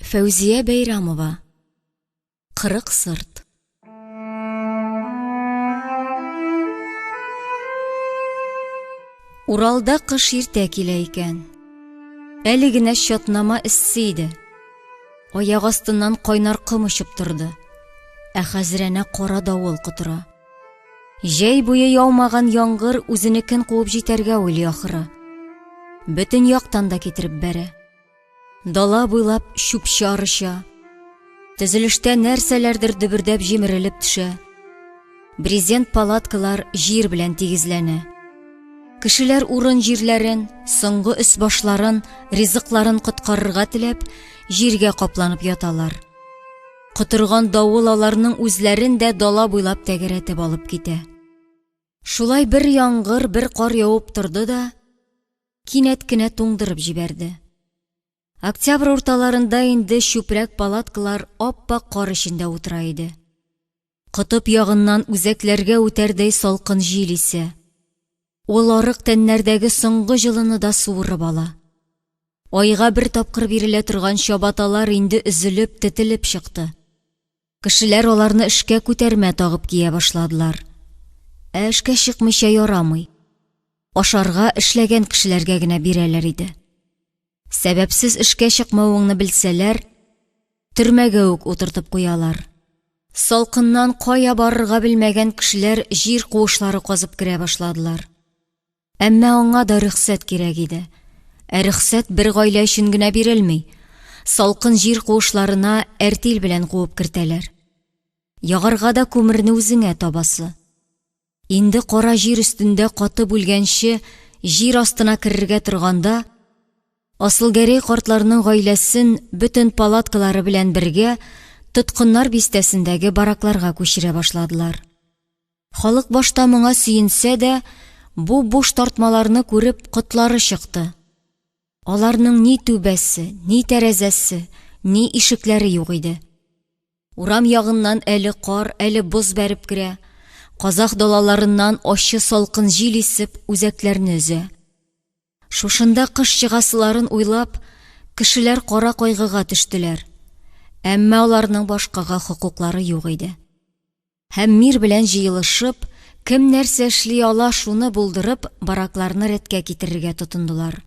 Фәүзия Бәйрамова. 40 сырт. Уралда кыш иртә килә икән. Әле генә чатнама эссе иде. Аяк астыннан кайнар ком очып торды. Ә хәзер әнә кара давыл котыра. Җәй буе яумаган яңгыр үзенекен куып җитәргә уйлый ахры. Бөтен яктан да китереп бәрә. Дала буйлап чүп-чар оча. Төзелештә нәрсәләрдер дөбердәп җимерелеп төшә. Брезент палаткалар җир белән тигезләнә. Кешеләр урын-җирләрен, соңгы өс-башларын, ризыкларын коткарырга теләп, җиргә капланып яталар. Котырган давыл аларның үзләрен дә дала буйлап тәгәрәтеп алып китә. Шулай бер яңгыр, бер кар явып торды да, кинәт кенә туңдырып җибәрде. Октябрь урталарында инде чүпрәк палаткалар ап-ак кар эчендә утыра иде. Котып ягыннан үзәкләргә үтәрдәй салкын җил исә. Ул арык тәннәрдәге соңгы җылыны да суырып ала. Айга бер тапкыр бирелә торган чабаталар инде өзелеп, тетелеп чыкты. Кешеләр аларны эшкә күтәрмә тагып кия башладылар. Ә эшкә чыкмыйча ярамый. Ашарга эшләгән кешеләргә генә бирәләр иде. Сәбәпсез эшкә чыкмавыңны белсәләр, төрмәгә үк утыртып куялар. Салкыннан кая барырга белмәгән кешеләр җир куышлары казып керә башладылар. Әмма аңа да рөхсәт кирәк иде. Ә рөхсәт бер гаилә өчен генә бирелми. Салкын җир куышларына әртил белән куып кертәләр. Ягарга да күмерне үзеңә табасы. Инде кара җир өстендә катып үлгәнче җир астына керергә торганда, Асылгәрәй картларның гаиләсен бөтен палаткалары белән бергә тоткыннар бистәсендәге баракларга күчерә башладылар. Халык башта моңа сөенсә дә, бу буш тартмаларны күреп котлары чыкты. Аларның ни түбәсе, ни тәрәзәсе, ни ишекләре юк иде. Урам ягыннан әле кар, әле боз бәреп керә. Казах далаларыннан ачы салкын җил исеп, үзәкләрне өзә. Шушында кыш чыгасыларын уйлап, кешеләр кара кайгыга төштеләр. Әмма аларның башкага хокуклары юк иде. Һәм мир белән җыелышып, кем нәрсә эшли ала, шуны булдырып, баракларны рәткә китерергә тотындылар.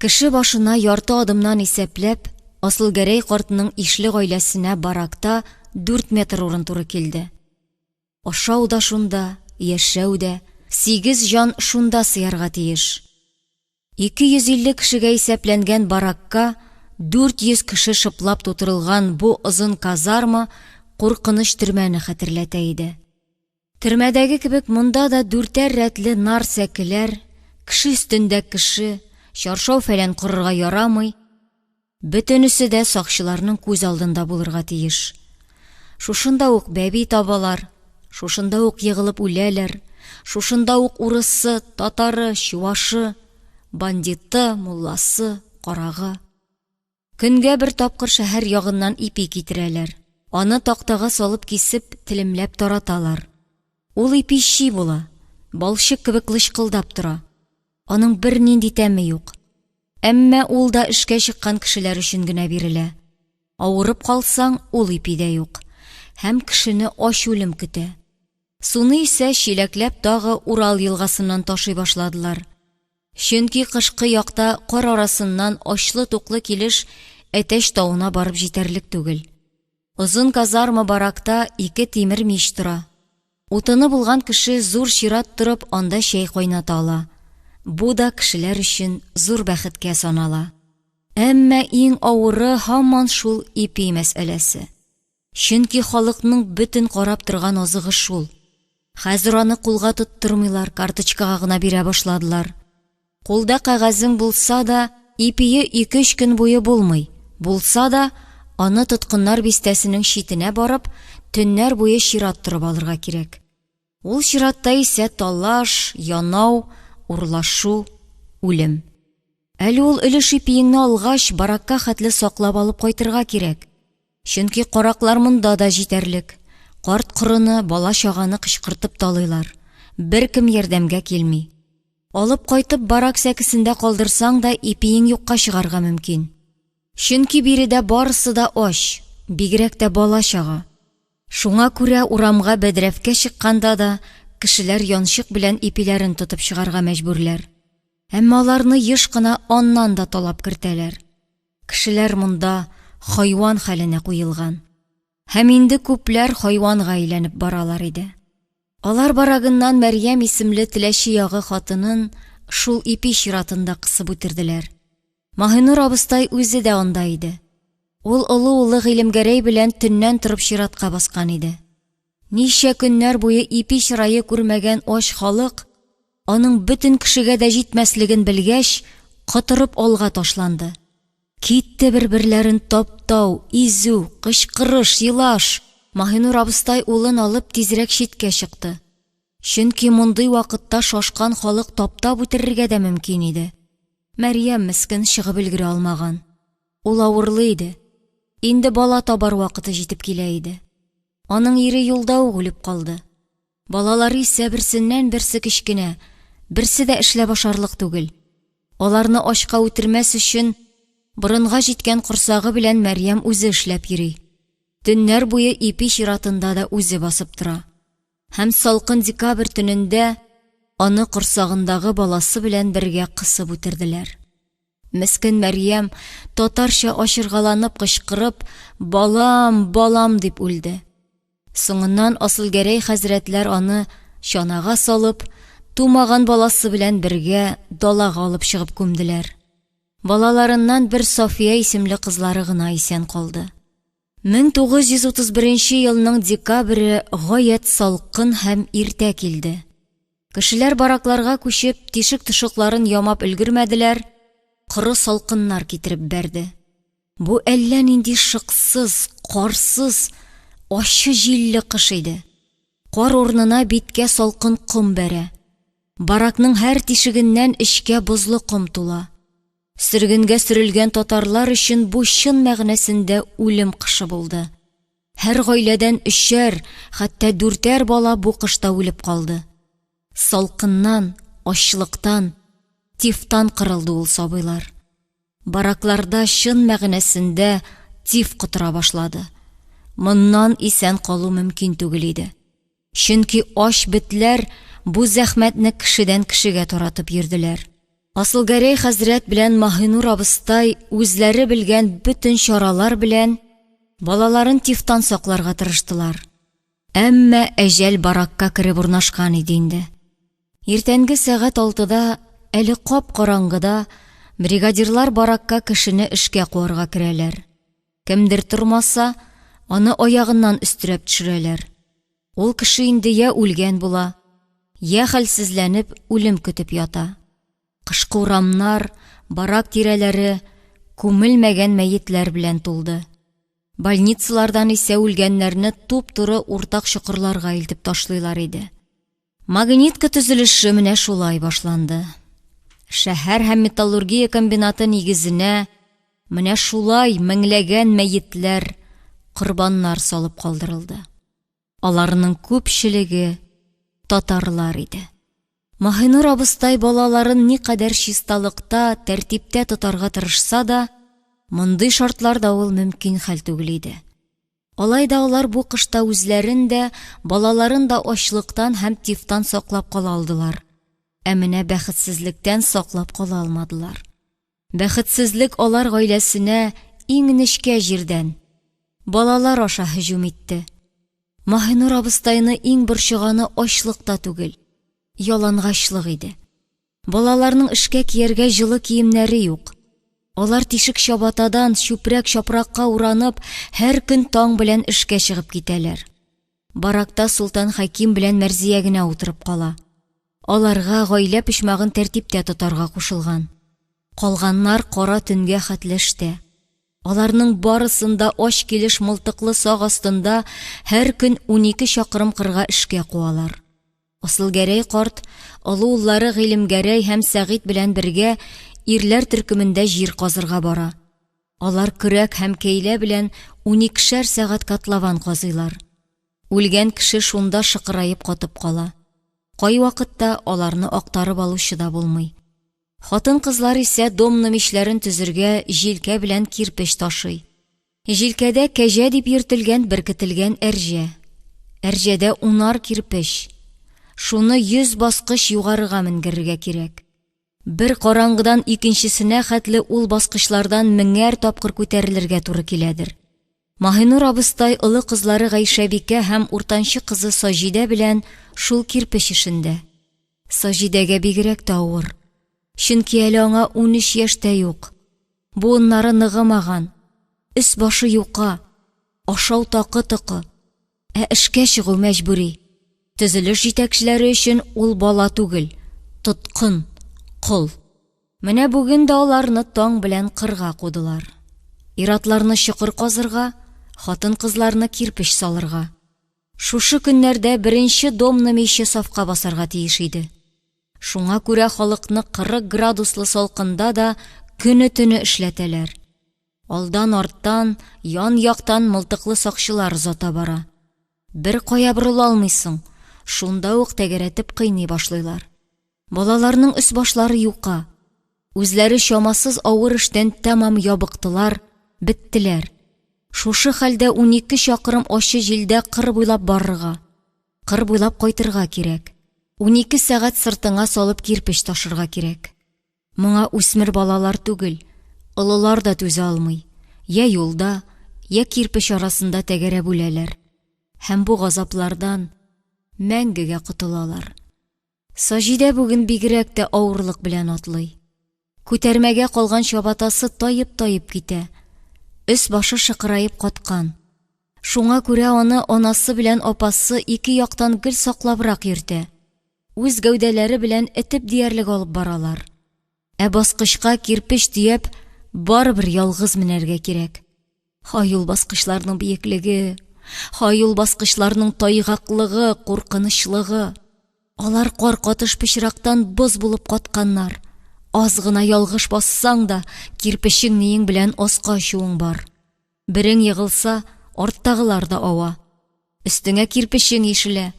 Кеше башына ярты адымнан исәпләп, Асылгәрәй картның ишле гаиләсенә баракта дүрт метр урын туры килде. Ашау да шунда, яшәү дә, сигез җан шунда сыярга тиеш. 250 кешегә исәпләнгән баракка 400 кеше шыплап тутырылган бу озын казарма куркыныч төрмәне хәтерләтә иде. Төрмәдәге кебек монда да дүртәр рәтле нар сәкеләр, кеше өстендә кеше, чаршау-фәлән корырга ярамый. Бөтенесе дә сакчыларның күз алдында булырга тиеш. Шушында ук бәби табалар, шушында ук егылып үләләр, шушында ук урысы, татары, чуашы, бандиты, мулласы, карагы. Көнгә бер тапкыр шәһәр ягыннан ипи китерәләр. Аны тактага салып кисеп, телемләп тараталар. Ул ипи чи була, балчык кебек лычкылдап тора. Аның бернинди тәме юк. Әмма ул да эшкә чыккан кешеләр өчен генә бирелә. Авырып калсаң, ул ипи дә юк. Һәм кешене ач үлем көтә. Суны исә чиләкләп тагы Урал елгасыннан ташый башладылар. Чөнки кышкы якта кар арасыннан ачлы-туклы килеш Әтәч тавына барып җитәрлек түгел. Озын казарма баракта ике тимер мич тора. Утыны булган кеше зур чират торып анда чәй кайната ала. Бу да кешеләр өчен зур бәхеткә санала. Әмма иң авыры һаман шул ипи мәсьәләсе. Чөнки халыкның бөтен карап торган азыгы шул. Хәзер аны кулга тоттырмыйлар, карточкага гына бирә башладылар. Кулда кәгазең булса да, ипие ике-өч көн буе булмый. Булса да, аны тоткыннар бистәсенең читенә барып, төннәр буе чират торып алырга кирәк. Ул чиратта исә талаш, янау, урлашу, үлем. Әле ул өлеш ипиеңне алгач, баракка хәтле саклап алып кайтырга кирәк. Чөнки караклар монда да җитәрлек. Карт-корыны, бала-чаганы кычкыртып талыйлар. Беркем ярдәмгә килми. Алып кайтып барак сәкесендә калдырсаң да ипиең юкка чыгарга мөмкин. Чөнки биредә барысы да ач, бигрәк тә бала-чага. Шуңа күрә урамга бәдрәфкә чыкканда да кешеләр янчык белән ипиләрен тотып чыгарга мәҗбүрләр. Әмма аларны еш кына аннан да талап кертәләр. Кешеләр монда хайван хәленә куелган. Һәм инде күпләр хайванга әйләнеп баралар иде. Алар барагыннан Мәрьям исемле Теләче ягы хатынын шул ипи чиратында кысып үтерделәр. Маһинур абыстай үзе дә анда иде. Ул олы улы Гыйлемгәрәй белән төннән торып чиратка баскан иде. Ничә көннәр буе ипи чырае күрмәгән ач халык, аның бөтен кешегә дә җитмәслеген белгәч, котырып алга ташланды. Китте бер-берләрен таптау, изү, кычкырыш, елаш. Маһинур абыстай улын алып тизрәк читкә чыкты. Чөнки мондый вакытта шашкан халык таптап үтерергә дә мөмкин иде. Мәрьям мескен чыгып өлгерә алмаган. Ул авырлы иде. Инде бала табар вакыты җитеп килә иде. Аның ире юлда ук үлеп калды. Балалары исә берсеннән-берсе кечкенә, берсе дә эшләп ашарлык түгел. Аларны ачка үтермәс өчен, борынга җиткән корсагы белән Мәрьям үзе эшләп йөри. Төннәр буе ипи чиратында да үзе басып тора. Һәм салкын декабрь төнендә аны корсагындагы баласы белән бергә кысып үтерделәр. Мескен Мәрьям, татарча ачыргаланып кычкырып, Балам, балам дип үлде. Соңыннан Асылгәрәй хәзрәтләр аны чанага салып, тумаган баласы белән бергә далага алып чыгып күмделәр. Балаларыннан бер Сафия исемле кызлары гына исән калды. 1931 елның декабре гаять салкын һәм иртә килде. Кешеләр баракларга күчеп, тишек-тошыкларын ямап өлгермәделәр, коры салкыннар китереп бәрде. Бу әллә нинди шыксыз, карсыз, ачы җилле кыш иде. Кар урынына биткә салкын ком бәрә. Баракның һәр тишегеннән эчкә бозлы ком тула. Сөргенгә сөрелгән татарлар өчен бу чын мәгънәсендә үлем кышы булды. Һәр гаиләдән өчәр, хәтта дүртәр бала бу кышта үлеп калды. Салкыннан, ачлыктан, тифтан кырылды ул сабыйлар. Баракларда чын мәгънәсендә тиф котыра башлады. Моннан исән калу мөмкин түгел иде. Чөнки ач бетләр бу зәхмәтне кешедән кешегә таратып йөрделәр. Асылгәрәй хәзрәт белән Маһинур абыстай үзләре белгән бөтен чаралар белән балаларын тифтан сакларга тырыштылар. Әмма әҗәл баракка кереп урнашкан иде инде. Иртәнге сәгать алтыда, әле кап-караңгыда, бригадирлар баракка кешене эшкә куарга керәләр. Кемдер тормаса, аны аягыннан өстерәп төшерәләр. Ул кеше инде я үлгән була, я хәлсезләнеп, үлем көтеп ята. Кышкы урамнар, барак тирәләре күмелмәгән мәетләр белән тулды. Больницалардан исә үлгәннәрне туп-туры уртак чокырларга илтеп ташлыйлар иде. Магнитка төзелеше менә шулай башланды. Шәһәр һәм металлургия комбинаты нигезенә менә шулай меңләгән мәетләр, корбаннар салып калдырылды. Аларның күпчелеге татарлар иде. Маһинур абыстай балаларын никадәр чисталыкта, тәртиптә тотарга тырышса да, мондый шартларда ул мөмкин хәл түгел иде. Алай да алар бу кышта үзләрен дә, балаларын да ачлыктан һәм тифтан саклап кала алдылар. Ә менә бәхетсезлектән саклап кала алмадылар. Бәхетсезлек алар гаиләсенә иң нечкә җирдән, балалар аша һөҗүм итте. Маһинур абыстайны иң борчыганы ачлык та түгел, ялангачлык иде. Балаларның эшкә кияргә җылы киемнәре юк. Алар тишек чабатадан, чүпрәк чапракка уранып, һәр көн таң белән эшкә чыгып китәләр. Баракта Солтан Хәким белән Мәрзия генә утырып кала. Аларга гаилә почмагын тәртиптә тотарга кушылган. Калганнар кара төнгә хәтле эштә. Аларның барысын да ач килеш мылтыклы сак астында һәр көн 12 чакрым кырга эшкә куалар. Асылгәрәй карт олы уллары Гыйлемгәрәй һәм Сәгыйть белән бергә ирләр төркемендә җир казырга бара. Алар көрәк һәм кәйлә белән уникешәр сәгать котлован казыйлар. Үлгән кеше шунда шыкыраеп катып кала. Кайвакытта аларны актарып алучы да булмый. Хатын-кызлар исә домна мичләрен төзергә җилкә белән кирпеч ташый. Җилкәдә кәҗә дип йөртелгән беркетелгән әрҗә. Әрҗәдә унар кирпеч. Шуны 100 баскыч югарыга менгерергә кирәк. Бер караңгыдан икенчесенә хәтле ул баскычлардан меңәр тапкыр күтәрелергә туры киләдер. Маһинур абыстай олы кызлары Гайшәбикә һәм уртанчы кызы Саҗидә белән шул кирпеч эшендә. Саҗидәгә бигрәк тә авыр. Чөнки әле аңа 13 яшь тә юк. Буыннары ныгымаган, өс-башы юка, ашау такы-токы. Ә эшкә чыгу мәҗбүри. Төзелеш җитәкчеләре өчен ул бала түгел, тоткын, кол. Менә бүген дә аларны таң белән кырга кудылар. Ир-атларны чокыр казырга, хатын-кызларны кирпеч салырга. Шушы көннәрдә беренче домна миче сафка басарга тиеш иде. Шуңа күрә халыкны 40 градуслы салкында да көне-төне эшләтәләр. Алдан-арттан, ян-яктан мылтыклы сакчылар озата бара. Бер кая борыла алмыйсың, шунда ук тәгәрәтеп кыйный башлыйлар. Балаларның өс-башлары юка. Үзләре чамасыз авыр эштән тәмам ябыктылар, беттеләр. Шушы хәлдә 12 чакрым ачы җилдә кыр буйлап барырга, кыр буйлап кайтырга кирәк. 12 сәгать сыртыңа салып кирпеч ташырга кирәк. Моңа үсмер балалар түгел, олылар да түзә алмый, йә юлда, йә кирпеч арасында тәгәрәп үләләр. Һәм бу газаплардан мәңгегә котылалар. Саҗидә бүген бигрәк тә авырлык белән атлый. Күтәрмәгә калган чабатасы таеп-таеп китә, өс-башы шыкыраеп каткан. Шуңа күрә аны анасы белән апасы ике яктан гел саклабрак йөртә. Үз гәүдәләре белән этеп диярлек алып баралар. Ә баскычка кирпеч төяп, барыбер ялгыз менәргә кирәк. Һай ул баскычларның биеклеге, һай ул баскычларның тайгаклыгы, куркынычлыгы. Алар кар катыш пычрактан боз булып катканнар. Аз гына ялгыш бассаң да, кирпечең-ниең белән аска очуың бар. Берең егылса, арттагылар да ава. Өстеңә кирпечең ишелә,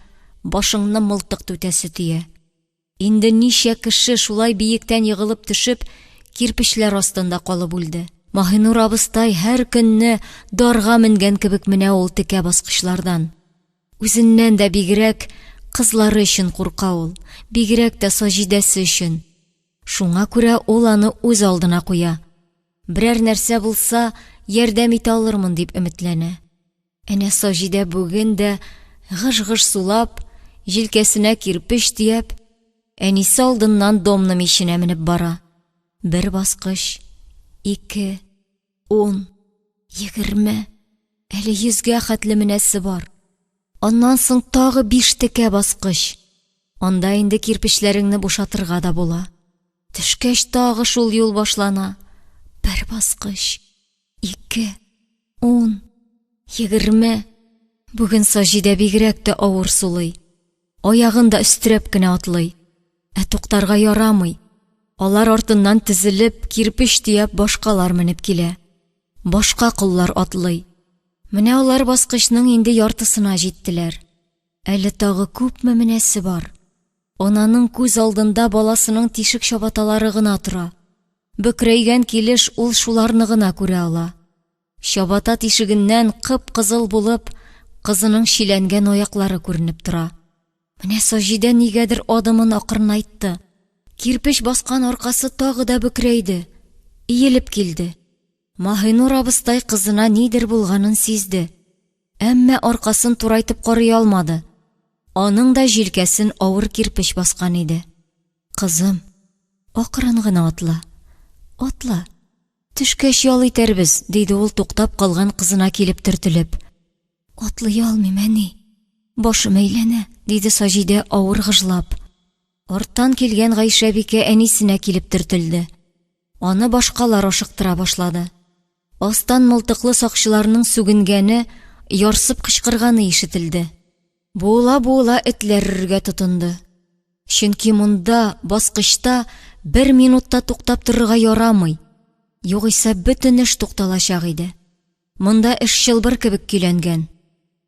башыңны мылтык түтәсе тия. Инде ничә кеше шулай биектән егылып төшеп, кирпечләр астында калып үлде. Маһинур абыстай һәр көнне дарга менгән кебек менә ул текә баскычлардан. Үзеннән дә бигрәк кызлары өчен курка ул, бигрәк тә Саҗидәсе өчен. Шуңа күрә ул аны үз алдына куя. Берәр нәрсә булса, ярдәм итә алырмын дип өметләнә. Әнә Саҗидә бүген дә гыж-гыж сулап, җилкәсенә кирпеч төяп, әнисе алдыннан домна миченә менеп бара. Бер баскыч, ике, ун, 20, әле йөзгә хәтле менәсе бар. Аннан соң тагы биш текә баскыч. Анда инде кирпечләреңне бушатырга да була. Төшкәч тагы шул юл башлана. Бер баскыч, ике, ун, 20. Бүген Саҗидә бигрәк тә авыр сулый. Аягын да өстерәп кенә атлый. Ә туктарга ярамый. Алар артыннан тезелеп, кирпеч төяп башкалар менеп килә. Башка коллар атлый. Менә алар баскычның инде яртысына җиттеләр. Әле тагы күпме менәсе бар. Ананың күз алдында баласының тишек чабаталары гына тора. Бөкрәйгән килеш ул шуларны гына күрә ала. Чабата тишегеннән кып-кызыл булып, кызының чиләнгән аяклары күренеп тора. Менә Саҗидә нигәдер адымын акрынайтты. Кирпеч баскан аркасы тагы да бөкрәйде, иелеп килде. Маһинур абыстай кызына нидер булганын сизде. Әмма аркасын турайтып карый алмады. Аның да җилкәсен авыр кирпеч баскан иде. Кызым, акрын гына атла. Атла. Төшкәч ял итәрбез, диде ул туктап калган кызына килеп төртелеп. Атлый алмыйм, әни. Башым әйләнә, диде Саҗидә авыр гыжлап. Арттан килгән Гайшәбикә әнисенә килеп төртелде. Аны башкалар ашыктыра башлады. Астан мылтыклы сакчыларның сүгенгәне, ярсып кычкырганы ишетелде. Буыла-буыла этләр өрергә тотынды. Чөнки монда, баскычта, бер минут та туктап торырга ярамый. Югыйсә бөтен эш тукталачак иде. Монда эш чылбыр кебек көйләнгән.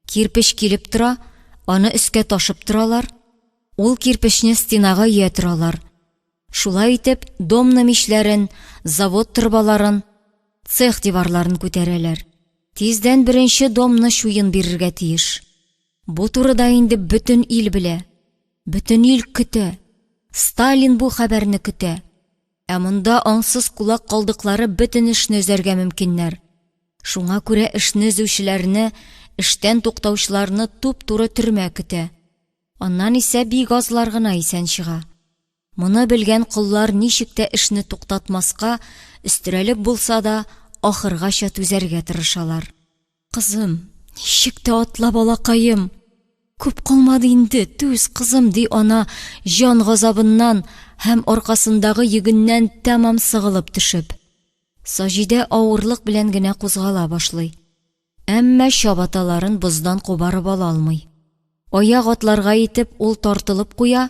Кирпеч килеп тора, аны өскә ташып торалар, ул кирпечне стенага өя торалар. Шулай итеп, домна мичләрен, завод торбаларын, цех диварларын күтәрәләр. Тиздән беренче домна чуен бирергә тиеш. Бу турыда инде бөтен ил белә, бөтен ил көтә. Сталин бу хәбәрне көтә. Ә монда аңсыз кулак калдыклары бөтен эшне өзәргә мөмкиннәр. Шуңа күрә эшне өзүчеләрне, эштән туктаучыларны туп-туры төрмә көтә. Аннан исә бик азлар гына исән чыга. Моны белгән коллар ничек тә эшне туктатмаска, өстерәлеп булса да, ахыргача түзәргә тырышалар. Кызым, ничек тә атла, балакаем! Күп калмады инде, түз, кызым, ди ана, җан газабыннан һәм аркасындагы йөгеннән тәмам сыгылып төшеп. Саҗидә авырлык белән генә кузгала башлый. Әмма чабаталарын боздан кубарып ала алмый. Аяк атларга итеп ул тартылып куя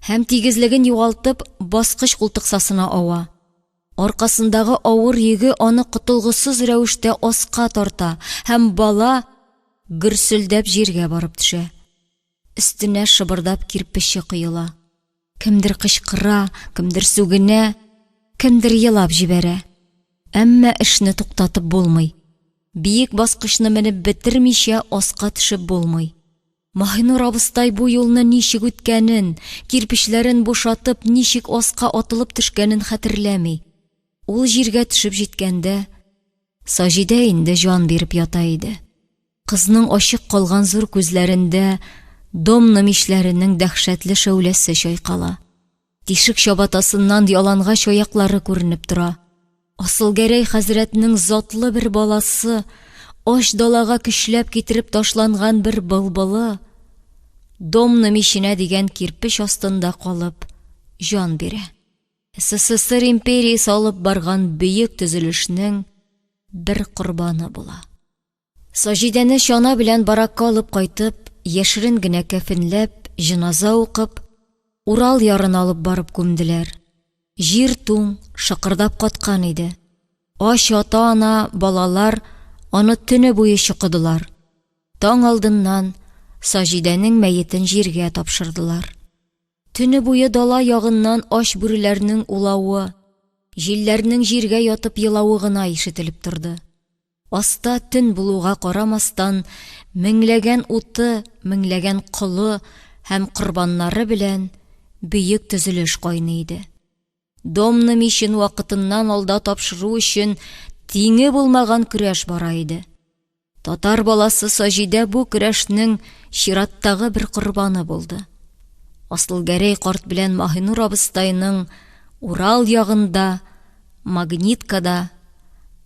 һәм тигезлеген югалтып баскыч култыксасына ава. Аркасындагы авыр йөге аны котылгысыз рәвештә аска тарта һәм бала гөрселдәп җиргә барып төшә. Өстенә шыбырдап кирпече коела. Кемдер кычкыра, кемдер сүгенә, кемдер елап җибәрә. Әмма эшне туктатып булмый. Биек баскычны менеп бетермичә аска төшеп булмый. Маһинур абыстай бу юлны ничек үткәнен, кирпечләрен бушатып, ничек аска атылып төшкәнен хәтерләми. Ул җиргә төшеп җиткәндә, Саҗидә инде җан биреп ята иде. Кызның ачык калган зур күзләрендә домна мичләренең дәһшәтле шәүләсе чайкала. Тишек чабатасыннан ялангач аяклары күренеп тора. Асылгәрәй хәзрәтнең затлы бер баласы, ач далага көчләп китереп ташланган бер былбылы, домна миченә дигән кирпеч астында калып, җан бирә. СССР империясе алып барган бөек төзелешнең бер корбаны була. Саҗидәне чана белән баракка алып кайтып, яшерен генә кәфенләп, җеназа укып, Урал ярына алып барып күмделәр. Җир туң, шыкырдап каткан иде. Ач ата-ана, балалар аны төне буе чокыдылар. Таң алдыннан Саҗидәнең мәетен җиргә тапшырдылар. Төне буе дала ягыннан ач бүреләрнең улавы, җилләрнең җиргә ятып елавы гына ишетелеп торды. Аста төн булуга карамастан, меңләгән уты, меңләгән колы һәм корбаннары белән бөек төзелеш кайный иде. Домна мичен вакытыннан алда тапшыру өчен тиңе булмаган көрәш бара иде. Татар баласы Саҗидә бу көрәшнең чираттагы бер корбаны булды. Асылгәрәй карт белән Маһинур абыстайның Урал ягында, Магниткада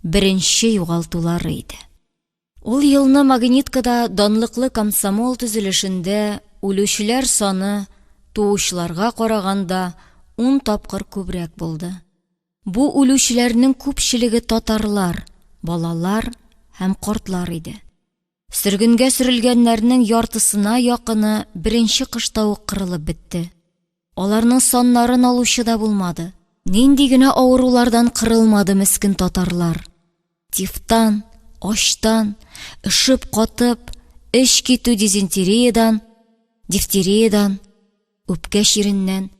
беренче югалтулары иде. Ул елны Магниткада данлыклы комсомол төзелешендә үлүчеләр саны туучыларга караганда ун тапкыр күбрәк булды. Бу үлүчеләрнең күпчелеге татарлар, балалар һәм картлар иде. Сөргенгә сөрелгәннәрнең яртысына якыны беренче кышта ук кырылып бетте. Аларның саннарын алучы да булмады. Нинди генә авырулардан кырылмады мескен татарлар. Тифтан, ачтан, өшеп катып, эч китү дизентериядан, дифтериядан, үпкә чиреннән,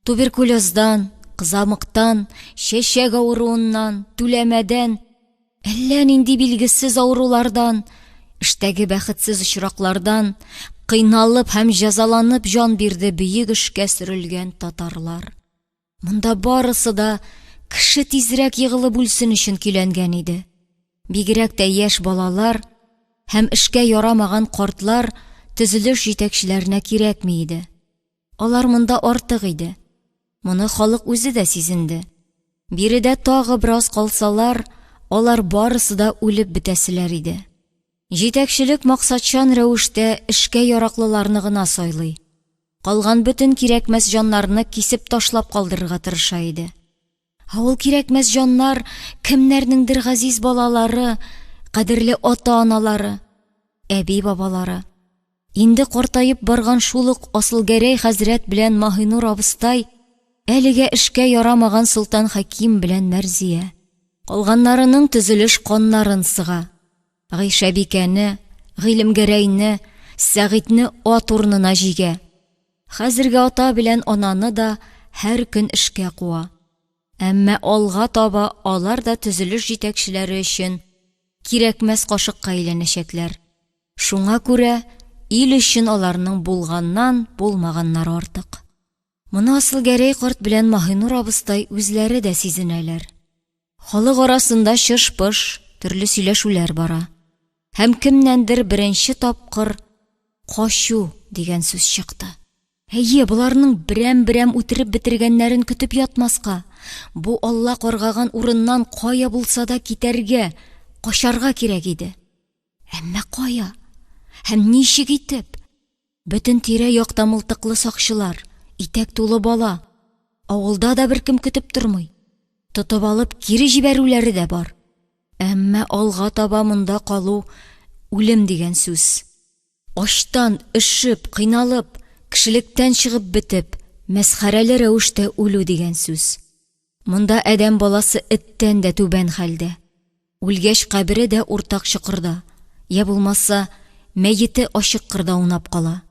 туберкулездан, кызамыктан, чәчәк авыруыннан, түләмәдән, әллә нинди билгесез авырулардан, эштәге бәхетсез очраклардан кыйналып һәм җәзаланып җан бирде бөек эшкә сөрелгән татарлар. Монда барысы да кеше тизрәк егылып үлсен өчен көйләнгән иде. Бигрәк тә яшь балалар һәм эшкә ярамаган картлар төзелеш җитәкчеләренә кирәкми иде. Алар монда артык иде. Моны халык үзе дә сизенде. Биредә тагы бераз калсалар, алар барысы да үлеп бетәселәр иде. Җитәкчелек максатчан рәвештә эшкә яраклыларны гына сайлый. Калган бөтен кирәкмәс җаннарны кисеп ташлап калдырырга тырыша иде. Ә ул кирәкмәс җаннар кемнәрнеңдер газиз балалары, кадерле ата-аналары, әби-бабалары. Инде картаеп барган шул ук Асылгәрәй хәзрәт белән Маһинур абыстай, әлегә эшкә ярамаган Солтан Хәким белән Мәрзия. Калганнарының төзелеш каннарын сыга. Гайшәбикәне, Гыйлемгәрәйне, Сәгыйтьне ат урынына җигә. Хәзерге ата белән ананы да һәр көн эшкә куа. Әмма алга таба алар да төзелеш җитәкчеләре өчен кирәкмәс кашыкка әйләнәчәкләр. Шуңа күрә ил өчен аларның булганнан булмаганнары артык. Моны Асылгәрәй карт белән Маһинур абыстай үзләре дә сизенәләр. Халык арасында чыш-пыш, төрле сөйләшүләр бара. Һәм кемнәндер беренче тапкыр качу дигән сүз чыкты. Әйе, боларның берәм-берәм үтереп бетергәннәрен көтеп ятмаска, бу Алла каргаган урыннан кая булса да китәргә, качарга кирәк иде. Әмма кая? Һәм ничек итеп? Бөтен тирә-якта мылтыклы сакчылар, итәк тулы бала. Авылда да беркем көтеп тормый. Тотып алып, кире җибәрүләре дә бар. Әмма алга таба монда калу үлем дигән сүз. Ачтан, өшеп, кыйналып, кешелектән чыгып бетеп, мәсхәрәле рәвештә үлү дигән сүз. Монда адәм баласы эттән дә түбән хәлдә. Үлгәч кабере дә уртак чокырда, йә булмаса, мәете ачык кырда аунап кала.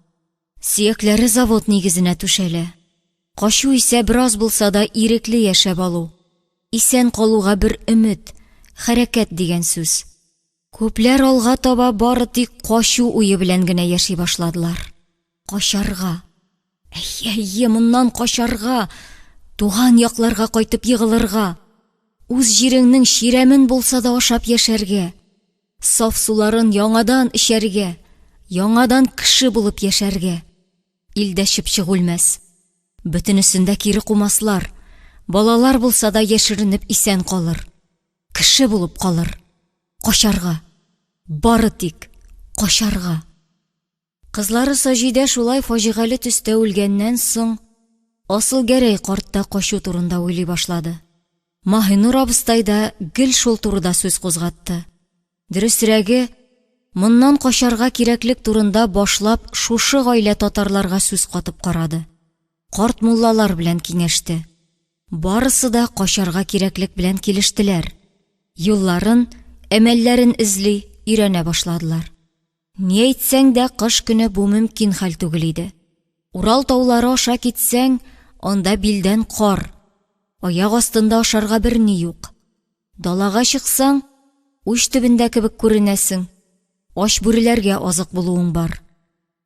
Сөякләре завод нигезенә түшәлә. Качу исә бераз булса да ирекле яшәп алу, исән калуга бер өмет, хәрәкәт дигән сүз. Күпләр алга таба бары тик качу уе белән генә яши башладылар. Качарга. Әйе, әйе, моннан качарга, туган якларга кайтып егылырга, үз җиреңнең чирәмен булса да ашап яшәргә, саф суларын яңадан эчәргә, яңадан кеше булып яшәргә. Илдә чыпчык үлмәс. Бөтенесен дә кире кумаслар, балалар булса да яшеренеп исән калыр. Кеше булып калыр. Качарга. Бары тик качарга. Кызлары Саҗидә шулай фаҗигале төстә үлгәннән соң, Асылгәрәй карт та качу турында уйлый башлады. Маһинур абыстай да гел шул турыда сүз кузгатты. Дөресрәге, моннан качарга кирәклек турында башлап шушы гаилә татарларга сүз катып карады. Карт муллалар белән киңәште. Барысы да качарга кирәклек белән килештеләр. Юлларын, әмәлләрен эзли, өйрәнә башладылар. Ни әйтсәң дә, кыш көне бу мөмкин хәл түгел иде. Урал таулары аша китсәң, анда билдән кар, аяк астында ашарга берни юк. Далага чыксаң, уч төбендә кебек күренәсең, ач бүреләргә азык булуың бар.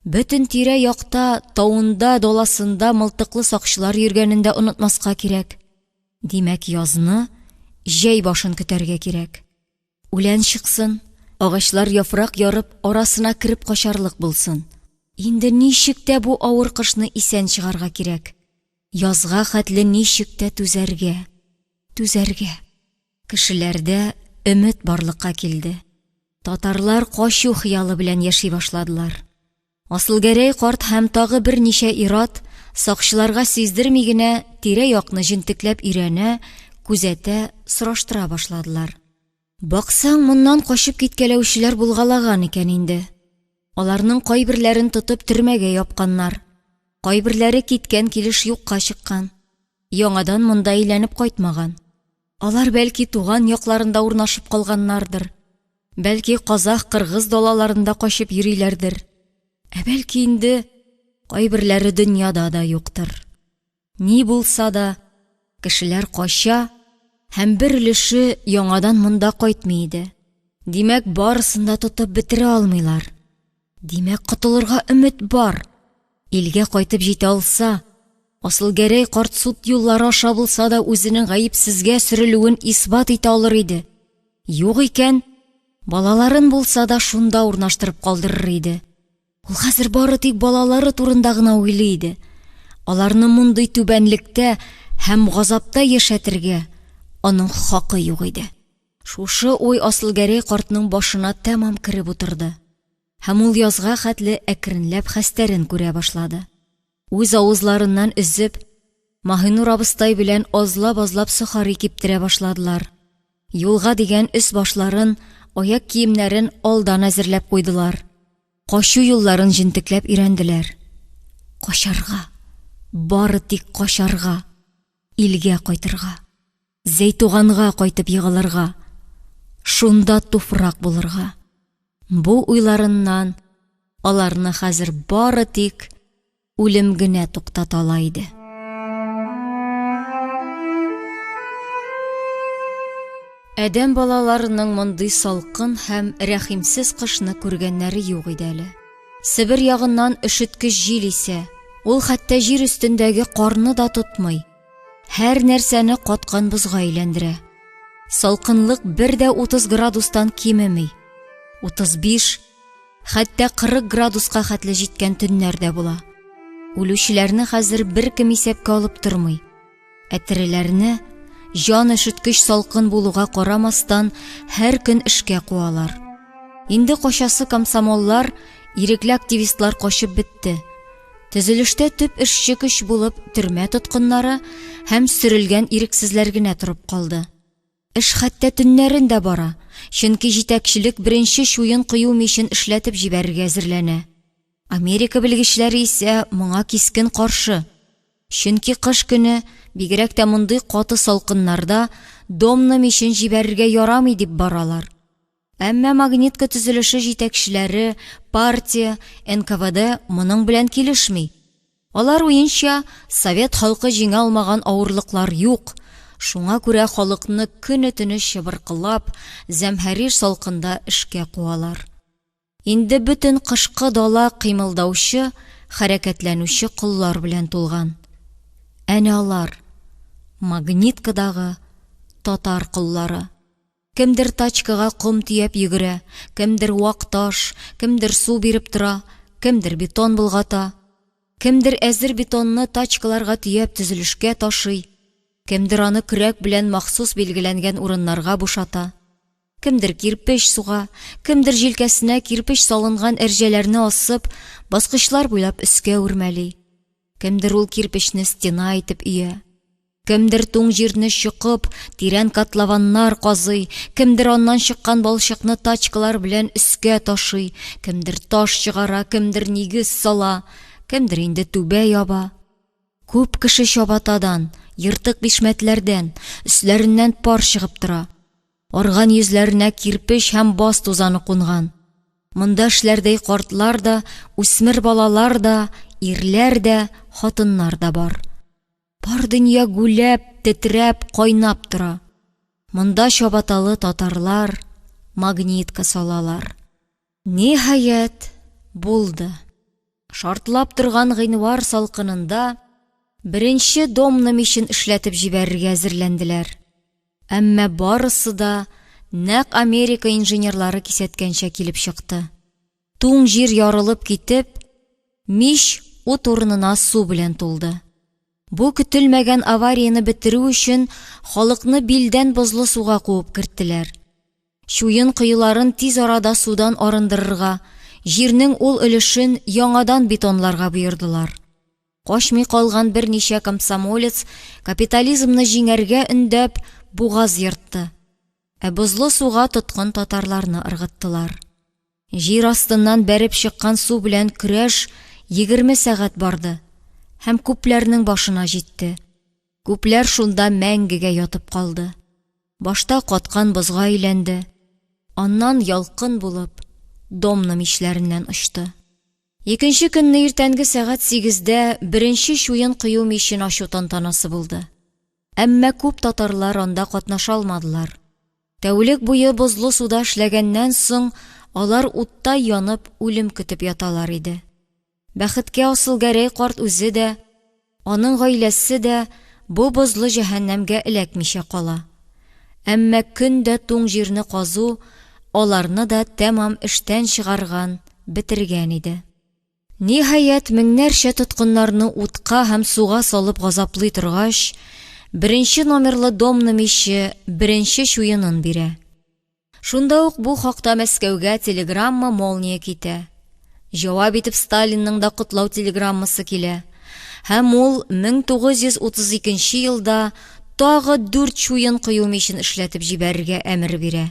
Бөтен тирә-якта, тавында, даласында мылтыклы сакчылар йөргәнен дә онытмаска кирәк. Димәк, язны, җәй башын көтәргә кирәк. Үлән чыксын, агачлар яфрак ярып, арасына кереп качарлык булсын. Инде ничек тә бу авыр кышны исән чыгарга кирәк. Язга хәтле ничек тә түзәргә, түзәргә. Кешеләрдә өмет барлыкка килде. Татарлар качу хыялы белән яши башладылар. Асылгәрәй карт һәм тагы берничә ир-ат сакчыларга сиздерми генә тирә-якны җентекләп өйрәнә, күзәтә, сораштыра башладылар. Баксаң, моннан качып киткәләүчеләр булгалаган икән инде. Аларның кайберләрен тотып төрмәгә япканнар, кайберләре киткән килеш юкка чыккан, яңадан монда әйләнеп кайтмаган. Алар бәлки туган якларында урнашып калганнардыр, бәлки казах-кыргыз далаларында качып йөриләрдер, ә бәлки инде кайберләре дөньяда да юктыр. Ни булса да, кешеләр кача һәм бер өлеше яңадан монда кайтмый иде. Димәк, барысын да тотып бетерә алмыйлар. Димәк, котылырга өмет бар. Илгә кайтып җитә алса, Асылгәрәй карт суд юллары аша булса да үзенең гаепсезгә сөрелүен исбат итә алыр иде. Юк икән, балаларын булса да шунда урнаштырып калдырыр иде. Ул хәзер бары тик балалары турында гына уйлый иде. Аларны мондый түбәнлектә һәм газапта яшәтергә аның хакы юк иде. Шушы уй Асылгәрәй картның башына тәмам кереп утырды. Һәм ул язга хәтле әкренләп хәстәрен күрә башлады. Үз авызларыннан өзеп, Маһинур абыстай белән азлап-азлап сохари киптерә башладылар. Юлга дигән өс-башларын, аяк киемнәрен алдан әзерләп куйдылар. Качу юлларын җентекләп өйрәнделәр. Качарга! Бары тик качарга! Илгә кайтырга! Зәйтуганга кайтып егылырга! Шунда туфрак булырга! Бу уйларыннан аларны хәзер бары тик үлем генә туктата ала иде. Адәм балаларының мондый салкын һәм рәхимсез кышны күргәннәре юк иде әле. Себер ягыннан өшеткеч җил исә, ул хәтта җир өстендәге карны да тотмый, һәр нәрсәне каткан бозга әйләндерә. Салкынлык бер дә 30 градустан кимеми. 35, хәтта 40 градуска хәтле җиткән төннәр дә була. Үлүчеләрне хәзер беркем исәпкә алып тормый. Ә тереләрне, җан өшеткеч салкын булуга карамастан, һәр көн эшкә куалар. Инде качасы комсомоллар, ирекле активистлар качып бетте. Төзелештә төп эшче көч булып төрмә тоткыннары һәм сөрелгән ирексезләр генә торып калды. Эш хәтта төннәрен дә бара, чөнки җитәкчелек беренче чуен кою мичен эшләтеп җибәрергә әзерләнә. Америка белгечләре исә моңа кискен каршы. Чөнки кыш көне, бигрәк тә мондый каты салкыннарда, домна мичен җибәрергә ярамый дип баралар. Әмма Магнитка төзелеше җитәкчеләре, партия, НКВД моның белән килешми. Алар уенча, совет халкы җиңә алмаган авырлыклар юк, шуңа күрә халыкны көне-төне чыбыркылап, зәмһәрир салкында эшкә куалар. Инде бөтен кышкы дала кыймылдаучы, хәрәкәтләнүче коллар белән тулган. Әнә алар, Магниткадагы татар коллары. Кемдер тачкага ком төяп йөгерә, кемдер вак таш, кемдер су биреп тора, кемдер бетон болгата. Кемдер әзер бетонны тачкаларга төяп төзелешкә ташый, кемдер аны көрәк белән махсус билгеләнгән урыннарга бушата. Кемдер кирпеч суга, кемдер җилкәсенә кирпеч салынган әрҗәләрне асып, баскычлар буйлап өскә үрмәли. Кемдер ул кирпечне стена итеп өя. Кемдер туң җирне чокып, тирән котлованнар казый, кемдер аннан чыккан балчыкны тачкалар белән өскә ташый, кемдер таш чыгара, кемдер нигез сала, кемдер инде түбә яба. Күп кеше чабатадан, ертык бишмәтләрдән, өсләреннән пар чыгып тора. Арган йөзләренә кирпеч һәм баз тузаны кунган. Монда эшләрдәй картлар да, үсмер балалар да, ирләр дә, хатыннар да бар. Бар дөнья гүләп, тетрәп, кайнап тора. Монда чабаталы татарлар магнитка салалар. Ниһаять, булды. Шартлап торган гыйнвар салкынында беренче домна мичен эшләтеп җибәрергә әзерләнделәр. Әмма барысы да нәкъ Америка инженерлары кисәткәнчә килеп чыкты. Туң җир ярылып китеп, мич ут урынына су белән тулды. Бу көтелмәгән аварияне бетерү өчен халыкны билдән бозлы суга куып керттеләр. Чуен коеларын тиз арада судан арындырырга, җирнең ул өлешен яңадан бетонларга боердылар. Качмый калган берничә комсомолец капитализмны җиңәргә өндәп, бугаз ертты. Ә бозлы суга тоткын татарларны ыргыттылар. Җир астыннан бәреп чыккан су белән көрәш 20 сәгать барды һәм күпләрнең башына җитте. Күпләр шунда мәңгегә ятып калды. Башта каткан бозга әйләнде, аннан ялкын булып, домна мичләреннән очты. Икенче көнне иртәнге сәгать сигездә беренче чуен кою мичен ачу тантанасы булды. Әмма күп татарлар анда катнаша алмадылар. Тәүлек буе бозлы суда эшләгәннән соң, алар уттай янып, үлем көтеп яталар иде. Бәхеткә Асылгәрәй карт үзе дә, аның гаиләсе дә бу бозлы җәһәннәмгә эләкмичә кала. Әмма көн дә туң җирне казу аларны да тәмам эштән чыгарган, бетергән иде. Ниһаять, меңнәрчә тоткыннарны утка һәм суга салып газаплый торгач, беренче номерлы домна миче беренче чуенын бирә. Шунда ук бу хакта Мәскәүгә телеграмма молния китә. Җавап итеп Сталинның да котлау телеграммасы килә. Һәм ул 1932 елда тагы дүрт чуен кою мичен эшләтеп җибәрергә әмер бирә.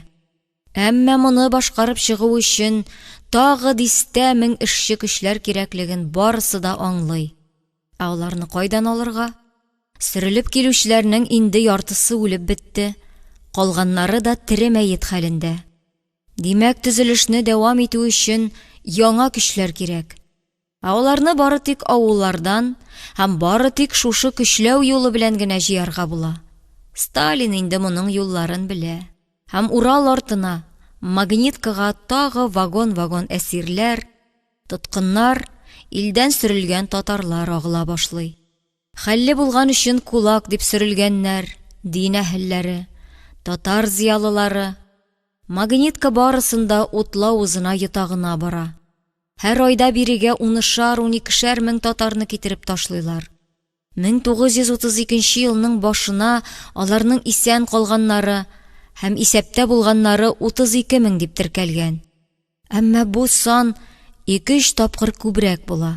Әмма моны башкарып чыгу өчен тагы дистә мең эшче көчләр кирәклеген барысы да аңлый. Ә аларны кайдан алырга? Сөрелеп килүчеләрнең инде яртысы үлеп бетте, калганнары да тере мәет хәлендә. Димәк, төзелешне дәвам итү өчен яңа көчләр кирәк. Ә аларны бары тик авыллардан һәм бары тик шушы көчләү юлы белән генә җыярга була. Сталин инде моның юлларын белә. Һәм Урал артына, Магниткага тагы вагон-вагон әсирләр, тоткыннар, илдән сөрелгән татарлар агыла башлый. Хәлле булган өчен кулак дип сөрелгәннәр, дин әһелләре, татар зыялылары. Магнитка барысын да утлы авызына йота гына бара. Һәр айда бирегә унышар-уникешәр мең татарны китереп ташлыйлар. 1932 елның башына аларның исән калганнары һәм исәптә булганнары 32 мең дип теркәлгән. Әмма бу сан ике-өч тапкыр күбрәк була.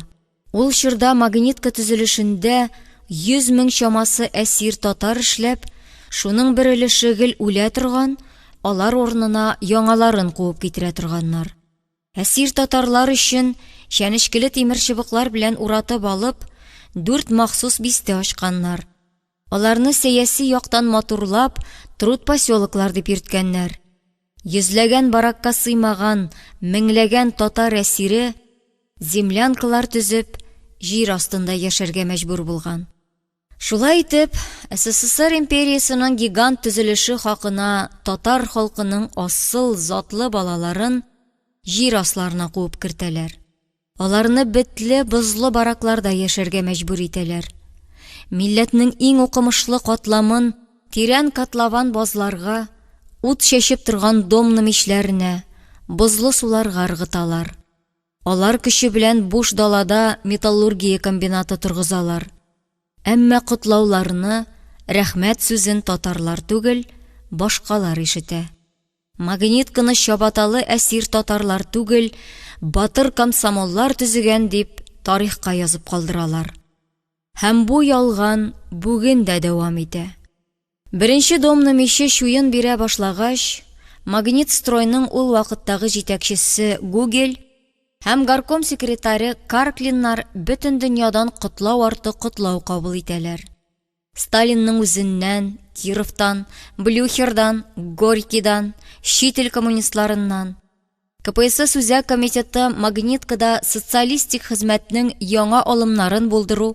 Ул чорда Магнитка төзелешендә 100 мең чамасы әсир татар эшләп, шуның бер өлеше гел үлә торган, алар урынына яңаларын куып китерә торганнар. Әсир татарлар өчен чәнечкеле тимерчыбыклар белән уратып алып, дүрт махсус бистә ачканнар. Аларны сәяси яктан матурлап, труд поселоклар дип йөрткәннәр. Йөзләгән баракка сыймаган меңләгән татар әсире землянкалар төзеп, җир астында яшәргә мәҗбүр булган. Шулай итеп, СССР империясенең гигант төзелеше хакына татар халкының асыл, затлы балаларын җир асларына куып кертәләр. Аларны бетле, бозлы баракларда яшәргә мәҗбүр итәләр. Милләтнең иң укымышлы катламын тирән котлован базларга, ут чәчеп торган домна мичләренә, бозлы суларга ыргыталар. Алар көче белән буш далада металлургия комбинаты торгызалар. Әмма котлауларны, рәхмәт сүзен татарлар түгел, башкалар ишетә. Магнитканы чабаталы әсир татарлар түгел, батыр комсомоллар төзегән дип тарихка язып калдыралар. Һәм бу ялган бүген дә дәвам итә. Беренче домна миче чуен бирә башлагач, Магнитстройның ул вакыттагы җитәкчесе Гугель һәм горком секретаре Карклиннар бөтен дөньядан котлау арты котлау кабул итәләр. Сталинның үзеннән, Кировтан, Блюхердан, Горькийдан, чит ил коммунистларыннан. КПСС Үзәк комитеты Магниткада социалистик хезмәтнең яңа алымнарын булдыру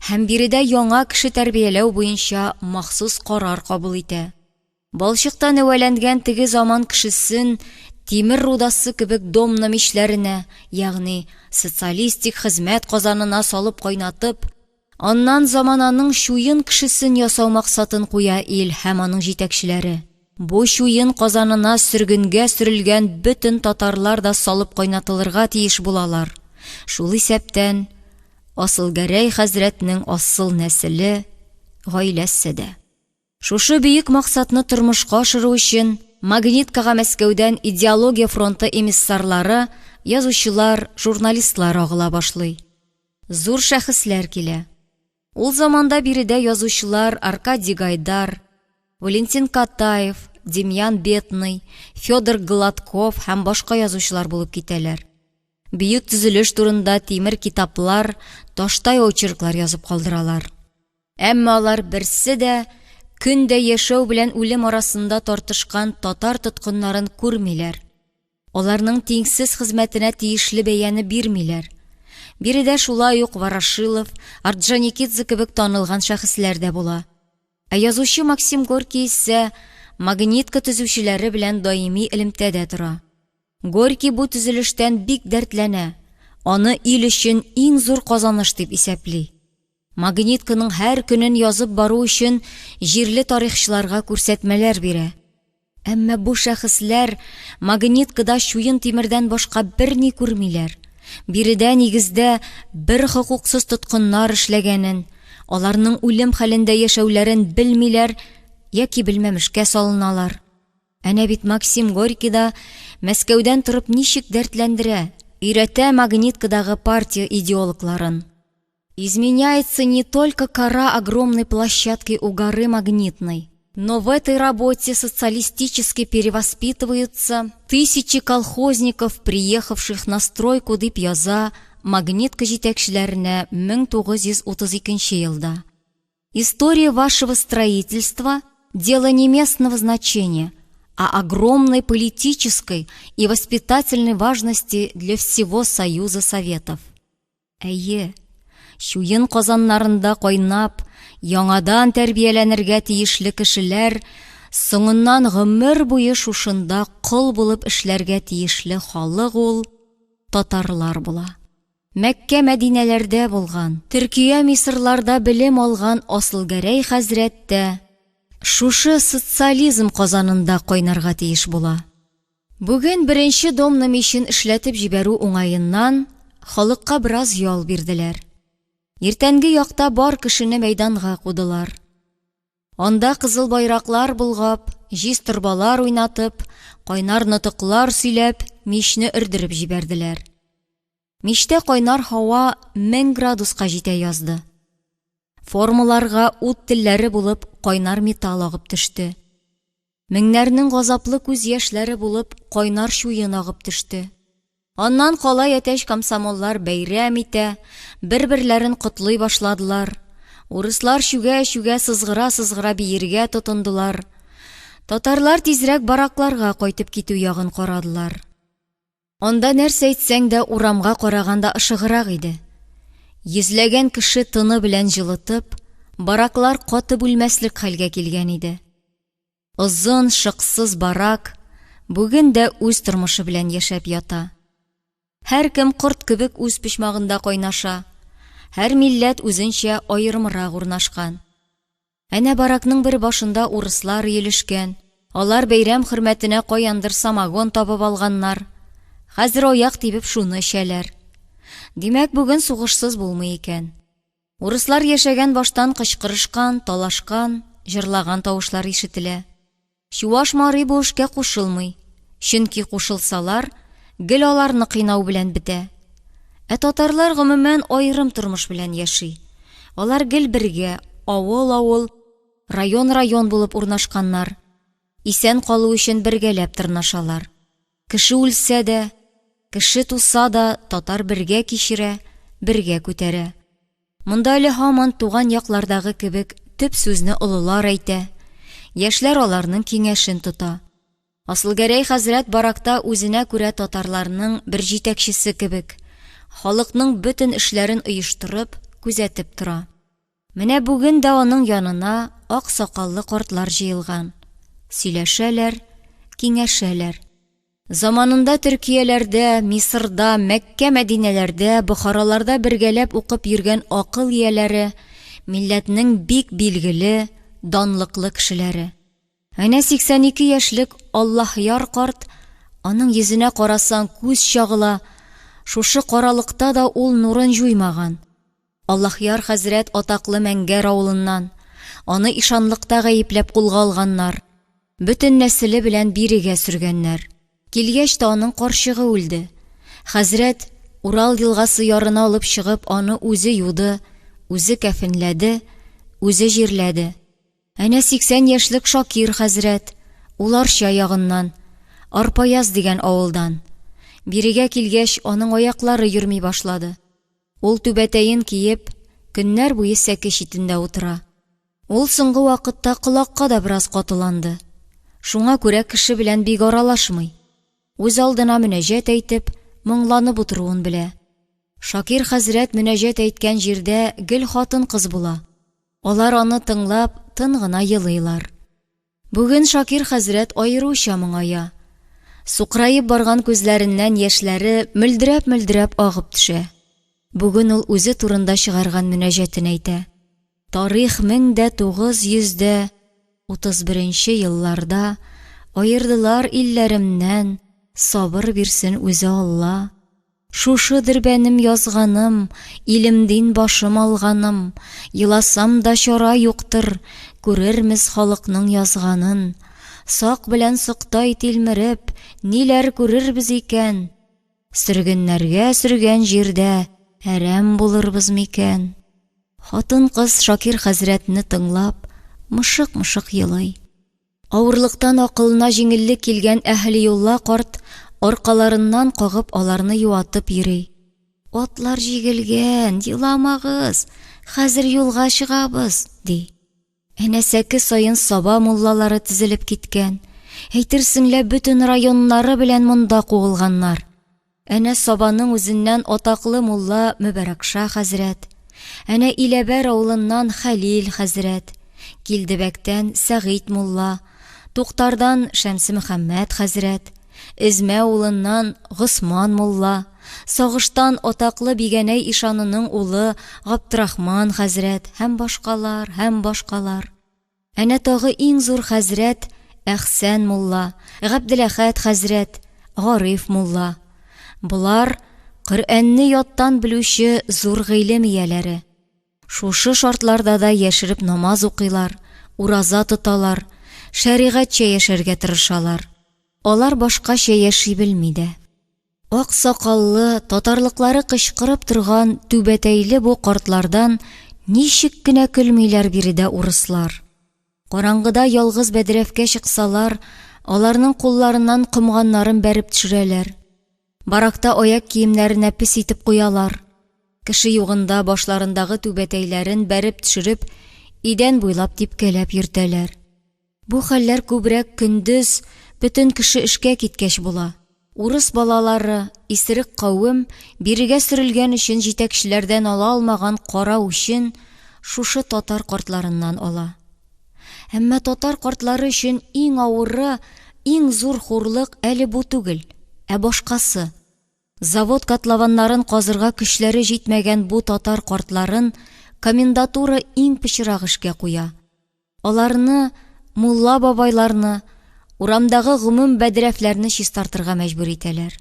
һәм биредә яңа кеше тәрбияләү буенча махсус карар кабул итә. Балчыктан әвәләнгән теге заман кешесен тимер рудасы кебек домна мичләренә, ягъни социалистик хезмәт казанына салып кайнатып, аннан замананың чуен кешесен ясау максатын куя ил һәм аның җитәкчеләре. Бу чуен казанына сөргенгә сөрелгән бөтен татарлар да салып кайнатылырга тиеш булалар, шул исәптән Асылгәрәй хәзрәтнең асыл нәселе, гаиләсе дә. Шушы бөек максатны тормышка ашыру өчен Магниткага Мәскәүдән идеология фронты эмиссарлары, язучылар, журналистлар агыла башлый. Зур шәхесләр килә. Ул заманда биредә язучылар Аркадий Гайдар, Валентин Катаев, Демьян Бедный, Федор Гладков һәм башка язучылар булып китәләр. Бөек төзелеш турында тимер китаплар, таштай очерклар язып калдыралар. Әмма алар берсе дә көн дә яшәү белән үлем арасында тартышкан татар тоткыннарын күрмиләр. Аларның тиңсез хезмәтенә тиешле бәяне бирмиләр. Биредә шулай ук Ворошилов, Орджоникидзе кебек танылган шәхесләр дә була. Ә язучы Максим Горький исә Магнитка төзүчеләре белән даими элемтәдә тора. Горький бу төзелештән бик дәртләнә, аны ил өчен иң зур казаныш дип исәпли. Магнитканың һәр көнен язып бару өчен җирле тарихчыларга күрсәтмәләр бирә. Әмма бу шәхесләр Магниткада чуен тимердән башка берни күрмиләр. Биредә нигездә бер хокуксыз тоткыннар эшләгәнен, аларның үлем хәлендә яшәүләрен белмиләр яки белмәмешкә салыналар. Әнә бит Максим Горький да Мәскәүдән торып ничек дәртләндерә, өйрәтә Магниткадагы партия идеологларын. Изменяется не только кора огромной площадки у горы Магнитной, но в этой работе социалистически перевоспитываются тысячи колхозников, приехавших на стройку, дип яза Магнитка җитәкчеләренә 1932 елда. История вашего строительства – дело не местного значения, а огромной политической и воспитательной важности для всего Союза Советов. Әйе, чуен казаннарында кайнап, яңадан тәрбияләнергә тиешле кешеләр соңыннан гомер буе шушында кол булып эшләргә тиешле халык ул татарлар була. Мәккә-Мәдинәләрдә булган, Төркия-Мисырларда белем алган Асылгәрәй хәзрәт тә шушы социализм казанында кайнарга тиеш була. Бүген беренче домна мичен эшләтеп җибәрү уңаеннан халыкка бераз ял бирделәр. Иртәнге якта бар кешене мәйданга кудылар. Анда кызыл байраклар болгап, җиз торбалар уйнатып, кайнар нотыклар сөйләп, мичне өрдереп җибәрделәр. Мичтә кайнар һава 1000 градуска җитә язды. Формаларга ут телләре булып кайнар металл агып төште. Меңнәрнең газаплы күз яшьләре булып кайнар чуен агып төште. Аннан калай әтәч комсомоллар бәйрәм итә, бер-берләрен котлый башладылар. Урыслар чүгә-чүгә сызгыра-сызгыра биергә тотындылар. Татарлар тизрәк баракларга кайтып китү ягын карадылар. Анда нәрсә әйтсәң дә урамга караганда ышыграк иде. Йөзләгән кеше тыны белән җылытып, бараклар каты бүлмәслек хәлгә килгән иде. Озын, шыксыз барак бүген дә үз тормышы белән яшәп ята. Һәркем корт кебек үз почмагында кайнаша, һәр милләт үзенчә аерымрак урнашкан. Әнә баракның бер башында урыслар өелешкән, алар бәйрәм хөрмәтенә каяндыр самогон табып алганнар. Хәзер аяк тибеп шуны эчәләр. Димәк, бүген сугышсыз булмый икән. Урыслар яшәгән баштан кычкырышкан, талашкан, җырлаган тавышлар ишетелә. Чуаш мари бу эшкә кушылмый, чөнки кушылсалар, гел аларны кыйнау белән бетә. Ә татарлар гомумән аерым тормыш белән яши. Алар гел бергә, авыл-авыл, район-район булып урнашканнар. Исән калу өчен бергәләп тырнашалар. Кеше үлсә дә, кеше туса да, татар бергә кичерә, бергә күтәрә. Монда әле һаман туган яклардагы кебек төп сүзне олылар әйтә, яшьләр аларның киңәшен тота. Асылгәрәй хәзрәт баракта үзенә күрә татарларның бер җитәкчесе кебек, халыкның бөтен эшләрен оештырып, күзәтеп тора. Менә бүген дә аның янына ак сакаллы картлар җыелган. Сөйләшәләр, киңәшәләр. Заманында Төркияләрдә, Мисырда, Мәккә-Мәдинәләрдә, Бохараларда бергәләп укып йөргән акыл ияләре, милләтнең бик билгеле, данлыклы кешеләре. Әнә 82 яшьлек Аллаһъяр карт, аның йөзенә карасаң күз чагыла, шушы каралыкта да ул нурын җуймаган. Аллаһъяр хәзрәт атаклы Мәңгәр авылыннан, аны ишанлыкта гаепләп кулга алганнар, бөтен нәселе белән бирегә сөргәннәр. Килгәч тә аның карчыгы үлде. Хәзрәт, Урал елгасы ярына алып чыгып, аны үзе юды, үзе кәфенләде, үзе җирләде. Әнә 80 яшьлек Шакир хәзрәт, ул Арча ягыннан, Арпаяз дигән авылдан. Бирегә килгәч, аның аяклары йөрми башлады. Ул түбәтәен киеп, көннәр буе сәке читендә утыра. Ул соңгы вакытта колакка да бераз катыланды. Шуңа күрә кеше белән бик аралашмый. Үз алдына мөнәҗәт әйтеп, моңланып утыруын белә. Шакир хәзрәт мөнәҗәт әйткән җирдә гел хатын-кыз була. Алар аны тыңлап, тын гына елыйлар. Бүген Шакир хәзрәт аеруча моңая. Сукыраеп барган күзләреннән яшьләре мөлдерәп-мөлдерәп агып төшә. Бүген ул үзе турында чыгарган мөнәҗәтен әйтә. Тарих 1931 елларда аердылар илләремнән, сабыр бирсен үзе Алла. Шушы дөрбәнем язганым, Илемдин башым алганым, Еласам да чара юктыр, Күрермез халыкның язганын. Сак белән соктай тилмереп, Ниләр күрербез икән? Сөргеннәргә сөргән җирдә Әрәм булырбыз микән? Хатын-кыз Шакир хәзрәтне тыңлап, мышык-мышык елый. Авырлыктан акылына җиңеллек килгән Әһлиулла карт аркаларыннан кагып аларны юатып йөри. Атлар җигелгән, еламагыз, хәзер юлга чыгабыз, ди. Әнә сәке саен Саба муллалары тезелеп киткән, әйтерсең лә бөтен районнары белән монда куылганнар. Әнә Сабаның үзеннән атаклы мулла Мөбарәкша хәзрәт, әнә Иләбәр авылыннан Хәлил хәзрәт, Килдебәктән Сәгыйть мулла, Туктардан Шәмсемөхәммәт хәзрәт, Эзмә авылыннан Госман мулла, Сагыштан атаклы Бигәнәй ишанының улы Габдрахман хәзрәт һәм башкалар, һәм башкалар. Әнә тагы иң зур хәзрәт Әхсән мулла, Габделәхәт хәзрәт, Гариф мулла. Болар, Коръәнне яттан белүче зур гыйлем ияләре. Шушы шартларда да яшереп намаз укыйлар, ураза тоталар, шәригатьчә яшәргә тырышалар. Алар башкача яши белми дә. Ак сакаллы, татарлыклары кычкырып торган түбәтәйле бу картлардан ничек кенә көлмиләр биредә урыслар. Караңгыда ялгыз бәдрәфкә чыксалар, аларның кулларыннан комганнарын бәреп төшерәләр. Баракта аяк киемнәренә пес итеп куялар. Кеше югында башларындагы түбәтәйләрен бәреп төшереп, идән буйлап типкәләп йөртәләр. Бу хәлләр күбрәк көндез, бөтен кеше эшкә киткәч була. Урыс балалары, исерек кавем бирегә сөрелгән өчен җитәкчеләрдән ала алмаган кара үчен шушы татар картларыннан ала. Әмма татар картлары өчен иң авыры, иң зур хурлык әле бу түгел, ә башкасы. Завод котлованнарын казырга көчләре җитмәгән бу татар картларын комендатура иң пычрак эшкә куя. Аларны, мулла бабайларны, урамдагы гомум бәдрәфләрне чистартырга мәҗбүр итәләр.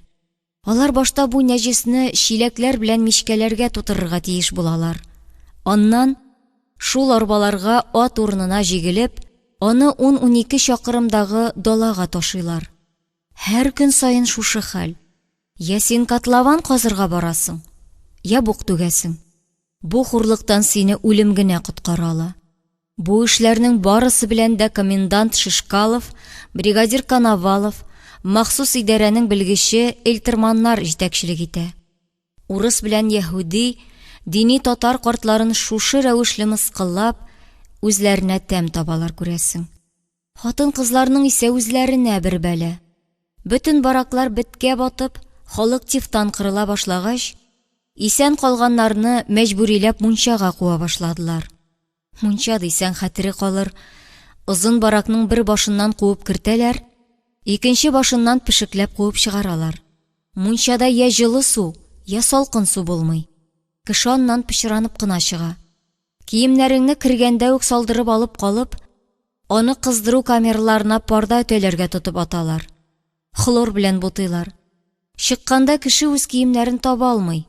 Алар башта бу нәҗесне чиләкләр белән мичкәләргә тутырырга тиеш булалар. Аннан, шул арбаларга ат урынына җигелеп, аны ун-унике чакрымдагы далага ташыйлар. Һәр көн саен шушы хәл. Йә син котлован казырга барасың, йә бук түгәсең. Бу хурлыктан сине үлем генә коткара ала. Бу эшләрнең барысы белән дә комендант Шишкалов, бригадир Коновалов, махсус идарәнең белгече Эльтерманнар җитәкчелек итә. Урыс белән яһүди, дини татар картларын шушы рәвешле мыскыллап, үзләренә тәм табалар, күрәсең. Хатын-кызларның исә үзләренә бер бәла. Бөтен бараклар беткә батып, халык тифтан кырыла башлагач, исән калганнарны мәҗбүриләп мунчага куа башладылар. Мунча дисәң, хәтере калыр. Озын баракның бер башыннан куып кертәләр, икенче башыннан пешекләп куып чыгаралар. Мунчада йә җылы су, йә салкын су булмый. Кеше аннан пычранып кына чыга. Киемнәреңне кергәндә үк салдырып алып калып, аны кыздыру камераларына парда өтәләргә тотып аталар. Хлор белән бутыйлар. Чыкканда кеше үз киемнәрен таба алмый.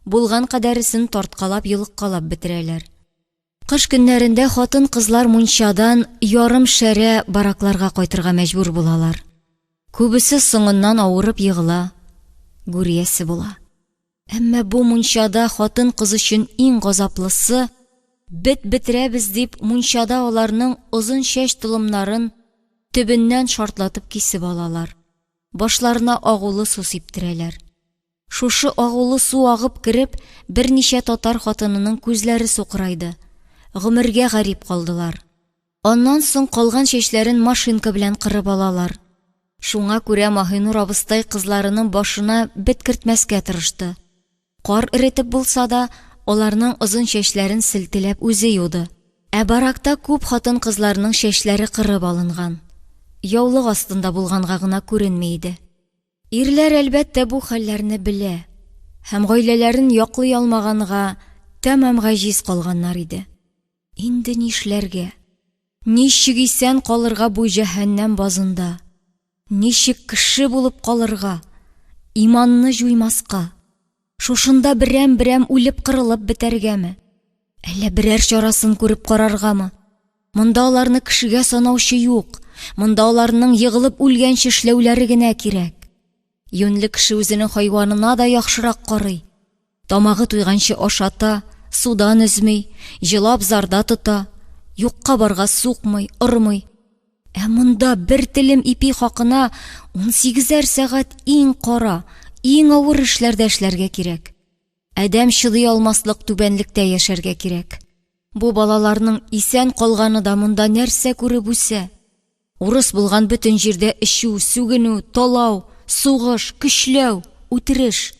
Булган кадәресен тарткалап-йолыккалап бетерәләр. Кыш көннәрендә хатын-кызлар мунчадан ярым шәрә баракларга кайтырга мәҗбүр булалар. Күбесе соңыннан авырып егыла, гүр иясе була. Әмма бу мунчада хатын-кыз өчен иң газаплысы, бет бетерәбез дип, мунчада аларның озын чәч толымнарын төбеннән шартлатып кисеп алалар, башларына агулы су сиптерәләр. Шушы агулы су агып кереп, берничә татар хатынының күзләре сукырайды, гомергә гарип калдылар. Аннан соң калган чәчләрен машинка белән кырып алалар. Шуңа күрә Маһинур абыстай кызларының башына бет кертмәскә тырышты. Кар эретеп булса да, аларның озын чәчләрен селтеләп үзе юды. Ә баракта күп хатын-кызларның чәчләре кырып алынган. Яулык астында булганга гына күренми иде. Ирләр, әлбәттә, бу хәлләрне белә һәм гаиләләрен яклый алмаганга тәмам гаҗиз калганнар иде. Инде нишләргә? Ничек исән калырга бу җәһәннәм базында? Ничек кеше булып калырга? Иманны җуймаска? Шушында берәм-берәм үлеп-кырылып бетәргәме? Әллә берәр чарасын күреп караргамы? Монда аларны кешегә санаучы юк, монда аларның егылып үлгәнче эшләүләре генә кирәк. Юньле кеше үзенең хайванына да яхшырак карый. Тамагы туйганчы ашата, судан өзми, җылы абзарда тота, юкка-барга сукмый, ормый. Ә монда бер телем ипи хакына унсигезәр сәгать иң кара, иң авыр эшләрдә эшләргә кирәк. Адәм чыдый алмаслык түбәнлектә яшәргә кирәк. Бу балаларның исән калганы да монда нәрсә күреп үсә? Урыс булган бөтен җирдә эчү, сүгенү, талау, сугыш, көчләү, үтереш.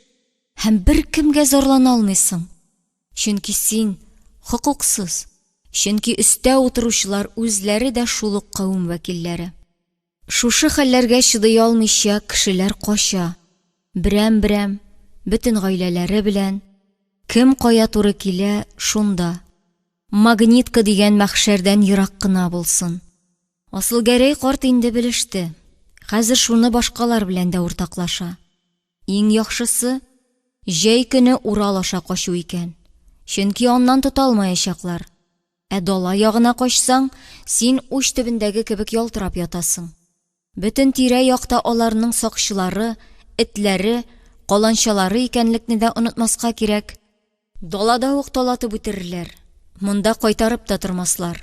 Һәм беркемгә зарлана алмыйсың, чөнки син, хокуксыз, чөнки өстә утыручылар үзләре дә шул ук кавем вәкилләре. Шушы хәлләргә чыдый алмыйча, кешеләр кача. Берәм-берәм, бөтен гаиләләре белән, кем кая туры килә, шунда. Магнитка дигән мәхшәрдән ерак кына булсын. Асылгәрәй карт инде белеште, хәзер шуны башкалар белән дә уртаклаша. Иң яхшысы, җәй көне Урал аша качу икән. Чөнки аннан тота алмаячаклар. Ә дала ягына качсаң, син уч төбендәге кебек ялтырап ятасың. Бөтен тирә-якта аларның сакчылары, этләре, каланчалары икәнлекне дә онытмаска кирәк. Далада ук талатып үтерерләр, монда кайтарып та тормаслар.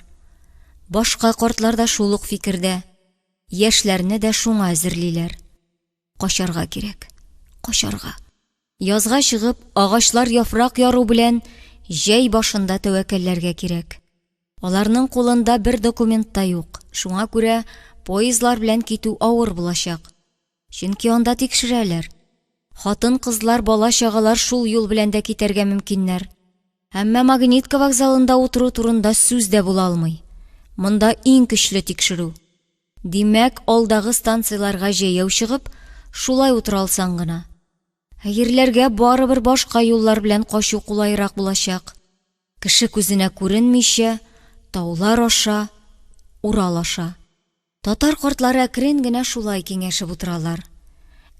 Башка картлар да шул ук фикердә. Яшьләрне дә шуңа әзерлиләр. Качарга кирәк, качарга. Язга чыгып, агачлар яфрак яру белән җәй башында тәвәккәлләргә кирәк. Аларның кулында бер документ та юк, шуңа күрә поездлар белән китү авыр булачак. Чөнки анда тикшерәләр. Хатын-кызлар, бала-чагалар шул юл белән дә китәргә мөмкиннәр. Әмма Магнитка вокзалында утыру турында сүз дә була алмый. Монда иң көчле тикшерү. Димәк, алдагы станцияләргә җәяү чыгып, шулай утыра алсаң гына. Ә ирләргә барыбер башка юллар белән качу кулайрак булачак. Кеше күзенә күренмичә, таулар аша, Урал аша. Татар картлары әкрен генә шулай киңәшеп утыралар.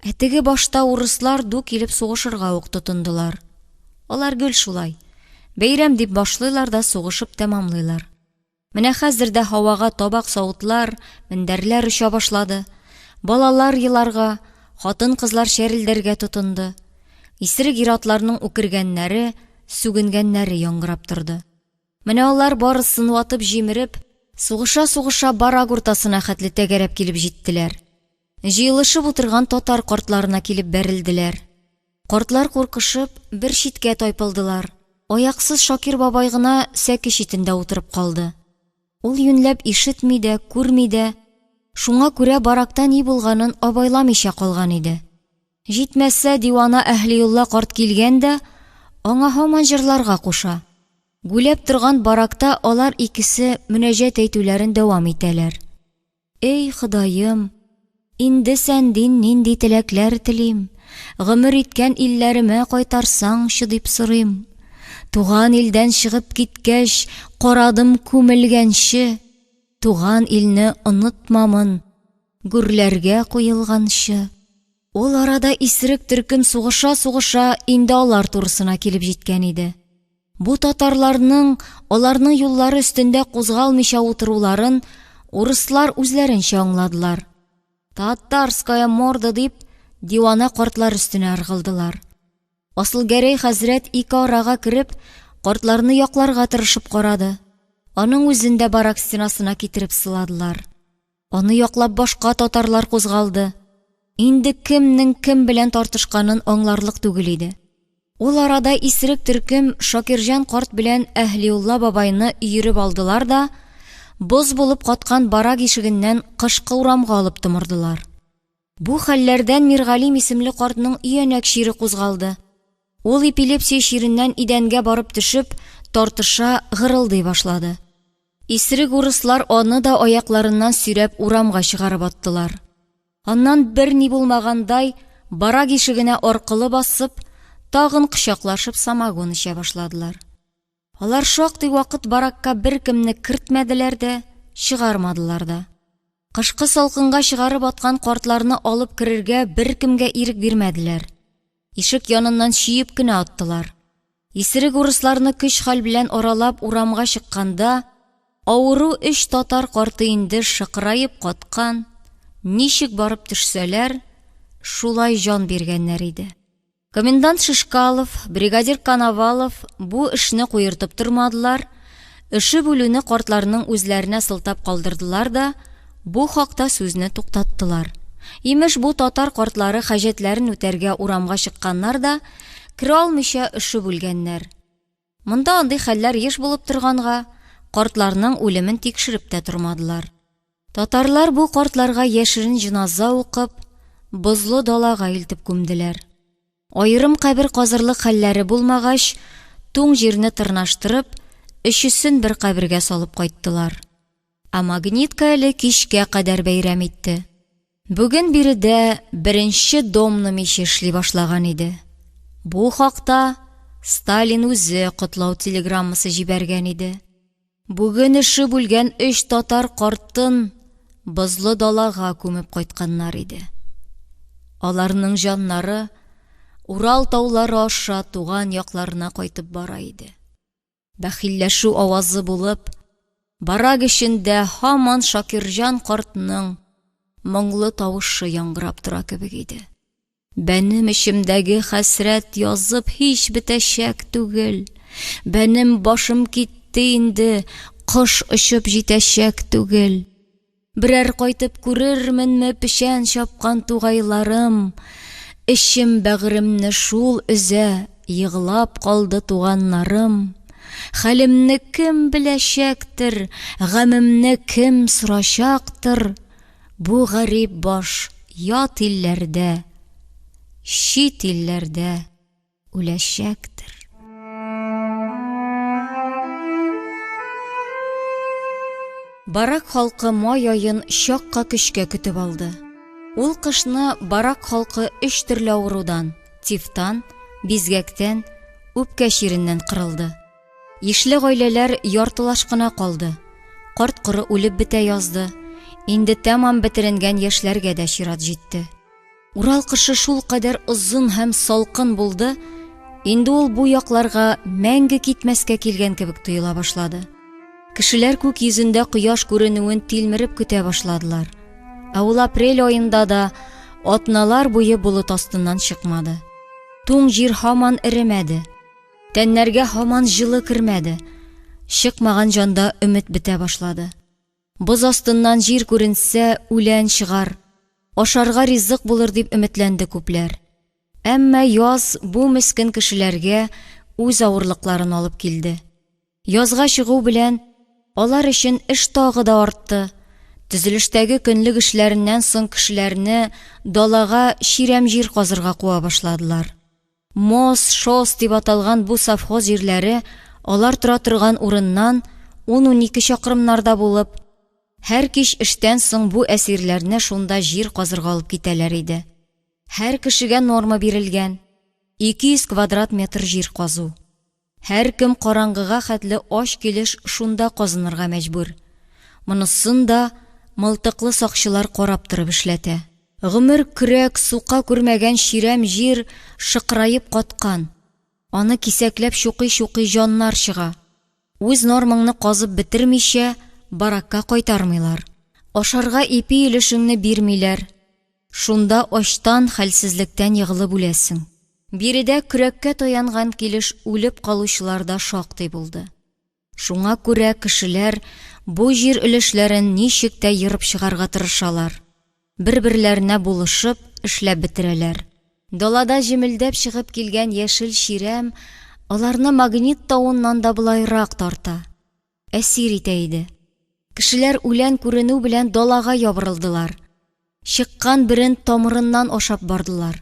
Ә теге башта урыслар ду килеп сугышырга ук тотындылар. Алар гел шулай. Бәйрәм дип башлыйлар да сугышып тәмамлыйлар. Менә хәзер дә һавага табак-савытлар, мендәрләр оча башлады. Балалар еларга, хатын-кызлар чәрелдәргә тотынды. Исерек ир-атларның үкергәннәре, сүгенгәннәре яңгырап торды. Менә алар барысын ватып-җимереп, сугыша-сугыша барак уртасына хәтле тәгәрәп килеп җиттеләр. Җыелышып утырган татар картларына килеп бәрелделәр. Картлар куркышып, бер читкә тайпылдылар. Аяксыз Шакир бабай гына сәке читендә утырып калды. Ул юньләп ишетми дә, күрми дә, шуңа күрә баракта ни булганын абайламыйча калган иде. Җитмәсә, дивана Әһлиулла карт килгән дә, аңа һаман җырларга куша. Гүләп торган баракта алар икесе мөнәҗәт әйтүләрен дәвам итәләр. Эй, Ходаем, инде сәндин нинди теләкләр телим, гомер иткән илләремә кайтарсаңчы дип сорыйм. Туган илдән чыгып киткәч, карадым күмелгәнче, туган илне онытмамын, гүрләргә куелганчы. Ул арада исерек төркем сугыша-сугыша инде алар турысына килеп җиткән иде. Бу татарларның аларның юллары өстендә кузгалмыйча утыруларын урыслар үзләренчә аңладылар. Татарская морда дип, дивана картлар өстенә ыргылдылар. Асылгәрәй хәзрәт ике арага кереп, картларны якларга тырышып карады. Аның үзен дә барак стенасына китереп сыладылар. Аны яклап башка татарлар кузгалды. Инде кемнең кем белән тартышканын аңларлык түгел иде. Ул арада исерек төркем Шакирҗан карт белән Әһлиулла бабайны өереп алдылар да, боз булып каткан барак ишегеннән кышкы урамга алып томырдылар. Бу хәлләрдән Миргалим исемле картның өянәк чире кузгалды. Ул эпилепсия чиреннән идәнгә барып төшеп, тартыша, гырылдый башлады. Исерек урыслар аны да аякларыннан сөйрәп урамга чыгарып аттылар. Аннан берни булмагандай, барак ишегенә аркылы басып, тагын кочаклашып самогон эчә башладылар. Алар шактый вакыт баракка беркемне кертмәделәр дә, чыгармадылар да. Кышкы салкынга чыгарып аткан картларны алып керергә беркемгә ирек бирмәделәр. Ишек яныннан чөеп кенә аттылар. Исерек урысларны көч-хәл белән аралап урамга чыкканда, авыру өч татар карты инде шыкыраеп каткан, ничек барып төшсәләр, шулай җан биргәннәр иде. Комендант Шишкалов, бригадир Коновалов бу эшне куертып тормадылар, өшеп үлүне картларның үзләренә сылтап калдырдылар да, бу хакта сүзне туктаттылар. Имеш, бу татар картлары хаҗәтләрен үтәргә урамга чыкканнар да, керә алмыйча өшеп үлгәннәр. Монда андый хәлләр еш булып торганга, картларның үлемен тикшереп тә тормадылар. Татарлар бу картларга яшерен җеназа укып, бозлы далага илтеп күмделәр. Аерым кабер казырлык хәлләре булмагач, туң җирне тырнаштырып, өчесен бер кабергә салып кайттылар. Ә Магнитка әле кичкә кадәр бәйрәм итте. Бүген биредә беренче домна миче эшли башлаган иде. Бу хакта Сталин үзе котлау телеграммасы җибәргән иде. Бүген өшеп үлгән өч татар картын бозлы далага күмеп кайтканнар иде. Аларның җаннары Урал таулары аша туган якларына кайтып бара иде. Бәхилләшү авазы булып, барак эчендә һаман Шакирҗан картның моңлы тавышы яңгырап тора кебек иде. Бәнем эчемдәге хәсрәт язып һич бетәчәк түгел. Бәнем башым китте инде, кош очып җитәчәк түгел. Берәр кайтып күрерменме печән чапкан тугайларым, Эчем бәгыремне шул өзә, егълап калды туганнарым. Хәлемне кем беләчәктер, гамемне кем сорачактыр, Бу гарип баш ят илләрдә, чит илләрдә үләчәктер. Барак халкы май аен чакка көчкә көтеп алды. Ул кышны барак халкы өч төрле авырудан, тифтан, бизгәктән, үпкә чиреннән кырылды. Ишле гаиләләр яртылаш кына калды. Карт-коры үлеп бетә язды. Инде тәмам бетеренгән яшьләргә дә чират җитте. Урал кышы шулкадәр озын һәм салкын булды, инде ул бу якларга мәңге китмәскә килгән кебек тоела башлады. Кешеләр күк йөзендә кояш күренүен тилмереп көтә башладылар. Ә ул апрель аенда да атналар буе болыт астыннан чыкмады. Туң җир һаман эремәде. Тәннәргә һаман җылы кермәде. Чыкмаган җанда өмет бетә башлады. Боз астыннан җир күренсә, үлән чыгар, ашарга ризык булыр дип өметләнде күпләр. Әмма яз бу мескен кешеләргә үз авырлыкларын алып килде. Язга чыгу белән, алар өчен эш тагы да артты. Төзелештәге көнлек эшләреннән соң кешеләрне далага чирәм җир казырга куа башладылар. Мос, Шос дип аталган бу совхоз җирләре алар тора торган урыннан ун-унике чакрымнарда булып, һәр кич эштән соң бу әсирләрне шунда җир казырга алып китәләр иде. Һәр кешегә норма бирелгән, 200 квадрат метр җир казу. Һәркем караңгыга хәтле ач килеш шунда казынырга мәҗбүр. Монысын да мылтыклы сакчылар карап торып эшләтә. Гомер көрәк, сука күрмәгән чирәм җир шыкраеп каткан, аны кисәкләп чукый-чукый җаннар чыга. Үз нормаңны казып бетермичә, баракка кайтармыйлар. Ашарга ипи өлешеңне бирмиләр. Шунда ачтан, хәлсезлектән егылып үләсең. Биредә көрәккә таянган килеш үлеп калучылар да шактый булды. Шуңа күрә кешеләр бу җир өлешләрен ничек тә ерып чыгарга тырышалар, бер-берләренә булышып, эшләп бетерәләр. Далада җемелдәп чыгып килгән яшел чирәм аларны Магнит тавыннан да болайрак тарта, әсир итә иде. Кешеләр үлән күренү белән далага ябырылдылар. Чыккан берен тамырыннан ашап бардылар.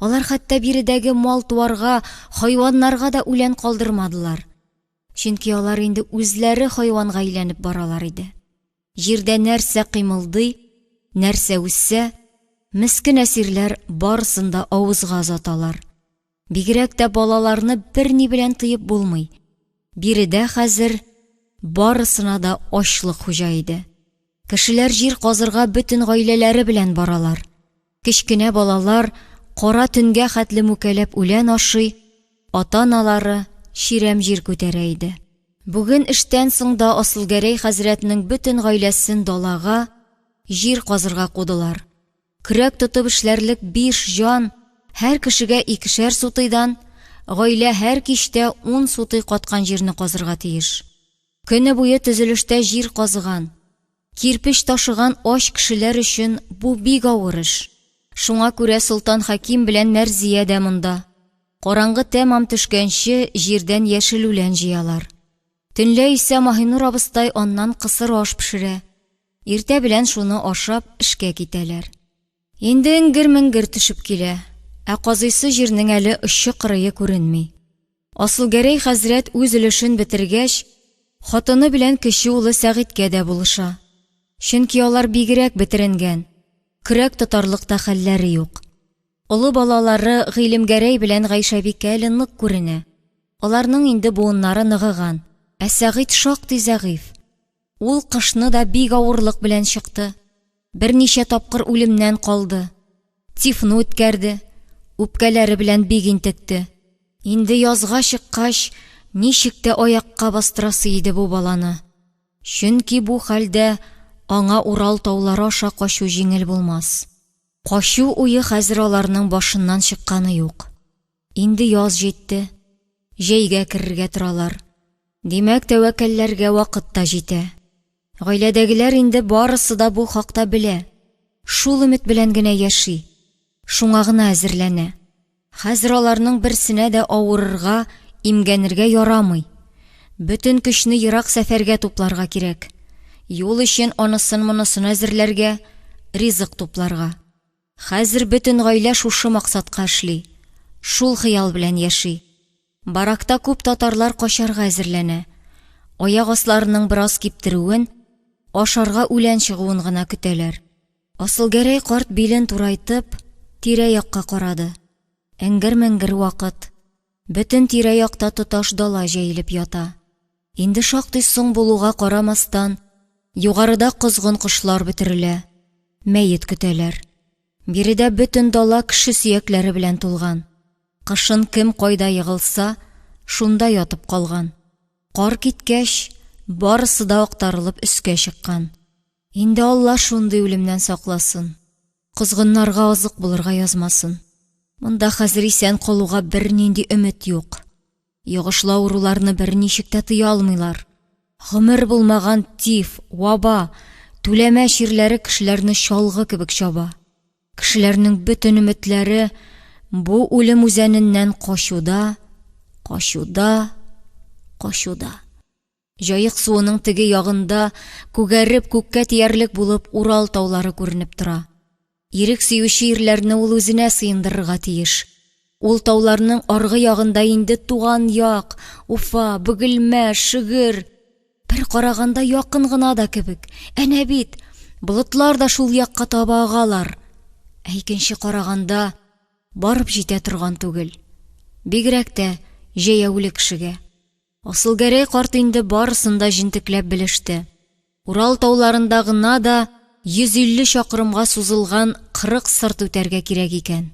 Алар хәтта биредәге мал-туарга, хайваннарга да үлән калдырмадылар. Чөнки алар инде үзләре хайванга әйләнеп баралар иде. Җирдә нәрсә кыймылдый, нәрсә үсә, мескен әсирләр барысын да авызга озаталар. Бигрәк тә балаларны берни белән тыеп булмый. Биредә хәзер барысына да ачлык хуҗа иде. Кешеләр җир казырга бөтен гаиләләре белән баралар. Кечкенә балалар кара төнгә хәтле мүкәләп үлән ашый, ата-аналары чирәм җир күтәрә иде. Бүген эштән соң да Асылгәрәй хәзрәтнең бөтен гаиләсен далага җир казырга кудылар. Көрәк тотып эшләрлек биш җан, һәр кешегә икешәр сутыйдан, гаилә һәр кичтә ун сутый каткан җирне казырга тиеш. Көне буе төзелештә җир казыган, кирпеч ташыган ач кешеләр өчен бу бик авыр эш. Шуңа күрә Солтан Хәким белән Мәрзия дә монда. Караңгы тәмам төшкәнче җирдән яшел үлән җыялар. Төнлә исә Маһинур абыстай аннан кысыр аш пешерә. Иртә белән шуны ашап, эшкә китәләр. Инде эңгер-меңгер төшеп килә, ә казыйсы җирнең әле очы-кырые күренми. Асылгәрәй хәзрәт үз өлешен бетергәч, хатыны белән кече улы Сәгыйтькә дә булыша. Чөнки алар бигрәк бетеренгән. Көрәк тотарлык та хәлләре юк. Олы балалары Гыйлемгәрәй белән Гайшәбикә әле нык күренә. Аларның инде буыннары ныгыган. Ә Сәгыйть шактый зәгыйфь. Ул кышны да бик авырлык белән чыкты. Берничә тапкыр үлемнән калды. Тифны үткәрде, үпкәләре белән бик интекте. Инде язга чыккач, ничек тә аякка бастырасы иде бу баланы. Чөнки бу хәлдә аңа Урал таулары аша качу җиңел булмас. Качу уе хәзер аларның башыннан чыкканы юк. Инде яз җитте, җәйгә керергә торалар. Димәк, тәвәккәлләргә вакыт та җитә. Гаиләдәгеләр инде барысы да бу хакта белә, шул өмет белән генә яши, шуңа гына әзерләнә. Хәзер аларның берсенә дә авырырга, имгәнергә ярамый. Бөтен көчне ерак сәфәргә тупларга кирәк. Юл өчен анысын-монысын әзерләргә, ризык тупларга. Хәзер бөтен гаилә шушы максатка эшли, шул хыял белән яши. Баракта күп татарлар качарга әзерләнә. Аяк асларының бераз киптерүен, ашарга үлән чыгуын гына көтәләр. Асылгәрәй карт билен турайтып, тирә-якка карады. Эңгер-меңгер вакыт. Бөтен тирә-якта тоташ дала җәелеп ята. Инде шактый соң булуга карамастан, югарыда козгын кошлар бөтерелә, мәет көтәләр. Биредә бөтен дала кеше сөякләре белән тулган. Кышын кем кайда егылса, шунда ятып калган. Кар киткәч, барысы да актарылып өскә чыккан. Инде Алла шундый үлемнән сакласын, козгыннарга азык булырга язмасын. Монда хәзер исән калуга бернинди өмет юк. Йогышлы авыруларны берничек тә тыя алмыйлар. Гомер булмаган тиф, ваба, түләмә чирләре кешеләрне чалгы кебек чаба. Кешеләрнең бөтен өметләре бу үлем үзәненнән качуда, качуда, качуда. Җаек суының теге ягында күгәреп күккә тиярлек булып Урал таулары күренеп тора. Ирек сөюче ирләрне ул үзенә сыендырырга тиеш. Ул тауларның аргы ягында инде туган як, Уфа, Бөгелмә, Шөгер. Бер караганда якын гына да кебек. Әнә бит, болытлар да шул якка таба агалар. Ә икенче караганда барып җитә торган түгел. Бигрәк тә җәяүле кешегә. Асылгәрәй карт инде барысын да җентекләп белеште. Урал тауларында гына да 150 чакрымга сузылган 40 сырт үтәргә кирәк икән.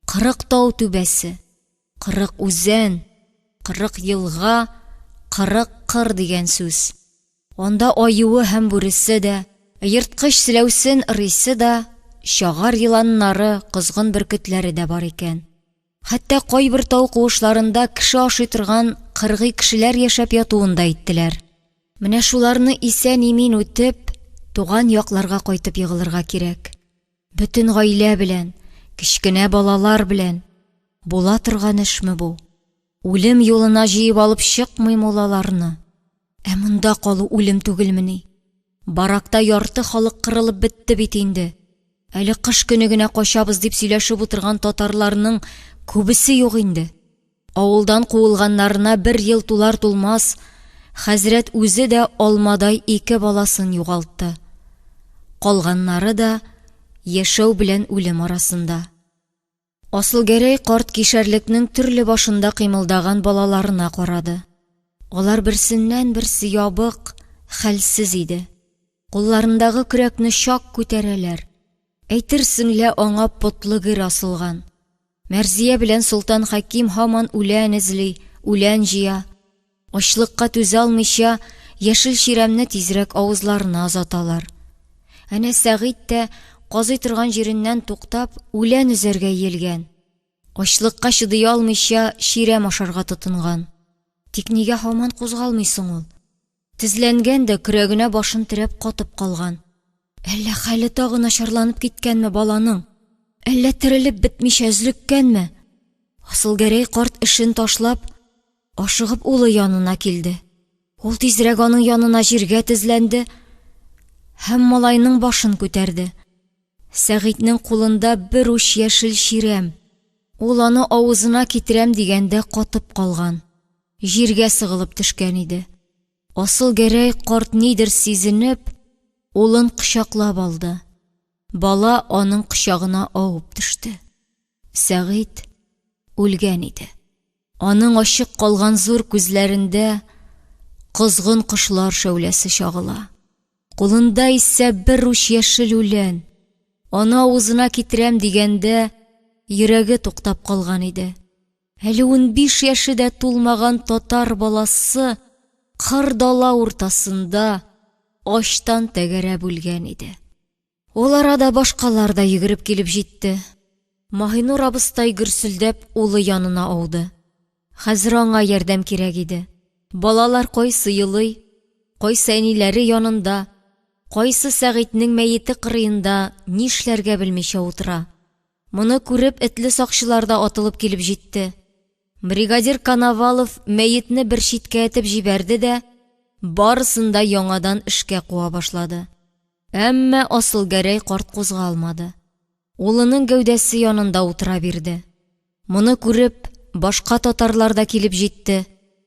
40 тау түбәсе, 40 үзән, 40 елга, 40 кыр дигән сүз. Анда аюы һәм бүресе дә, ерткыч селәүсен ырыйсы да, чагар еланнары, козгын бөркетләре дә бар икән. Хәтта кайбер тау куышларында кеше ашый торган кыргый кешеләр яшәп ятуын да әйттеләр. Менә шуларны исән-имин үтеп, туган якларга кайтып егылырга кирәк. Бөтен гаилә белән, кечкенә балалар белән. Була торган эшме бу? Үлем юлына җыеп алып чыкмыйм ул аларны. Ә монда калу үлем түгелмени? Баракта ярты халык кырылып бетте бит инде. Әле кыш көне генә качабыз дип сөйләшеп утырган татарларның күбесе юк инде. Авылдан куылганнарына бер ел тулар-тулмас, хәзрәт үзе дә алмадай ике баласын югалтты. Калганнары да яшәү белән үлем арасында. Асылгәрәй карт кишәрлекнең төрле башында кыймылдаган балаларына карады. Алар берсеннән-берсе ябык, хәлсез иде. Кулларындагы көрәкне чак күтәрәләр. Әйтерсең лә аңа потлы гер асылган. Мәрзия белән Солтан Хәким һаман үлән эзли, үлән җыя. Ачлыкка түзә алмыйча, яшел чирәмне тизрәк авызларына озаталар. Әнә Сәгыйть тә, казый торган җиреннән туктап, үлән өзәргә иелгән. Ачлыкка чыдый алмыйча, чирәм ашарга тотынган. Тик нигә һаман кузгалмый соң ул? Тезләнгән дә көрәгенә башын терәп катып калган. Әллә хәле тагы начарланып киткәнме баланың? Әллә терелеп бетмичә өзлеккәнме? Асылгәрәй карт эшен ташлап, ашыгып улы янына килде. Ул тизрәк аның янына җиргә тезләнде һәм малайның башын күтәрде. Сәгыйтьнең кулында бер уч яшел чирәм. Ул аны авызына китерәм дигәндә катып калган. Җиргә сыгылып төшкән иде. Асылгәрәй карт нидер сизенеп, улын кочаклап алды. Бала аның кочагына авып төште. Сәгыйть үлгән иде. Аның ачык калган зур күзләрендә козгын кошлар шәүләсе чагыла. Кулында исә бер уч яшел үлән. Аны авызына китерәм дигәндә, йөрәге туктап калган иде. Әле 15 яше дә тулмаган татар баласы кыр-дала уртасында ачтан тәгәрәп үлгән иде. Ул арада башкалар да йөгереп килеп җитте. Маһинур абыстай гөрселдәп улы янына ауды. Хәзер аңа ярдәм кирәк иде. Балалар кайсы елый, кайсы әниләре янында, кайсы Сәгыйтьнең мәете кырыенда нишләргә белмичә утыра. Моны күреп, этле сакчылар да атылып килеп җитте. Бригадир Коновалов мәетне бер читкә этеп җибәрде дә, барысын да яңадан эшкә куа башлады. Әмма Асылгәрәй карт кузгалмады. Улының гәүдәсе янында утыра бирде. Моны күреп, башка татарлар да килеп җитте.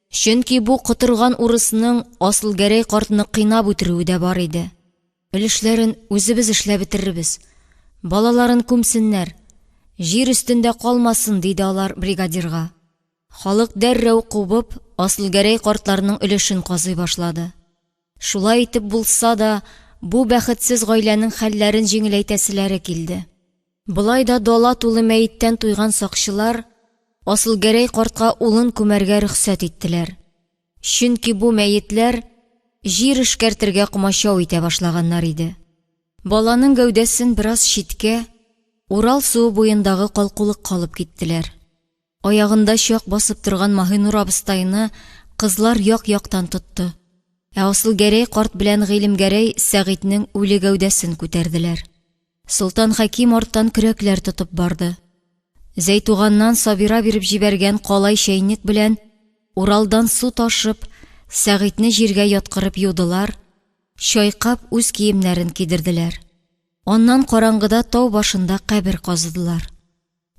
Чөнки бу котырган урысның Асылгәрәй картны кыйнап үтерүе дә бар иде. Өлешләрен үзебез эшләп бетерербез. Балаларын күмсеннәр. Җир өстендә калмасын, диде алар бригадирга. Халык дәррәү кубып, Асылгәрәй картларның өлешен казый башлады. Шулай итеп булса да, бу бәхетсез гаиләнең хәлләрен җиңеләйтәселәре килде. Болай да дала тулы мәеттән туйган сакчылар Асылгәрәй картка улын күмәргә рөхсәт иттеләр. Чөнки бу мәетләр җир эшкәртергә комачау итә башлаганнар иде. Баланың гәүдәсен бераз читкә, Урал суы буендагы калкулыкка алып киттеләр. Аягында чак басып торган Маһинур абыстайны кызлар як-яктан тотты. Ә Асылгәрәй карт белән Гыйлемгәрәй Сәгыйтьнең үле гәүдәсен күтәрделәр. Солтан Хәким арттан көрәкләр тотып барды. Зәйтуганнан Сабира биреп җибәргән калай чәйнек белән Уралдан су ташып, Сәгыйтьне җиргә яткырып юдылар, чайкап үз киемнәрен кидерделәр. Аннан караңгыда тау башында кабер казыдылар.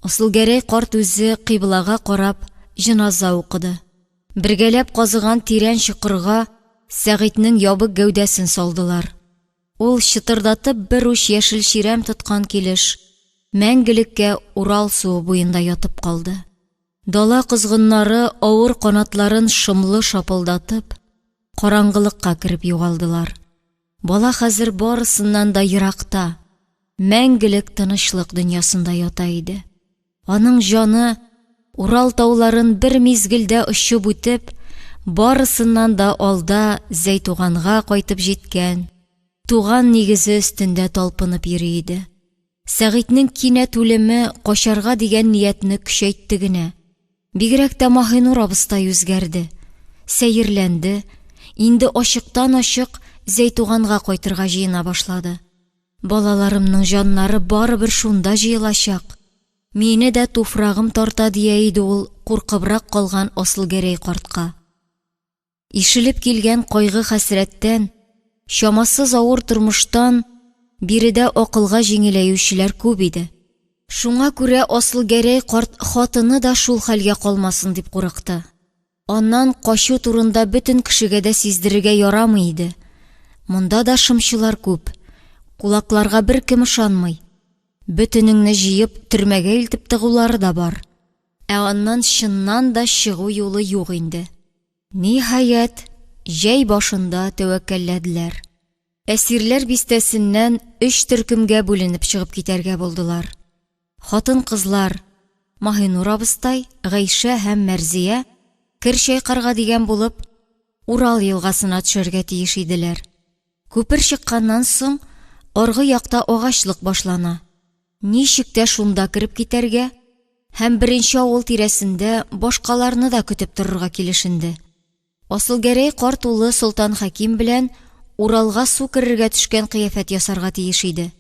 Асылгәрәй карт үзе кыйблага карап җеназа укыды. Бергәләп казыган тирән чокырга Сәгыйтьнең ябык гәүдәсен салдылар. Ул, чытырдатып бер уч яшел чирәм тоткан килеш, мәңгелеккә Урал суы буенда ятып калды. Дала козгыннары авыр канатларын шомлы шапылдатып, караңгылыкка кереп югалдылар. Бала хәзер барысыннан да еракта, мәңгелек тынычлык дөньясында ята иде. Аның җаны Урал тауларын бер мизгелдә очып үтеп, барысыннан да алда Зәйтуганга кайтып җиткән, туган нигезе өстендә талпынып йөри иде. Сәгыйтьнең кинәт үлеме качарга дигән ниятне көчәйтте генә. Бигрәк тә Маһинур абыстай үзгәрде, сәерләнде, инде ачыктан-ачык Зәйтуганга кайтырга җыена башлады. Балаларымның җаннары барыбер шунда җыелачак. Мине дә туфрагым тарта, дия иде ул куркыбрак калган Асылгәрәй картка. Ишелеп килгән кайгы-хәсрәттән, чамасыз авыр тормыштан биредә акылга җиңеләючеләр күп иде. Шуңа күрә Асылгәрәй карт хатыны да шул хәлгә калмасын дип курыкты. Аннан качу турында бөтен кешегә дә сиздерергә ярамый иде. Монда да шымчылар күп, кулакларга беркем ышанмый. Бөтенеңне җыеп, төрмәгә илтеп тыгулары да бар. Ә аннан чыннан да чыгу юлы юк инде. Ниһаять, җәй башында тәвәккәлләделәр. Әсирләр бистәсеннән өч төркемгә бүленеп чыгып китәргә булдылар. Хатын-кызлар, Маһинур абыстай, Гайшә һәм Мәрзия, кер чайкарга дигән булып, Урал елгасына төшәргә тиеш иделәр. Күпер чыкканнан соң, аргы якта агачлык башлана. Ничек тә шунда кереп китәргә һәм беренче авыл тирәсендә башкаларны да көтеп торырга килешенде. Асылгәрәй карт улы Солтан Хәким белән Уралга су керергә төшкән кыяфәт ясарга тиеш иде.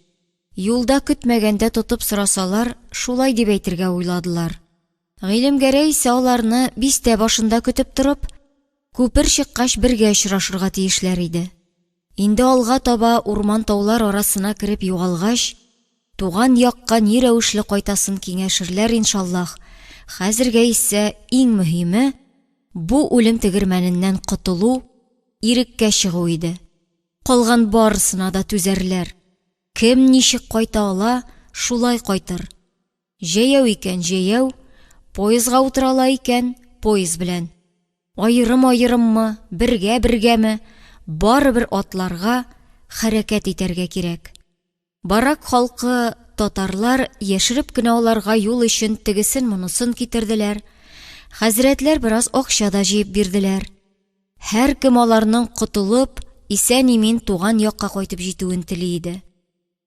Юлда көтмәгәндә тотып сорасалар, шулай дип әйтергә уйладылар. Гыйлемгәрәй исә аларны бистә башында көтеп торып, күпер чыккач бергә очрашырга тиешләр иде. Инде алга таба урман-таулар арасына кереп югалгач, туган якка ни рәвешле кайтасын киңәшерләр, иншаллаһ, хәзергә исә иң мөһиме, бу үлем тегермәненнән котылу, иреккә чыгу иде. Калган барысына да түзәрләр. Кем ничек кайта ала, шулай кайтыр. Җәяү икән – җәяү, поездга утыра ала икән – поезд белән. Аерым-аерыммы, бергә-бергәме, барыбер атларга, хәрәкәт итәргә кирәк. Барак халкы, татарлар яшереп кенә аларга юл өчен тегесен-монысын китерделәр, хәзрәтләр бераз акча да җыеп бирделәр. Һәркем аларның котылып, исән-имин туган якка кайтып җитүен тели иде.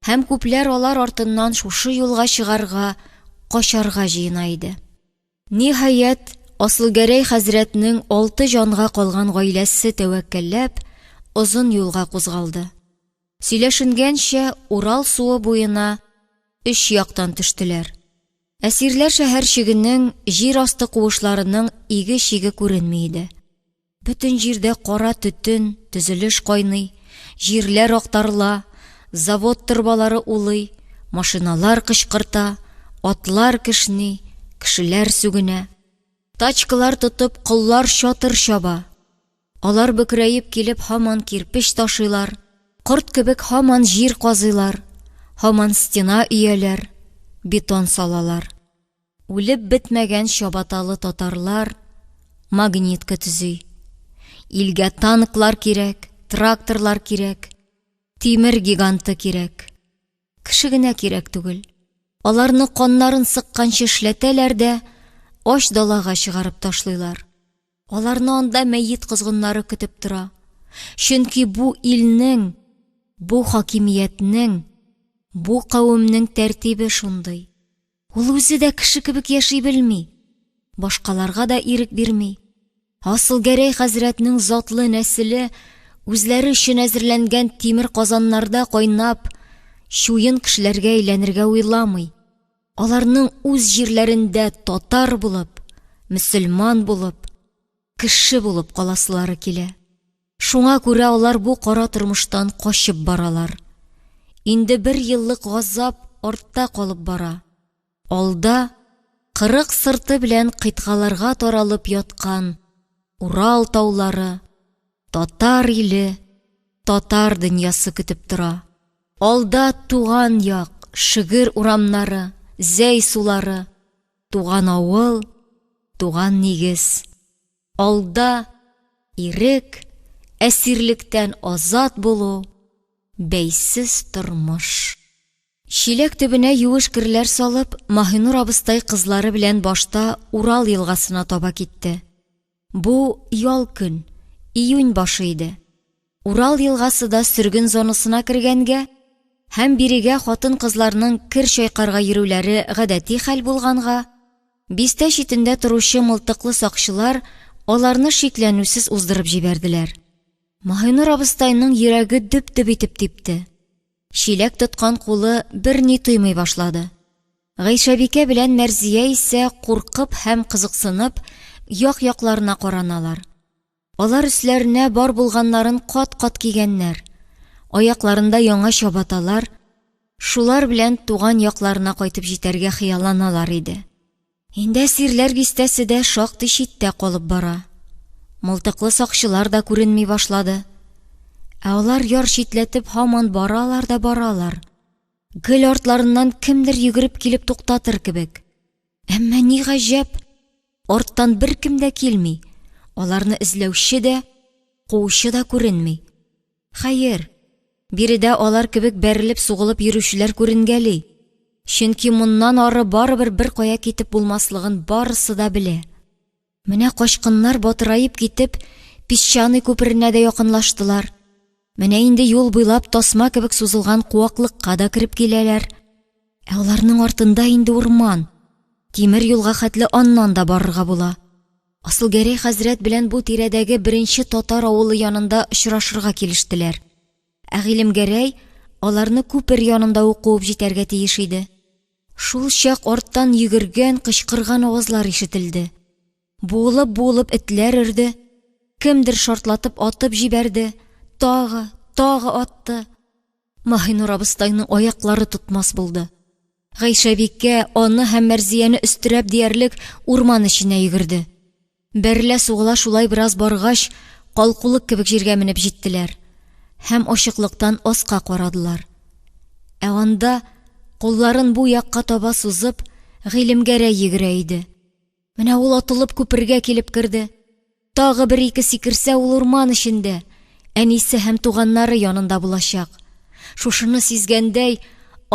Һәм күпләр алар артыннан шушы юлга чыгарга, качарга җыена иде. Ниһаять, Асылгәрәй хәзрәтнең алты җанга калган гаиләсе тәвәккәлләп, озын юлга кузгалды. Сөйләшенгәнчә, Урал суы буена өч яктан төштеләр. Әсирләр шәһәрчегенең җир асты куышларының иге-чиге күренми иде. Бөтен җирдә кара төтен, төзелеш кайный, җирләр актарыла, завод торбалары улый, машиналар кычкырта, атлар кешни, кешеләр сүгенә. Тачкалар тотып, коллар чатыр чаба. Алар бөкрәеп килеп һаман кирпеч ташыйлар, корт кебек һаман җир казыйлар, һаман стена өяләр, бетон салалар. Үлеп бетмәгән чабаталы татарлар магнитка төзи. Илгә танклар кирәк, тракторлар кирәк, тимер гиганты кирәк. Кеше генә кирәк түгел. Аларны каннарын сыкканчы эшләтәләр дә, ач далага чыгарып ташлыйлар. Аларны анда мәет козгыннары көтеп тора. Чөнки бу илнең, бу хакимиятнең, бу кавемнең тәртибе шундый. Ул үзе дә кеше кебек яши белми, башкаларга да ирек бирми. Асылгәрәй хәзрәтнең затлы нәселе үзләре өчен әзерләнгән тимер казаннарда кайнап, чуен кешеләргә әйләнергә уйламый. Аларның үз җирләрендә татар булып, мөселман булып, кеше булып каласылары килә. Шуңа күрә алар бу кара тормыштан качып баралар. Инде бер еллык газап артта калып бара. Алда 40 сырты белән кыйтгаларга таралып яткан Урал таулары, татар иле, татар дөньясы көтеп тора. Алда туган як, Шөгер урамнары, Зәй сулары, туган авыл, туган нигез. Алда ирек, әсирлектән азат булу, бәйсез тормыш. Чиләк төбенә юеш керләр салып, Маһинур абыстай кызлары белән башта Урал елгасына таба китте. Бу ял көн, июнь башы иде. Урал елгасы да сөрген зонасына кергәнгә һәм бирегә хатын-кызларның кер чайкарга йөрүләре гадәти хәл булганга, бистә читендә торучы мылтыклы сакчылар аларны шикләнүсез уздырып җибәрделәр. Маһинур абыстайның йөрәге дөп-дөп итеп типте. Чиләк тоткан кулы берни тоймый башлады. Гайшәбикә белән Мәрзия исә куркып һәм кызыксынып як-якларына караналар. Алар өсләренә бар булганнарын кат-кат кигәннәр, аякларында яңа чабаталар, шулар белән туган якларына кайтып җитәргә хыялланалар иде. Инде әсирләр бистәсе дә шактый читтә калып бара. Мылтыклы сакчылар да күренми башлады. Ә алар яр читләтеп һаман баралар да баралар. Гел артларыннан кемдер йөгереп килеп туктатыр кебек. Әмма ни гаҗәп, арттан беркем дә килми, аларны эзләүче дә, куучы да күренми. Хәер, биредә алар кебек бәрелеп-сугылып йөрүчеләр күренгәли. Чөнки моннан ары барыбер беркая китеп булмаслыгын барысы да белә. Менә качкыннар батыраеп китеп, Песчаный күперенә дә якынлаштылар. Менә инде юл буйлап тасма кебек сузылган куаклыкка да кереп киләләр. Ә аларның артында инде урман. Тимер юлга хәтле аннан да барырга була. Асылгәрәй хәзрәт белән бу тирәдәге беренче татар авылы янында очрашырга килештеләр. Ә Гыйлемгәрәй аларны күпер янында ук куып җитәргә тиеш иде. Шул чак арттан йөгергән, кычкырган авазлар ишетелде. Буылып-буылып этләр өрде, кемдер шартлатып атып җибәрде, тагы, тагы атты. Маһинур абыстайның аяклары тотмас булды. Гайшәбикә аны һәм Мәрзияне өстерәп диярлек урман эченә йөгерде. Бәрелә-сугыла шулай бераз баргач, калкулык кебек җиргә менеп җиттеләр һәм ачыклыктан аска карадылар. Ә анда, кулларын бу якка таба сузып, Гыйлемгәрәй йөгерә иде. Менә ул атылып күпергә килеп керде. Тагы бер-ике сикерсә, ул урман эчендә, әнисе һәм туганнары янында булачак. Шушыны сизгәндәй,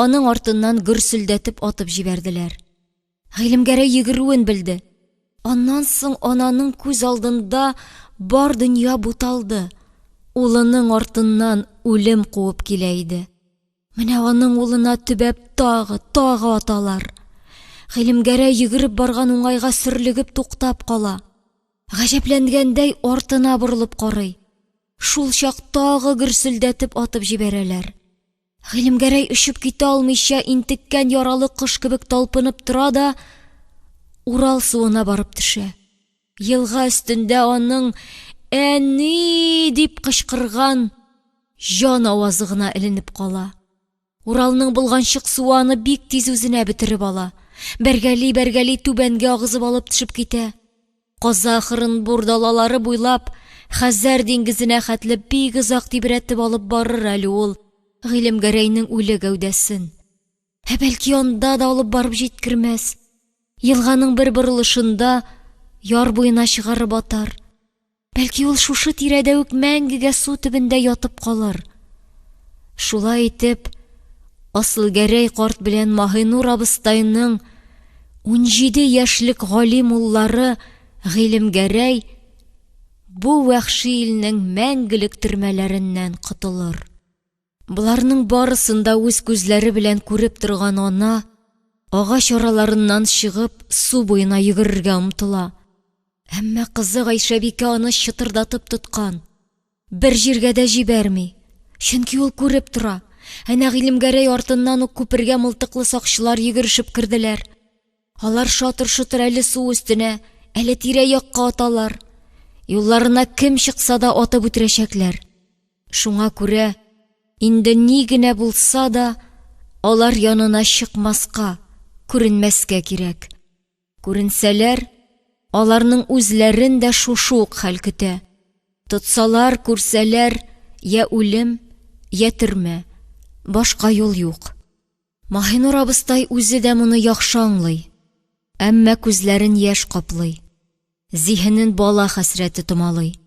аның артыннан гөрселдәтеп атып җибәрделәр. Гыйлемгәрәй йөгерүен белде. Аннан соң ананың күз алдында бар дөнья буталды. Улының артыннан үлем куып килә иде. Менә аның улына төбәп тагы, тагы аталар. Гыйлемгәрәй йөгереп барган уңайга сөрлегеп туктап кала. Гаҗәпләнгәндәй артына борылып карый. Шул чак тагы гөрселдәтеп атып җибәрәләр. Гыйлемгәрәй очып китә алмыйча интеккән яралы кош кебек талпынып тора да Урал суына барып төшә. Елга өстендә аның «Әни!» дип кычкырган җан авазы гына эленеп кала. Уралның болганчык суы аны бик тиз үзенә бөтереп ала. Бәргәли-бәргәли түбәнгә агызып алып төшеп китә. Казах Ырынбур далалары буйлап Хәзәр диңгезенә хәтле бик озак тибрәтеп алып барыр әле ул Гыйлемгәрәйнең үле гәүдәсен. Ә бәлки анда да алып барып җиткермәс. Елганың бер борылышында яр буена чыгарып атар. Бәлки ул шушы тирәдә үк мәңгегә су төбендә ятып калыр. Шулай итеп, Асылгәрәй карт белән Маһинур абыстайның 17 яшьлек галим уллары Гыйлемгәрәй бу вәхши илнең мәңгелек төрмәләреннән котылыр. Боларның барысын да үз күзләре белән күреп торган ана, агач араларыннан чыгып, су буена йөгерергә омтыла. Әмма кызы Гайшәбикә аны чытырдатып тоткан. Бер җиргә дә җибәрми. Чөнки ул күреп тора. Әнә Гыйлемгәрәй артыннан ук күпергә мылтыклы сакчылар йөгерешеп керделәр. Алар шатыр-шотыр әле су өстенә, әле тирә-якка аталар. Юлларына кем чыкса да атып үтерәчәкләр. Шуңа күрә инде ни генә булса да, алар янына чыкмаска, күренмәскә кирәк. Күренсәләр, аларның үзләрен дә шушы ук хәл көтә. Тотсалар, күрсәләр, йә үлем, йә төрмә. Башка юл юк. Маһинур абыстай үзе дә моны яхшы аңлый, әмма күзләрен яшь каплый. Зиһенен бала хәсрәте томалый.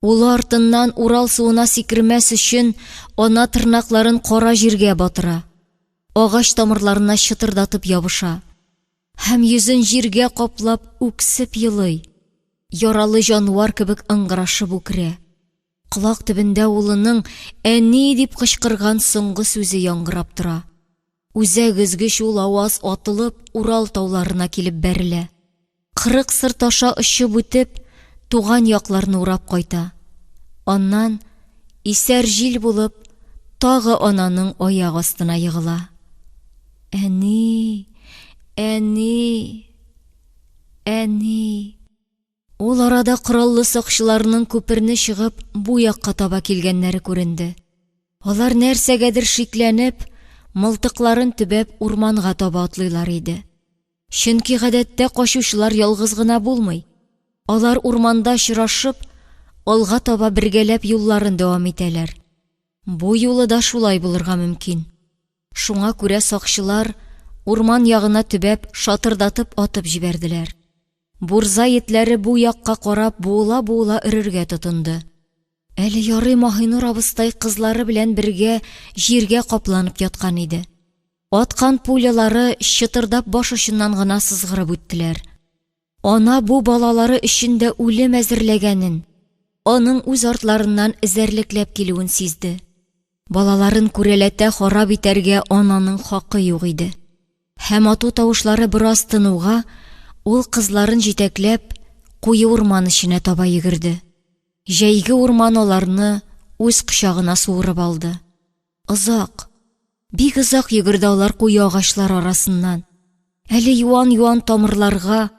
Улы артыннан Урал суына сикермәс өчен ана тырнакларын кара җиргә батыра, агач тамырларына чытырдатып ябыша һәм йөзен җиргә каплап үксеп елый, яралы җанвар кебек ыңгырашып үкерә. Колак төбендә улының «әни» дип кычкырган соңгы сүзе яңгырап тора. Үзәк өзгеч ул аваз атылып Урал тауларына килеп бәрелә. 40 сырт аша очып үтеп, туган якларны урап кайта. Аннан, исәр җил булып, тагы ананың аяк астына егыла. Әни, әни, әни. Ул арада кораллы сакчыларның күперне чыгып, бу якка таба килгәннәре күренде. Алар нәрсәгәдер шикләнеп, мылтыкларын төбәп урманга таба атлыйлар иде. Чөнки гадәттә качучылар ялгыз гына булмый. Алар урманда очрашып, алга таба бергәләп юлларын дәвам итәләр. Бу юлы да шулай булырга мөмкин. Шуңа күрә сакчылар урман ягына төбәп, шатырдатып атып җибәрделәр. Бурза этләре бу якка карап буыла-буыла өрергә тотынды. Әле ярый Маһинур абыстай кызлары белән бергә җиргә капланып яткан иде. Аткан пулялары чытырдап баш очыннан гына сызгырып үттеләр. Ана бу балалары өчен дә үлем әзерләгәнен, аның үз артларыннан эзәрлекләп килүен сизде. Балаларын күрәләтә харап итәргә ананың хакы юк иде. Һәм ату тавышлары бераз тынуга, ул кызларын җитәкләп, куе урман эченә таба йөгерде. Җәйге урман аларны үз кочагына суырып алды. Озак, бик озак йөгерде алар куе агачлар арасыннан. Әле юан-юан тамырларга,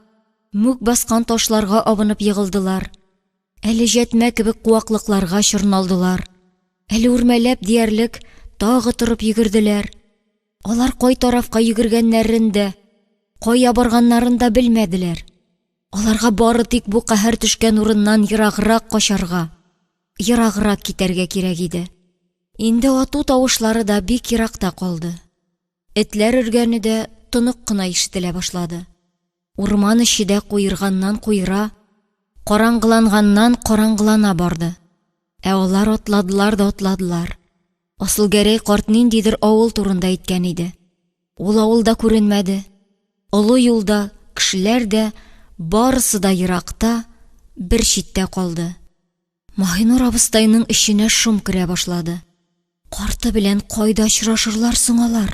мүк баскан ташларга абынып егылдылар. Әле җәтмә кебек куаклыкларга чорналдылар, әле үрмәләп диярлек тагы торып йөгерделәр. Алар кай тарафка йөгергәннәрен дә, кая барганнарын да белмәделәр. Аларга бары тик бу каһәр төшкән урыннан ераграк качарга, ераграк китәргә кирәк иде. Инде ату тавышлары да бик еракта калды. Этләр өргәне дә тонык кына ишетелә башлады. Урман эче дә куерганнан-куера, караңгыланганнан-караңгылана барды. Ә алар атладылар да атладылар. Асылгәрәй карт ниндидер авыл турында әйткән иде. Ул авыл да күренмәде. Олы юл да, кешеләр дә, барысы да еракта, бер читтә калды. Маһинур абыстайның эченә шом керә башлады. Карты белән кайда очрашырлар соң алар?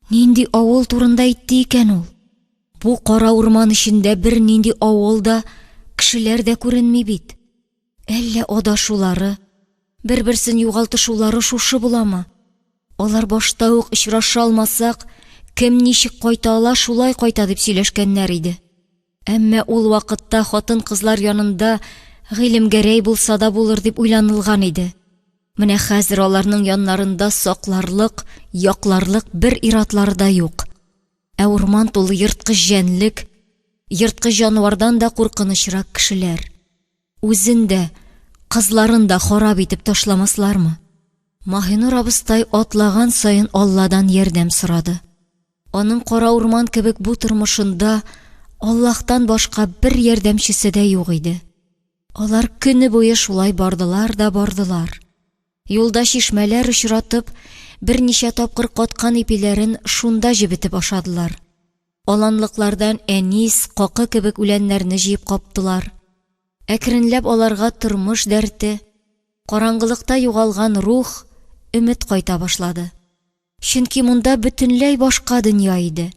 Нинди авыл турында әйтте икән ул? Бу кара урман эчендә бернинди авыл да, кешеләр дә күренми бит. Әллә адашулары, бер-берсен югалтышулары шушы буламы? Алар башта ук очраша алмасак, кем ничек кайта ала, шулай кайта дип сөйләшкәннәр иде. Әмма ул вакытта хатын-кызлар янында Гыйлемгәрәй булса да булыр дип уйланылган иде. Менә хәзер аларның яннарында сакларлык, якларлык бер ир-атлары да юк. Ә урман тулы ерткыч җәнлек, ерткыч җанвардан да куркынычрак кешеләр. Үзен дә, кызларын да харап итеп ташламаслармы? Маһинур абыстай атлаган саен Алладан ярдәм сорады. Аның кара урман кебек бу тормышында Аллаһтан башка бер ярдәмчесе дә юк иде. Алар көне буе шулай бардылар да бардылар. Юлда чишмәләр очратып, берничә тапкыр каткан ипиләрен шунда җебетеп ашадылар. Аланлыклардан әнис, какы кебек үләннәрне җыеп каптылар. Әкренләп аларга тормыш дәрте, караңгылыкта югалган рух, өмет кайта башлады. Чөнки монда бөтенләй башка дөнья иде.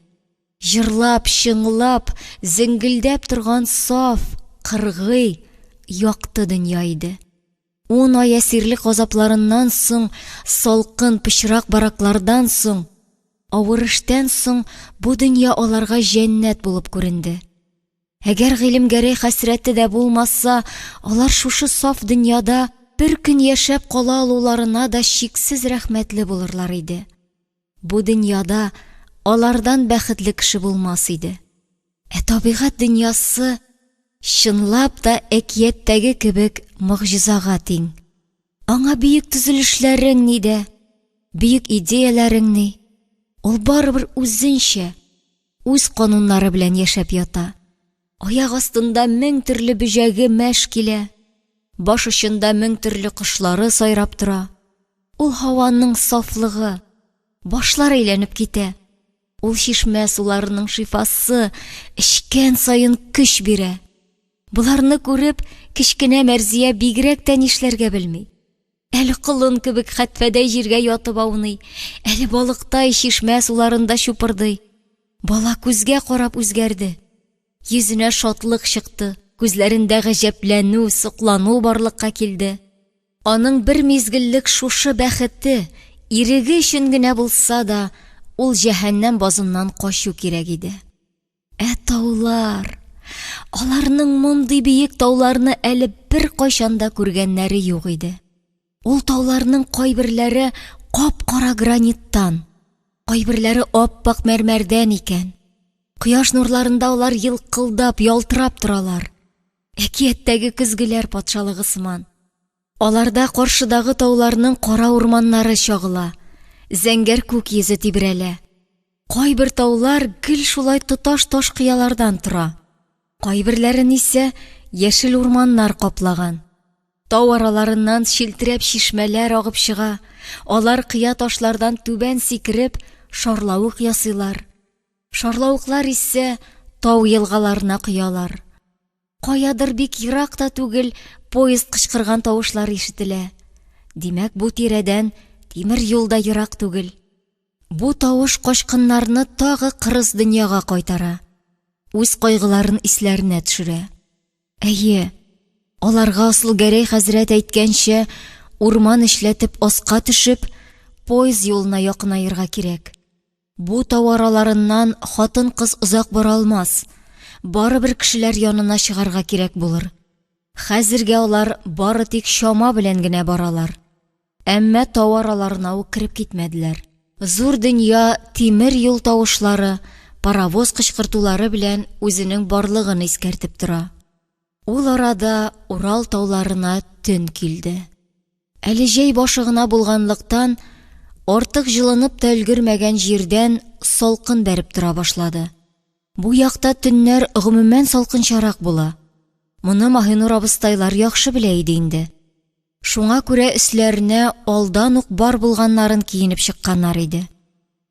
Җырлап, чыңлап, зеңгелдәп торган саф, кыргый, якты дөнья иде. Ун ай әсирлек газапларыннан соң, салкын, пычрак бараклардан соң, авыр эштән соң бу дөнья аларга җәннәт булып күренде. Әгәр Гыйлемгәрәй хәсрәте дә булмаса, алар шушы саф дөньяда бер көн яшәп кала алуларына да чиксез рәхмәтле булырлар иде. Бу дөньяда алардан бәхетле кеше булмас иде. Ә табигать дөньясы чынлап та әкияттәге кебек могҗизага тиң. Аңа бөек төзелешләрең ни дә, бөек идеяләрең ни, ул барыбер үзенчә, үз кануннары белән яшәп ята. Аяк астында мең төрле бөҗәге мәш килә, баш очында мең төрле кошлары сайрап тора. Ул һаваның сафлыгы, башлар әйләнеп китә. Ул чишмә суларының шифасы эчкән саен көч бирә. Боларны күреп, кечкенә Мәрзия бигрәк тә нишләргә белми. Әле колын кебек хәтфәдәй җиргә ятып ауный, әле балыктай чишмә суларында чупырдый. Бала күзгә карап үзгәрде. Йөзенә шатлык чыкты, күзләрендә гаҗәпләнү, соклану барлыкка килде. Аның бер мизгеллек шушы бәхете, иреге өчен генә булса да, ул җәһәннәм базыннан качу кирәк иде. Ә таулар! Аларның мондый биек тауларны әле беркайчан да күргәннәре юк иде. Ул тауларның кайберләре кап-кара граниттан, кайберләре ап-ак мәрмәрдән икән. Кояш нурларында алар елкылдап, ялтырап торалар. Әкияттәге көзгеләр патшалыгы сыман. Аларда каршыдагы тауларның кара урманнары чагыла, зәңгәр күк йөзе тибрәлә. Кайбер таулар гел шулай тоташ таш кыялардан тора. Кайберләрен исә яшел урманнар каплаган. Тау араларыннан челтерәп чишмәләр агып чыга, алар кыя ташлардан түбән сикереп, шарлавык ясыйлар. Шарлавыклар исә тау елгаларына коялар. Каядыр бик ерак та түгел поезд кычкырган тавышлар ишетелә. Димәк, бу тирәдән тимер юл да ерак түгел. Бу тавыш качкыннарны тагы кырыс дөньяга кайтара. Үз кайгыларын исләренә төшерә. Әйе, аларга Асылгәрәй хәзрәт әйткәнчә, урман эчләтеп аска төшеп, поезд юлына якынаерга кирәк. Бу тау араларыннан хатын-кыз озак бара алмас, барыбер кешеләр янына чыгарга кирәк булыр. Хәзергә алар бары тик чама белән генә баралар. Әмма тау араларына ук кереп китмәделәр. Зур дөнья тимер юл тавышлары, паровоз кычкыртулары белән үзенең барлыгын искәртеп тора. Ул арада Урал тауларына төн килде. Әле җәй башы гына булганлыктан, артык җылынып та өлгермәгән җирдән салкын бәреп тора башлады. Бу якта төннәр гомумән салкынчарак була. Моны Маһинур абыстайлар яхшы белә иде инде. Шуңа күрә өсләренә алдан ук бар булганнарын киенеп чыкканнар иде.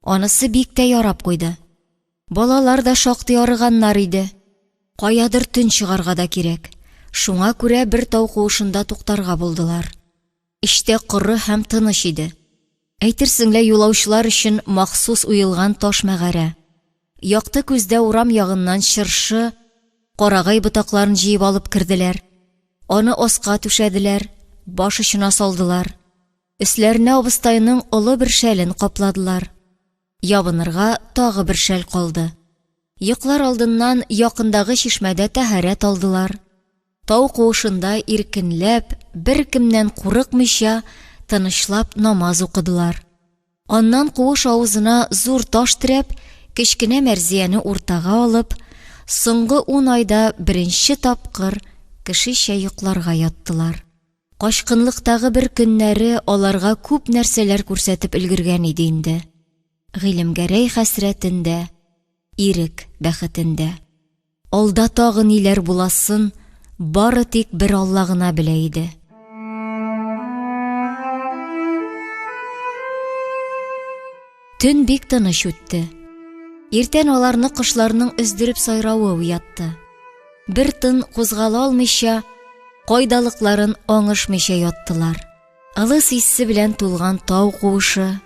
Анысы бик тә ярап куйды. Балалар да шактый арыганнар иде. Каядыр төн чыгарга да кирәк. Шуңа күрә бер тау куышында туктарга булдылар. Эчтә коры һәм тыныч иде. Әйтерсең лә юлаучылар өчен махсус уелган таш мәгарә. Якты күздә урам ягыннан чыршы, карагай ботакларын җыеп алып керделәр. Аны аска түшәделәр, баш очына салдылар. Өсләренә абыстайның олы бер шәлен капладылар. Ябынырга тагы бер шәл калды. Йоклар алдыннан якындагы чишмәдә тәһарәт алдылар. Тау куышында иркенләп, беркемнән курыкмыйча, тынычлап намаз укыдылар. Аннан куыш авызына зур таш терәп, кечкенә Мәрзияне уртага алып, соңгы ун айда беренче тапкыр кешечә йокларга яттылар. Качкынлыктагы бер көннәре аларга күп нәрсәләр күрсәтеп өлгергән иде инде. Гыйлемгәрәй хәсрәтен дә, ирек бәхетен дә. Алда тагы ниләр буласын бары тик бер Алла гына белә иде. Төн бик тыныч үтте. Иртән аларны кошларның өздереп сайравы уятты. Бер тын кузгала алмыйча, кайдалыкларын аңышмыйча яттылар. Ылыс исе белән тулган тау куышы,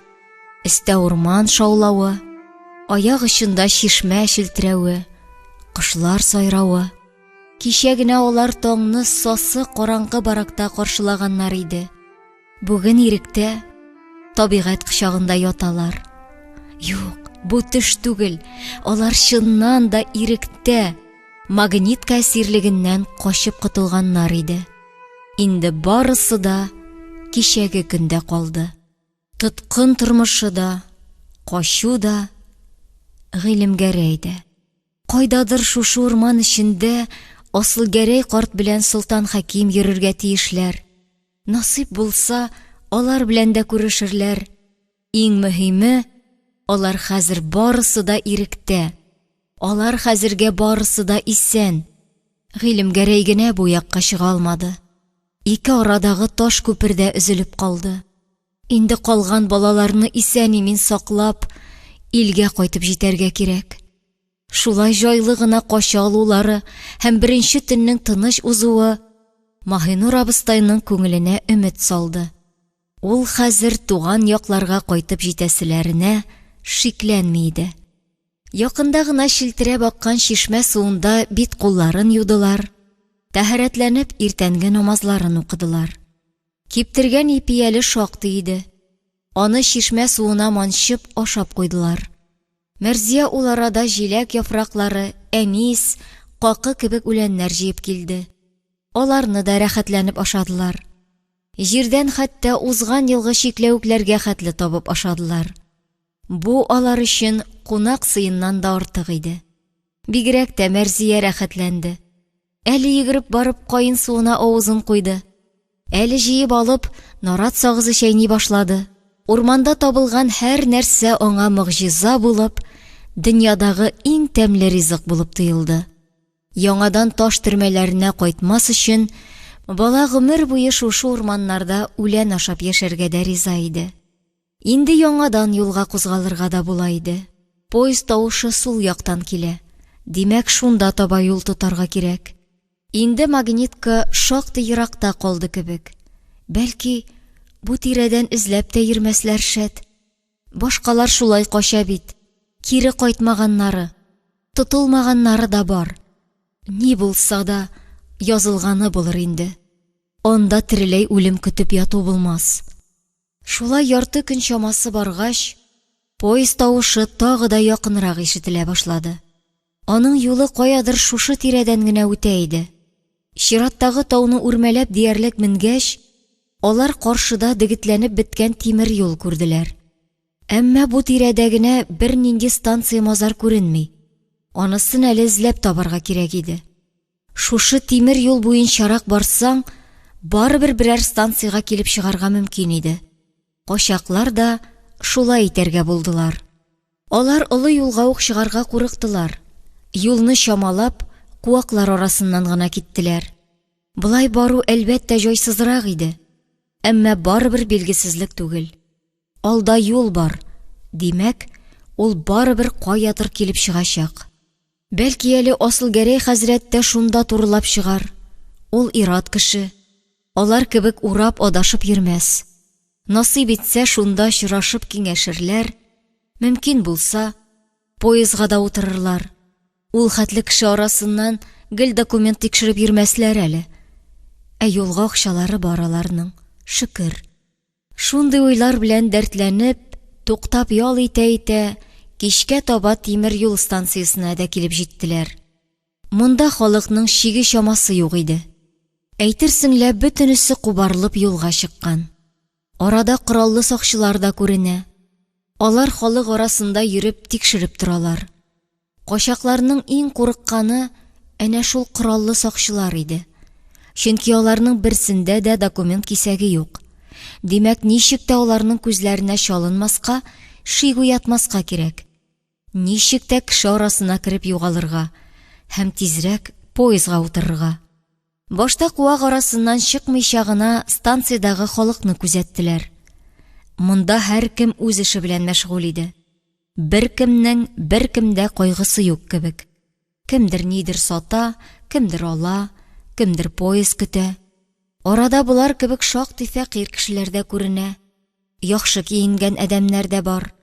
өстә урман шаулавы, аяк очында чишмә челтерәве, кошлар сайравы. Кичә генә алар таңны сасы караңгы баракта каршылаганнар иде. Бүген иректә, табигать кочагында яталар. Юк, бу төш түгел, алар чыннан да иректә, магнитка әсирлегеннән качып котылганнар иде. Инде барысы да кичәге көндә калды. Тоткын тормышы да, качу да, Гыйлемгәрәй дә. Кайдадыр шушы урман эчендә Асылгәрәй карт белән Солтан Хәким йөрергә тиешләр. Насыйп булса, алар белән дә күрешерләр. Иң мөһиме, алар хәзер барысы да иректә. Алар хәзергә барысы да исән. Гыйлемгәрәй генә бу якка чыга алмады. Ике арадагы таш күпер дә өзелеп калды. Инде калган балаларны исән-имин саклап, илгә кайтып җитәргә кирәк. Шулай җайлы гына кача алулары һәм беренче төннең тыныч узуы Маһинур абыстайның күңеленә өмет салды. Ул хәзер туган якларга кайтып җитәселәренә шикләнми иде. Якында гына челтерәп аккан чишмә суында бит-кулларын юдылар, тәһарәтләнеп иртәнге намазларын укыдылар. Киптергән ипи әле шактый иде. Аны чишмә суына манчып ашап куйдылар. Мәрзия ул арада җиләк яфраклары, әнис, какы кебек үләннәр җыеп килде. Аларны да рәхәтләнеп ашадылар. Җирдән хәтта узган елгы чикләвекләргә хәтле табып ашадылар. Бу алар өчен кунак сыеннан да артык иде. Бигрәк тә Мәрзия рәхәтләнде. Әле йөгереп барып каен суына авызын куйды. Әле җыеп алып, нарат сагызы чәйни башлады. Урманда табылган һәр нәрсә аңа могҗиза булып, дөньядагы иң тәмле ризык булып тоелды. Яңадан таш төрмәләренә кайтмас өчен, бала гомер буе шушы урманнарда үлән ашап яшәргә дә риза иде. Инде яңадан юлга кузгалырга да була иде. Поезд тавышы сул яктан килә. Димәк, шунда таба юл тотарга кирәк. Инде магнитка шактый еракта калды кебек. Бәлки, бу тирәдән эзләп тә йөрмәсләр шәт. Башкалар шулай кача бит. Кире кайтмаганнары, тотылмаганнары да бар. Ни булса да, язылганы булыр инде. Анда тереләй үлем көтеп яту булмас. Шулай ярты көн чамасы баргач, поезд тавышы тагы да якынрак ишетелә башлады. Аның юлы каядыр шушы тирәдән генә үтә иде. Чираттагы тауны үрмәләп диярлек менгәч, алар каршыда дегетләнеп беткән тимер юл күрделәр. Әмма бу тирәдә генә бернинди станция-мазар күренми. Анысын әле эзләп табарга кирәк иде. Шушы тимер юл буенчарак барсаң, барыбер берәр станциягә килеп чыгарга мөмкин иде. Качаклар да шулай итәргә булдылар. Алар олы юлга ук чыгарга курыктылар, юлны чамалап, куаклар арасыннан гына киттеләр. Болай бару, әлбәттә, җайсызрак иде, әмма барыбер билгесезлек түгел. Алда юл бар, димәк, ул барыбер каядыр килеп чыгачак. Бәлки әле Асылгәрәй хәзрәт тә шунда турылап чыгар. Ул ир-ат кеше. Алар кебек урап, адашып йөрмәс. Насыйп итсә, шунда очрашып киңәшерләр, мөмкин булса, поездга да утырырлар. Ул хәтле кеше арасыннан гел документ тикшереп йөрмәсләр әле. Ә юлга акчалары бар аларның, шөкер. Шундый уйлар белән дәртләнеп, туктап ял итә-итә, кичкә таба тимер юл станциясенә дә килеп җиттеләр. Монда халыкның чиге-чамасы юк иде. Әйтерсең лә бөтенесе кубарылып юлга чыккан. Арада кораллы сакчылар да күренә. Алар халык арасында йөреп тикшереп торалар. Качакларның иң курыкканы әнә шул кораллы сакчылар иде. Чөнки аларның берсендә дә документ кисәге юк. Димәк, ничек тә аларның күзләренә чалынмаска, шик уятмаска кирәк. Ничек тә кеше арасына кереп югалырга һәм тизрәк поездга утырырга. Башта куак арасыннан чыкмыйча гына станциядәге халыкны күзәттеләр. Монда һәркем үз эше белән мәшгуль иде. Беркемнең беркемдә кайгысы юк кебек. Кемдер нидер сата, кемдер ала, кемдер поезд көтә. Арада болар кебек шактый фәкыйрь кешеләр дә күренә. Яхшы киенгән адәмнәр дә бар.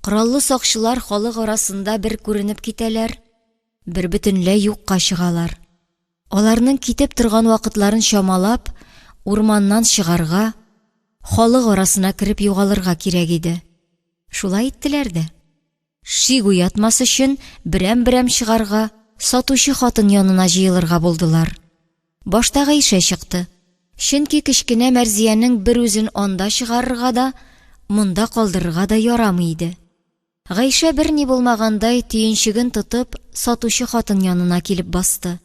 Кораллы сакчылар халык арасында бер күренеп китәләр, бер бөтенләй юкка чыгалар. Аларның китеп торган вакытларын чамалап, урманнан чыгарга, халык арасына кереп югалырга кирәк иде. Шулай иттеләр дә. Шик уятмас өчен берәм-берәм чыгарга, сатучы хатын янына җыелырга булдылар. Башта Гайшә чыкты. Чөнки кечкенә Мәрзиянең бер үзен анда чыгарырга да, монда калдырырга да ярамый иде. Гайшә берни булмагандай төенчеген тотып, сатучы хатын янына килеп басты.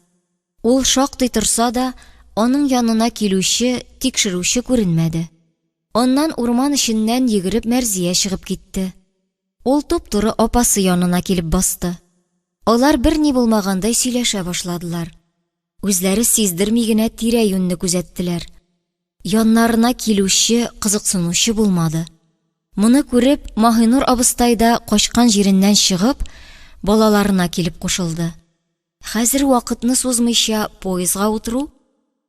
Ул шактый торса да, аның янына килүче, тикшерүче күренмәде. Аннан урман эченнән йөгереп Мәрзия чыгып китте. Ул туп-туры апасы янына килеп басты. Алар берни булмагандай сөйләшә башладылар. Үзләре сиздерми генә тирә-юньне күзәттеләр. Яннарына килүче, кызыксынучы булмады. Моны күреп, Маһинур абыстай да качкан җиреннән чыгып, балаларына килеп кушылды. Хәзер вакытны сузмыйча поездга утыру,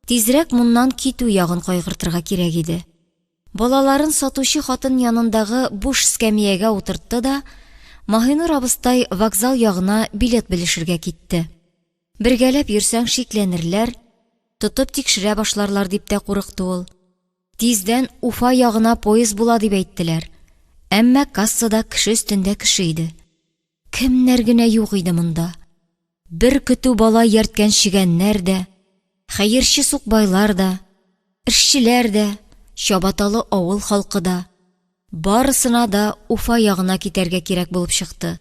тизрәк моннан китү ягын кайгыртырга кирәк иде. Балаларын сатучы хатын янындагы буш эскәмиягә утыртты да, Маһинур абыстай вокзал ягына билет белешергә китте. Бергәләп йөрсәң шикләнерләр, тотып тикшерә башларлар дип тә курыкты ул. Тиздән Уфа ягына поезд була дип әйттеләр, әмма кассада кеше өстендә кеше иде. Кемнәр генә юк иде монда. Бер көтү бала иярткән чегәннәр дә, хәерче сукбайлар да, эшчеләр дә, чабаталы авыл халкы да. Барысына да Уфа ягына китәргә кирәк булып чыкты.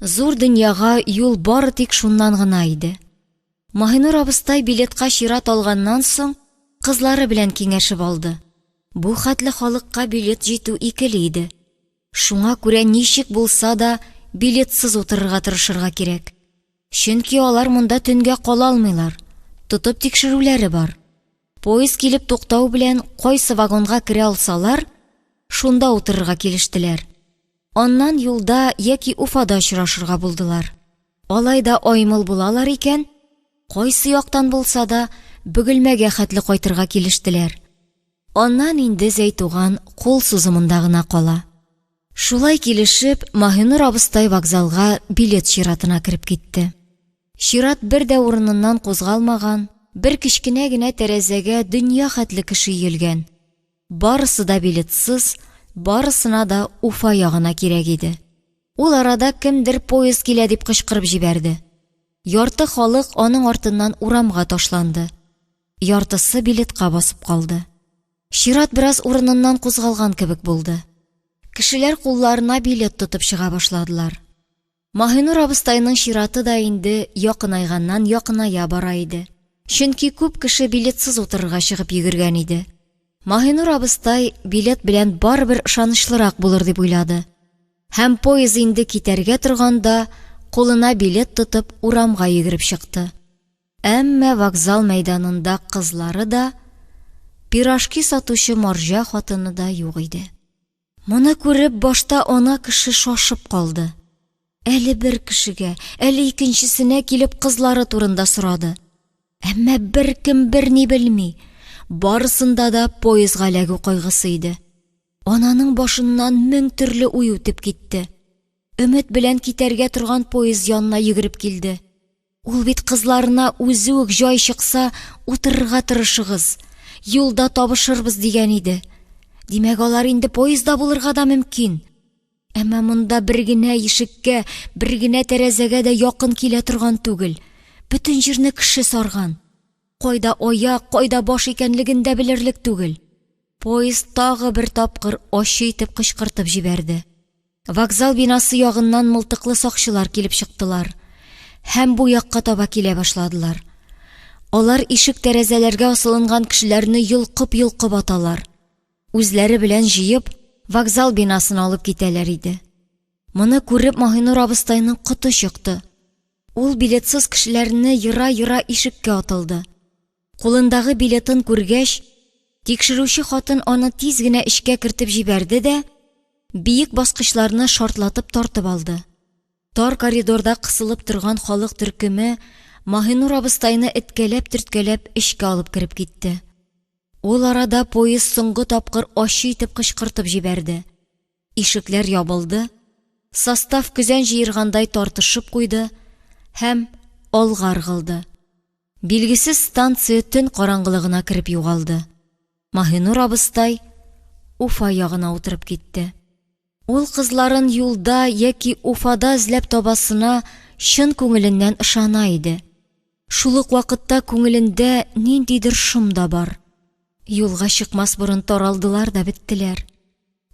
Зур дөньяга юл бары тик шуннан гына иде. Маһинур абыстай билетка чират алганнан соң, кызлары белән киңәшеп алды. Бу хәтле халыкка билет җитү икеле иде. Шуңа күрә ничек булса да билетсыз утырырга тырышырга кирәк. Чөнки алар монда төнгә кала алмыйлар, тотып тикшерүләре бар. Поезд килеп туктау белән кайсы вагонга керә алсалар, шунда утырырга килештеләр. Аннан юлда яки Уфада очрашырга булдылар. Алай да аймыл булалар икән, кайсы яктан булса да Бөгелмәгә хәтле кайтырга килештеләр. Аннан инде Зәйтуган кул сузымында гына кала. Шулай килешеп, Маһинур абыстай вокзалга билет чиратына кереп китте. Чират бер дә урыныннан кузгалмаган, бер кечкенә генә тәрәзәгә дөнья хәтле кеше өелгән. Барысы да билетсыз, барысына да Уфа ягына кирәк иде. Ул арада кемдер поезд килә дип кычкырып җибәрде. Ярты халык аның артыннан урамга ташланды. Яртысы билетка басып калды. Чират бераз урыныннан кузгалган кебек булды. Кешеләр кулларына билет тотып чыга башладылар. Маһинур абыстайның чираты да инде якынайганнан якыная бара иде. Чөнки күп кеше билетсыз утырырга чыгып йөгергән иде. Маһинур абыстай билет белән барыбер ышанычлырак булыр дип уйлады. Һәм поезд инде китәргә торганда, кулына билет тотып, урамга йөгереп чыкты. Әмма вокзал мәйданында кызлары да, пирожки сатучы марҗа хатыны да юк иде. Моны күреп, башта ана кеше шашып калды. Әле бер кешегә, әле икенчесенә килеп кызлары турында сорады. Әмма беркем берни белми. Барысында да поездга эләгү кайгысы иде. Ананың башыннан мең төрле уй үтеп китте. Өмет белән китәргә торган поезд янына йөгереп килде. Ул бит кызларына үзе үк җай чыкса, утырырга тырышыгыз, юлда табышырбыз дигән иде. Димәк, алар инде поездда булырга да мөмкин. Әмма монда бер генә ишеккә, бер генә тәрәзәгә дә якын килә торган түгел. Бөтен җирне кеше сарган. Кайда аяк, кайда баш икәнлеген дә белерлек түгел. Поезд тагы бер тапкыр ачы итеп кычкыртып җибәрде. Вокзал бинасы ягыннан мылтыклы сакчылар килеп чыктылар һәм бу якка таба килә башладылар. Алар ишек-тәрәзәләргә асылынган кешеләрне йолкып-йолкып аталар. Үзләре белән җыеп, вокзал бинасына алып китәләр иде. Моны күреп, Маһинур абыстайның коты чыкты. Ул билетсыз кешеләрне ера-ера ишеккә атылды. Кулындагы билетын күргәч, тикшерүче хатын аны тиз генә эчкә кертеп җибәрде дә, биек баскычларны шартлатып тартып алды. Тар коридорда кысылып торган халык төркеме Маһинур абыстайны эткәләп-төрткәләп эчкә алып кереп китте. Ул арада поезд соңгы тапкыр ачы итеп кычкыртып җибәрде. Ишекләр ябылды, состав көзән җыергандай тартышып куйды һәм алга ыргылды. Билгесез станция төн караңгылыгына кереп югалды. Маһинур абыстай Уфа ягына утырып китте. Ул кызларын юлда яки Уфада эзләп табасына чын күңеленнән ышана иде. Шул ук вакытта күңелендә ниндидер шом да бар. Юлга чыкмас борын таралдылар да беттеләр.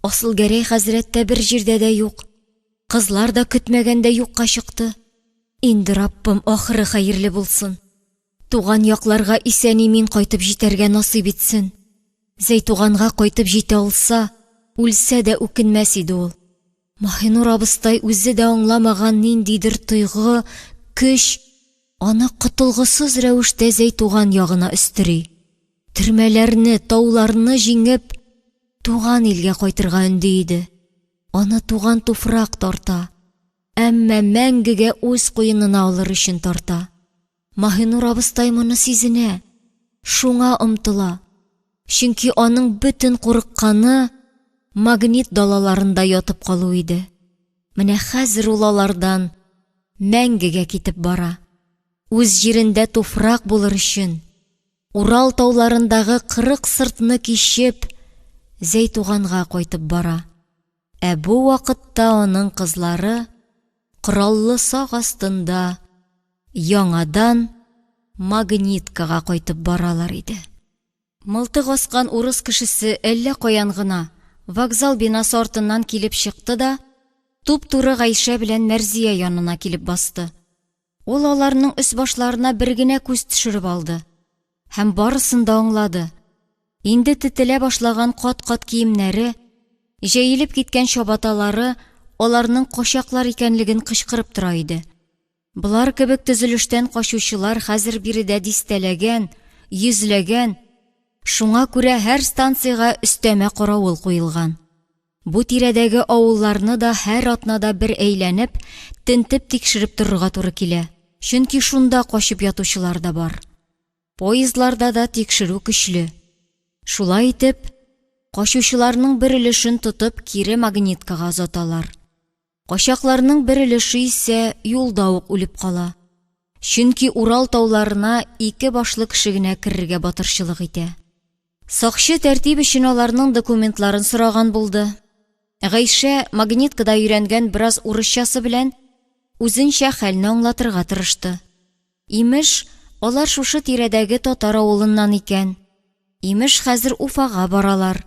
Асылгәрәй хәзрәт тә бер җирдә дә юк. Кызлар да көтмәгәндә юкка чыкты. Инде Раббым, ахыры хәерле булсын. Туган якларга исән-имин кайтып җитәргә насыйп итсен. Зәйтуганга кайтып җитә алса, үлсә дә үкенмәс иде ул. Маһинур абыстай үзе дә аңламаган ниндидер тойгы, көч аны котылгысыз рәвештә Зәйтуган ягына өстери. Төрмәләрне, тауларны җиңеп, туган илгә кайтырга өнди иде. Аны туган туфрак тарта, әмма мәңгегә үз куенына алыр өчен тарта. Маһинур абыстай моны сизенә, шуңа омтыла. Чөнки аның бөтен курыкканы магнит далаларында ятып калу иде. Менә хәзер ул алардан мәңгегә китеп бара. Үз җирендә туфрак булыр өчен, Урал тауларындагы 40 сыртны кичеп, Зәйтуганга кайтып бара. Ә бу вакытта аның кызлары кораллы сак астында яңадан Магниткага кайтып баралар иде. Мылтык аскан урыс кешесе әллә каян гына вокзал бинасы артыннан килеп чыкты да, туп-туры Гайшә белән Мәрзия янына килеп басты. Ул аларның өс-башларына бер генә күз төшереп алды һәм барысын да аңлады. Инде тетелә башлаган кат-кат киемнәре, җәелеп киткән чабаталары аларның качаклар икәнлеген кычкырып тора иде. Болар кебек төзелештән качучылар хәзер биредә дистәләгән, йөзләгән, шуңа күрә һәр станциягә өстәмә каравыл куелган. Бу тирәдәге авылларны да һәр атнада бер әйләнеп, тентеп тикшереп торырга туры килә, чөнки шунда качып ятучылар да бар. Поездларда да тикшерү көчле. Шулай итеп, качучыларның бер өлешен тотып кире Магниткага озаталар. Качакларның бер өлеше исә юлда ук үлеп кала. Чөнки Урал тауларына ике башлы кеше генә керергә батырчылык итә. Сакчы тәртип өчен аларның документларын сораган булды. Гайшә, Магниткада өйрәнгән бераз урысчасы белән, үзенчә хәлне аңлатырга тырышты. Имеш, алар шушы тирәдәге татар авылыннан икән. Имеш, хәзер Уфага баралар.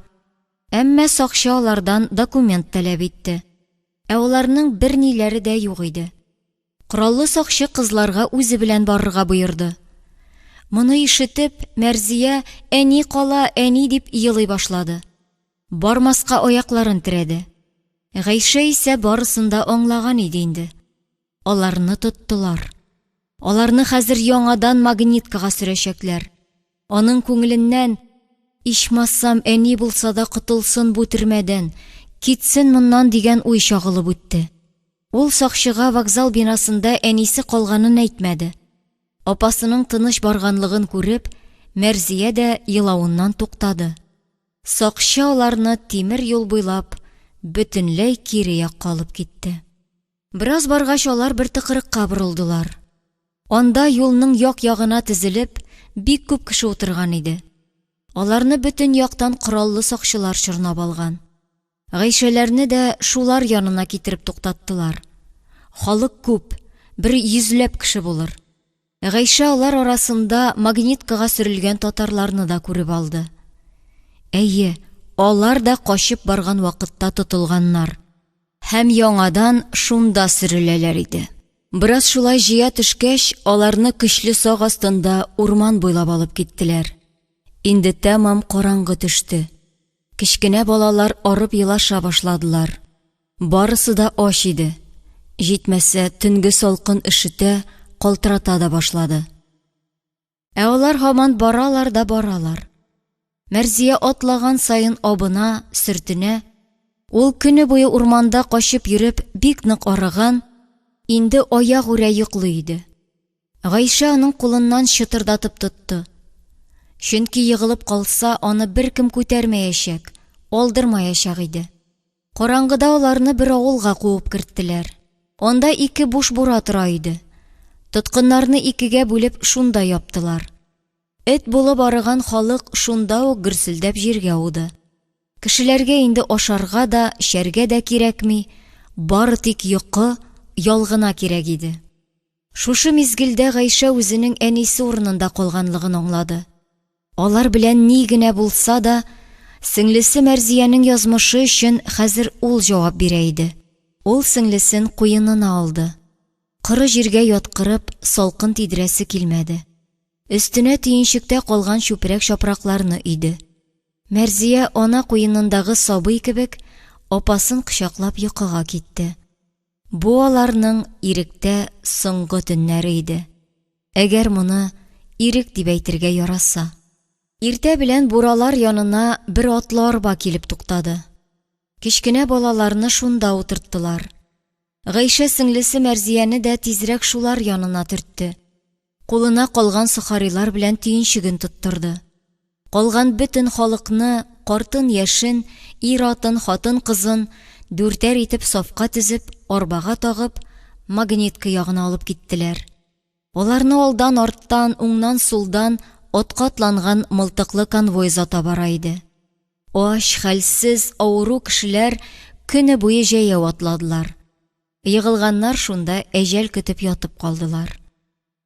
Әмма сакчы алардан документ таләп итте. Ә аларның берниләре дә юк иде. Кораллы сакчы кызларга үзе белән барырга боерды. Моны ишетеп, Мәрзия, Әни кала, әни, дип елый башлады. Бармаска аякларын терәде. Гайшә исә барысын да аңлаган иде инде. Аларны тоттылар. Аларны хәзер яңадан Магниткага сөрәчәкләр. Аның күңеленнән, Ичмасам, әни булса да котылсын бу төрмәдән, китсен моннан дигән уй чагылып үтте. Ул сакчыга вокзал бинасында әнисе калганын әйтмәде. Апасының тыныч барганлыгын күреп, Мәрзия дә елавыннан туктады. Сакчы аларны тимер юл буйлап бөтенләй кире якка алып китте. Бераз баргач, алар бер тыкрыкка борылдылар. Анда юлның як-ягына тезелеп, бик күп кеше утырган иде. Аларны бөтен яктан кораллы сакчылар чорнап алган. Гайшәләрне дә шулар янына китереп туктаттылар. Халык күп, бер йөзләп кеше булыр. Гайшә алар арасында Магниткага сөрелгән татарларны да күреп алды. Әйе, алар да качып барган вакытта тотылганнар һәм яңадан шунда сөреләләр иде. Бераз шулай җыя төшкәч, аларны көчле сак астында урман буйлап алып киттеләр. Инде тәмам караңгы төште. Кечкенә балалар арып елаша башладылар. Барысы да ач иде. Җитмәсә, төнге салкын өшетә, калтырата да башлады. Ә алар һаман баралар да баралар. Мәрзия атлаган саен абына, сөртенә. Ул көне буе урманда качып йөреп, бик нык арыган, инде аягүрә йоклый иде. Гайшә аның кулыннан чытырдатып тотты. Чөнки егылып калса, аны беркем күтәрмәячәк, алдырмаячак иде. Караңгыда аларны бер авылга куып керттеләр. Анда ике буш бура тора иде. Тоткыннарны икегә бүлеп шунда яптылар. Эт булып арыган халык шунда ук гөрселдәп җиргә ауды. Кешеләргә инде ашарга да, эчәргә дә кирәкми, бары тик йокы, ял гына кирәк иде. Шушы мизгелдә Гайшә үзенең әнисе урынында калганлыгын аңлады. Алар белән ни генә булса да, сеңлесе Мәрзиянең язмышы өчен хәзер ул җавап бирә иде. Ул сеңлесен куенына алды. Коры җиргә яткырып, салкын тидерәсе килмәде. Өстенә төенчектә калган чүпрәк-чапракларны өйде. Мәрзия, ана куенындагы сабый кебек, апасын кочаклап йокыга китте. Бу аларның иректә соңгы төннәре иде. Әгәр моны ирек дип әйтергә яраса. Иртә белән буралар янына бер атлы арба килеп туктады. Кечкенә балаларны шунда утырттылар. Гайшә сеңлесе Мәрзияне дә тизрәк шулар янына төртте. Кулына калган сохарилар белән төенчеген тоттырды. Калган бөтен халыкны, картын-яшен, ир-атын, хатын-кызын дүртәр итеп сафка тезеп, арбага тагып, Магнитка ягына алып киттеләр. Аларны алдан-арттан, уңнан-сулдан атка атланган мылтыклы конвой озата бара иде. Ач, хәлсез, авыру кешеләр көне буе җәяү атладылар. Егылганнар шунда әҗәл көтеп ятып калдылар.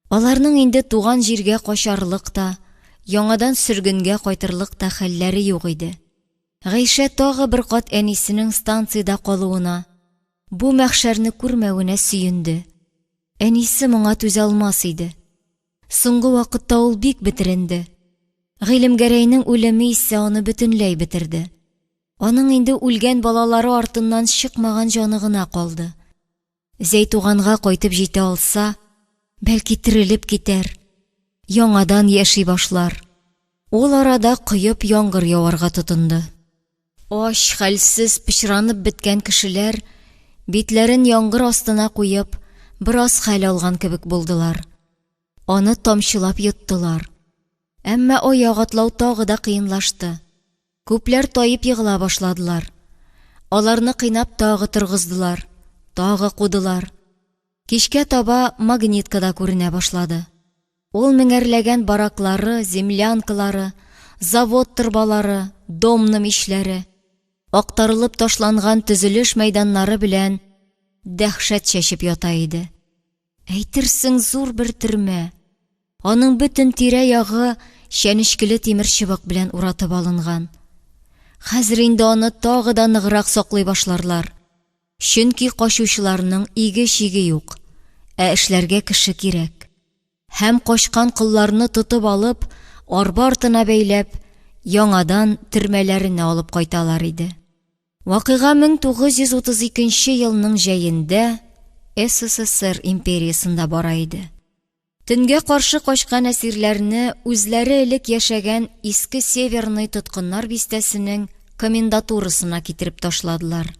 Аларның инде туган җиргә качарлык та, яңадан сөргенгә кайтырлык та хәлләре юк иде. Гайшә тагы бер кат әнисенең станциядә калуына, бу мәхшәрне күрмәвенә сөенде. Әнисе моңа түзә алмас иде. Соңгы вакытта ул бик бетеренде. Гыйлемгәрәйнең үлеме исә аны бөтенләй бетерде. Аның инде үлгән балалары артыннан чыкмаган җаны гына калды. Зәйтуганга кайтып җитә алса, бәлки терелеп китәр, яңадан яши башлар. Ул арада коеп яңгыр яварга тотынды. Ач, хәлсез, пычранып беткән кешеләр, битләрен яңгыр астына куеп, бераз хәл алган кебек булдылар. Аны тамчылап йоттылар. Әмма аяк атлау тагы да кыенлашты. Күпләр таеп егыла башладылар. Аларны кыйнап тагы торгыздылар, тагы кудылар. Кичкә таба Магнитка да күренә башлады. Ул меңәрләгән бараклары, землянкалары, завод торбалары, домна мичләре, актарылып ташланган төзелеш мәйданнары белән дәһшәт чәчеп ята иде. Әйтерсең, зур бер төрмә. Аның бөтен тирә-ягы чәнечкеле тимерчыбык белән уратып алынган. Хәзер инде аны тагы да ныграк саклый башларлар. Чөнки качучыларның иге-чиге юк, ә эшләргә кеше кирәк. Һәм качкан колларны тотып алып, арба артына бәйләп, яңадан төрмәләренә алып кайталар иде. Вакыйга 1932 елның җәендә СССР империясендә бара иде. Төнгә каршы качкан әсирләрне үзләре элек яшәгән Иске Северный тоткыннар бистәсенең комендатурасына китереп ташладылар.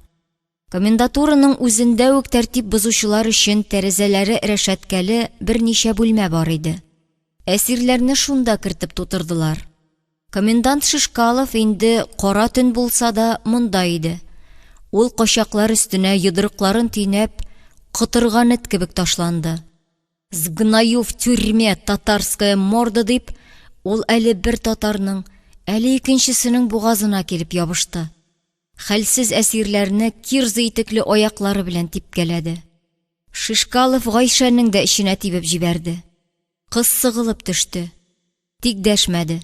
Комендатураның үзендә үк тәртип бозучылар өчен тәрәзәләре рәшәткәле берничә бүлмә бар иде. Әсирләрне шунда кертеп тутырдылар. Комендант Шишкалов инде кара төн булса да монда иде. Ул качаклар өстенә йодрыкларын төйнәп, котырган эт кебек ташланды. Сгною в тюрьме, татарская морда, дип, ул әле бер татарның, әле икенчесенең бугазына килеп ябышты. Хәлсез әсирләрне кирза итекле аяклары белән типкәләде. Шишкалов Гайшәнең дә эченә тибеп җибәрде. Кыз сыгылып төште. Тик дәшмәде.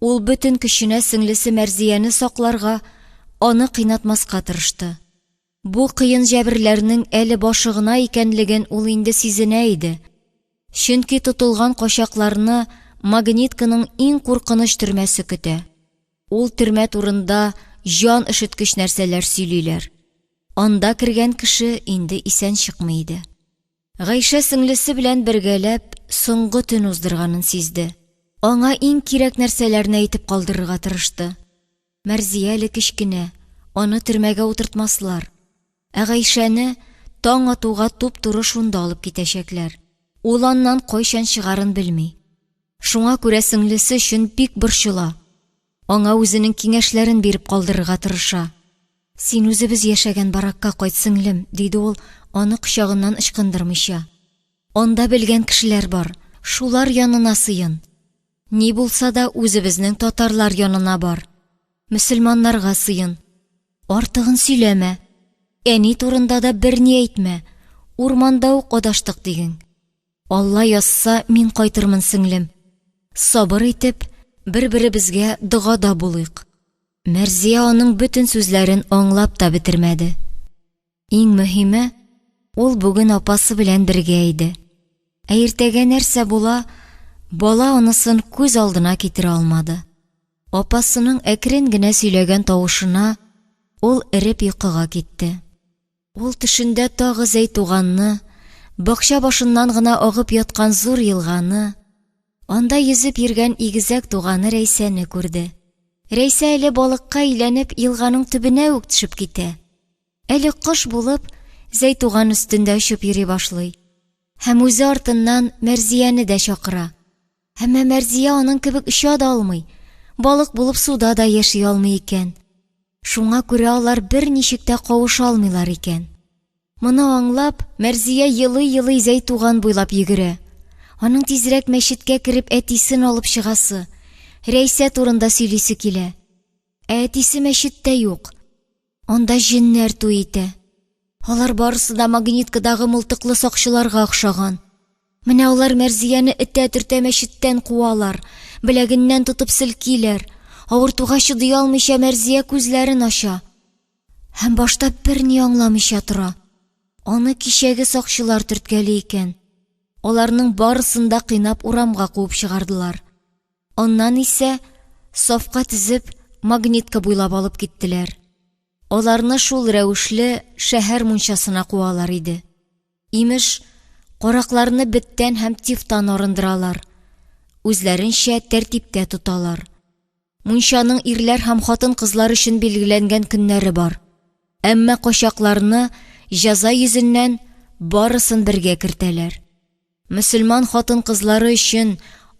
Ул бөтен көченә сеңлесе Мәрзияне сакларга, аны кыйнатмаска тырышты. Бу кыен җәберләрнең әле башы гына икәнлеген ул инде сизенә иде. Чөнки тотылган качакларны Магнитканың иң куркыныч төрмәсе көтә. Ул төрмә турында җан өшеткеч нәрсәләр сөйлиләр. Анда кергән кеше инде исән чыкмый иде. Гайшә сеңлесе белән бергәләп соңгы төн уздырганын сизде. Аңа иң кирәк нәрсәләрне әйтеп калдырырга тырышты. Мәрзия әле кечкенә, аны төрмәгә утыртмаслар. Ә Гайшәне таң атуга туп-туры шунда алып китәчәкләр. Ул аннан кайчан чыгарын белми. Шуңа күрә сеңлесе өчен бик борчыла. Аңа үзенең киңәшләрен биреп калдырырга тырыша. Син үзебез яшәгән баракка кайт, сеңлем, диде ул, аны кочагыннан ычкындырмыйча. Анда белгән кешеләр бар, шулар янына сыен. Ни булса да үзебезнең татарлар янына бар. Мөселманнарга сыен. Артыгын сөйләмә. Әни турында да берни әйтмә. Урманда ук адаштык диген. Алла язса, мин кайтырмын, сеңлем. Сабыр итеп, бер-беребезгә догада булыйк. Мәрзия аның бөтен сүзләрен аңлап та бетермәде. Иң мөһиме, ул бүген апасы белән бергә иде. Ә иртәгә нәрсә була, бала анысын күз алдына китерә алмады. Апасының әкрен генә сөйләгән тавышына ул эреп йокыга китте. Ул төшендә тагы Зәйтуганны, бакча башыннан гына агып яткан зур елганы, анда йөзеп йөргән игезәк туганы Рәйсәне күрде. Рәйсә әле балыкка әйләнеп елганың төбенә үк төшеп китә, әле кош булып Зәйтуган өстендә очып йөри башлый һәм үзе артыннан Мәрзияне дә чакыра. Әмма Мәрзия аның кебек оча да алмый, балык булып суда да яши алмый икән. Шуңа күрә алар берничек тә кавыша алмыйлар икән. Моны аңлап, Мәрзия елый-елый Зәйтуган буйлап йөгерә. Аның тизрәк мәчеткә кереп әтисен алып чыгасы, Рәйсә турында сөйлисе килә. Ә әтисе мәчеттә юк. Анда җеннәр туй итә. Алар барысы да Магниткадагы мылтыклы сакчыларга охшаган. Менә алар Мәрзияне этә-төртә мәчеттән куалар, беләгеннән тотып селкиләр. Авыртуга чыдый алмыйча Мәрзия күзләрен ача. Һәм башта берни аңламыйча тора. Аны кичәге сакчылар төрткәли икән. Аларның барысын да кыйнап урамга куып чыгардылар. Аннан исә, сафка тезеп, Магнитка буйлап алып киттеләр. Аларны шул рәвешле шәһәр мунчасына куалар иде. Имеш, каракларны беттән һәм тифтан арындыралар, үзләренчә тәртиптә тоталар. Мунчаның ирләр һәм хатын-кызлар өчен билгеләнгән көннәре бар. Әмма качакларны җәза йөзеннән барысын бергә кертәләр. Мөселман хатын-кызлары өчен,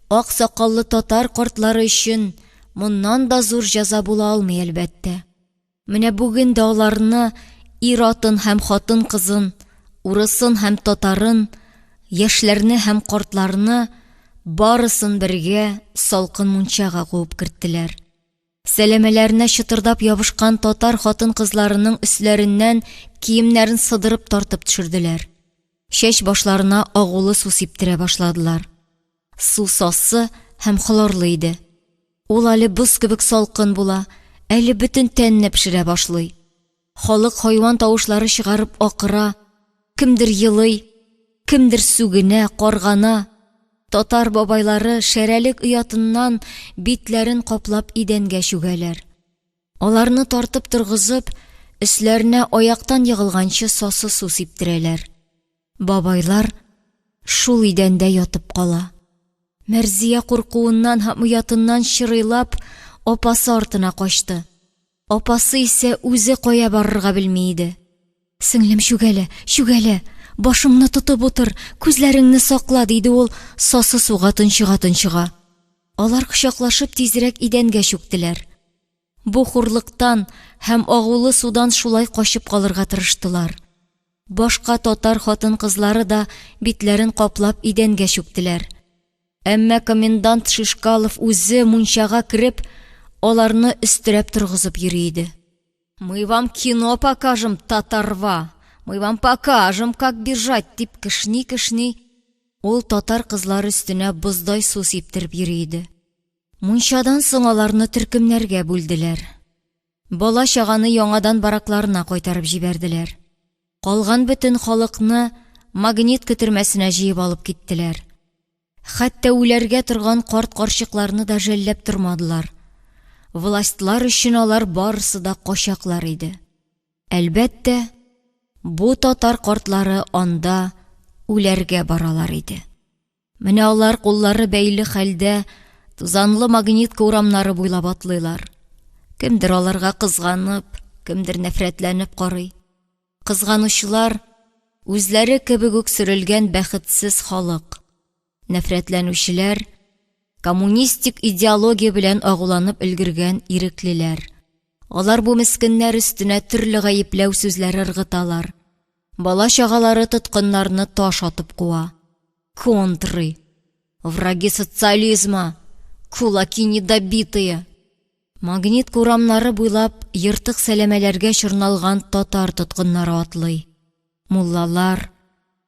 ак сакаллы татар картлары өчен моннан да зур җәза була алмый, әлбәттә. Менә бүген дә аларны ир-атын һәм хатын-кызын, урысын һәм татарын, яшьләрне һәм картларны барысын бергә салкын мунчага куып керттеләр. Сәләмәләренә чытырдап ябышкан татар хатын-кызларының өсләреннән киемнәрен сыдырып тартып төшерделәр. Чәч башларына агулы су сиптерә башладылар. Су сасы һәм хлорлы иде. Ул әле боз кебек салкын була, әле бөтен тәнне пешерә башлый. Халык хайван тавышлары чыгарып акыра, кемдер елый, кемдер сүгенә, каргана. Татар бабайлары шәрәлек оятыннан битләрен каплап идәнгә чүгәләр. Аларны тартып торгызып, өсләренә аяктан егылганчы сасы су сиптерәләр. Бабайлар шул идәндә ятып кала. Мәрзия куркуыннан һәм оятыннан чырыйлап, апасы артына качты. Апасы исә үзе кая барырга белми иде. Сеңлем, чүгәлә, чүгәлә, башыңны тотып утыр, күзләреңне сакла, диде ул, сасы суга тончыга-тончыга. Алар кочаклашып тизрәк идәнгә чүктеләр. Бу хурлыктан һәм агулы судан шулай качып калырга тырыштылар. Башка татар хатын-кызлары да битләрен каплап идәнгә чүктеләр. Әмма комендант Шишкалов үзе мунчага кереп, аларны өстерәп торгызып йөри иде. Мы вам кино покажем, татарва! Мы вам покажем, как бежать, дип кешни-кешни, ул татар кызлары өстенә боздай су сиптереп йөри иде. Мунчадан соң аларны төркемнәргә бүлделәр. Бала-чаганы яңадан баракларына кайтарып җибәрделәр. Калган бөтен халыкны Магнитка төрмәсенә җыеп алып киттеләр. Хәтта үләргә торган карт-карчыкларны да жәлләп тормадылар. Властьлар өчен алар барысы да качаклар иде. Әлбәттә, бу татар картлары анда үләргә баралар иде. Менә алар куллары бәйле хәлдә тузанлы Магнитка урамнары буйлап атлыйлар. Кемдер аларга кызганып, кемдер нәфрәтләнеп карый. Кызганучылар, үзләре кебек үк сөрелгән бәхетсез халык. Нәфрәтләнүчеләр, коммунистик идеология белән агуланып өлгергән иреклеләр. Алар бу мескеннәр өстенә төрле гаепләү сүзләре ыргыталар. Бала-чагалары тоткыннарны таш атып куа. Контры! Враги социализма! Кулаки недобитые! Магнитка урамнары буйлап ертык сәләмәләргә чорналган татар тоткыннары атлый. Муллалар,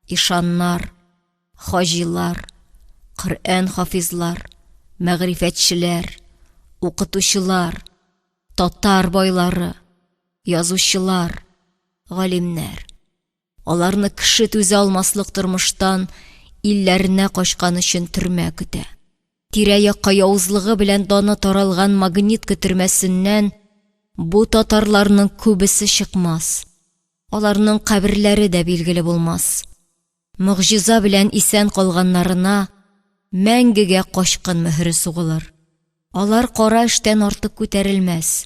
ишаннар, хаҗилар, Коръән хафизлар, мәгърифәтчеләр, укытучылар, татар байлары, язучылар, галимнәр. Аларны кеше түзә алмаслык тормыштан илләренә качкан өчен төрмә көтә. Тирә-якка явызлыгы белән даны таралган Магнитка төрмәсеннән бу татарларның күбесе чыкмас. Аларның каберләре дә билгеле булмас. Могҗиза белән исән калганнарына мәңгегә качкын мөһере сугылыр. Алар кара эштән артык күтәрелмәс.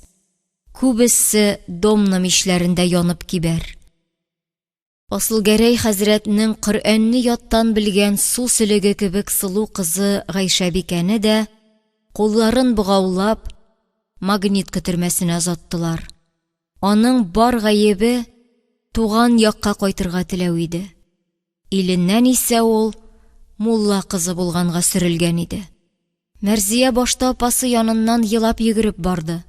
Күбесе домна мичләрендә янып кибәр. Асылгәрәй хәзрәтнең Коръәнне яттан белгән су сөлеге кебек сылу кызы Гайшәбикәне дә, кулларын богаулап, Магнитка төрмәсенә озаттылар. Аның бар гаебе туган якка кайтырга теләү иде. Иленнән исә ул мулла кызы булганга сөрелгән иде. Мәрзия башта апасы яныннан елап йөгереп барды.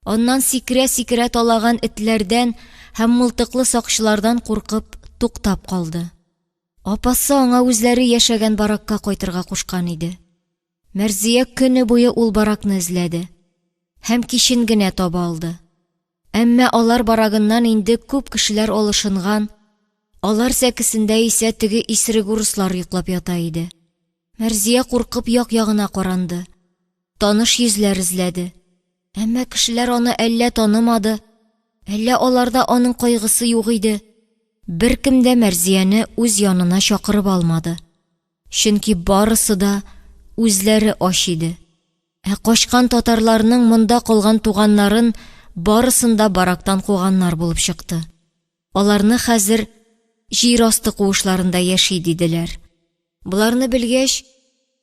Аннан сикерә-сикерә талаган этләрдән һәм мылтыклы сакчылардан куркып, туктап калды. Апасы аңа үзләре яшәгән баракка кайтырга кушкан иде. Мәрзия көне буе ул баракны эзләде һәм кичен генә таба алды. Әмма алар барагыннан инде күп кешеләр алышынган, алар сәкесендә исә теге исерек урыслар йоклап ята иде. Мәрзия куркып як-ягына каранды, таныш йөзләр эзләде. Әмма кешеләр аны әллә танымады, әллә аларда аның кайгысы юк иде. Беркем дә Мәрзияне үз янына чакырып алмады. Чөнки барысы да үзләре ач иде. Ә качкан татарларның монда калган туганнарын барысын да барактан куганнар булып чыкты. Аларны хәзер җир асты куышларында яши диделәр. Боларны белгәч,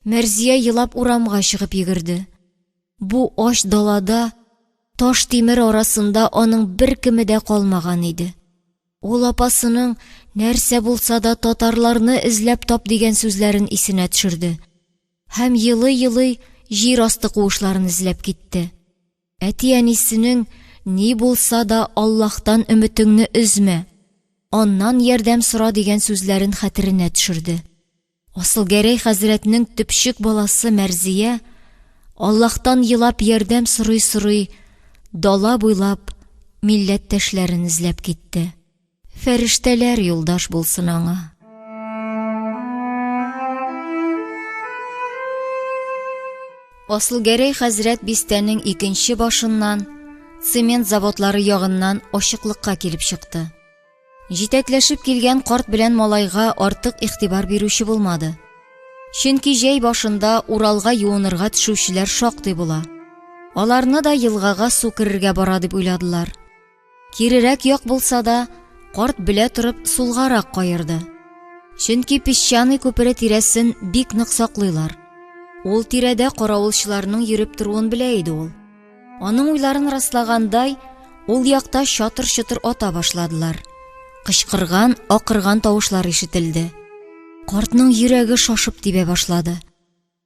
Мәрзия елап урамга чыгып йөгерде. Бу ач далада, таш тимер арасында аның беркеме дә калмаган иде. Ул апасының нәрсә булса да татарларны эзләп тап дигән сүзләрен исенә төшерде һәм елый-елый җир асты куышларын эзләп китте. Әти-әнисенең ни булса да Аллаһтан өметеңне өзмә, аннан ярдәм сора дигән сүзләрен хәтеренә төшерде. Асылгәрәй хәзрәтнең төпчек баласы Мәрзия Аллаһтан елап ярдәм сорый-сорый дала буйлап милләттәшләрен эзләп китте. Фәрештәләр юлдаш булсын аңа. Асылгәрәй хәзрәт бистәнең икенче башыннан, цемент заводлары ягыннан ачыклыкка килеп чыкты. Җитәкләшеп килгән карт белән малайга артык игътибар бирүче булмады. Чөнки җәй башында Уралга юынырга төшүчеләр шактый була. Аларны да елгага су керергә бара дип уйладылар. Кирерәк як булса да, карт белә торып сулгарак каерды. Чөнки Песчаный күпере тирәсен бик нык саклыйлар. Ул тирәдә каравылчыларның йөреп торуын белә иде ул. Аның уйларын раслагандай, ул якта чатыр-чотыр ата башладылар. Кычкырган, акырган тавышлар ишетелде. Картның йөрәге шашып тибә башлады.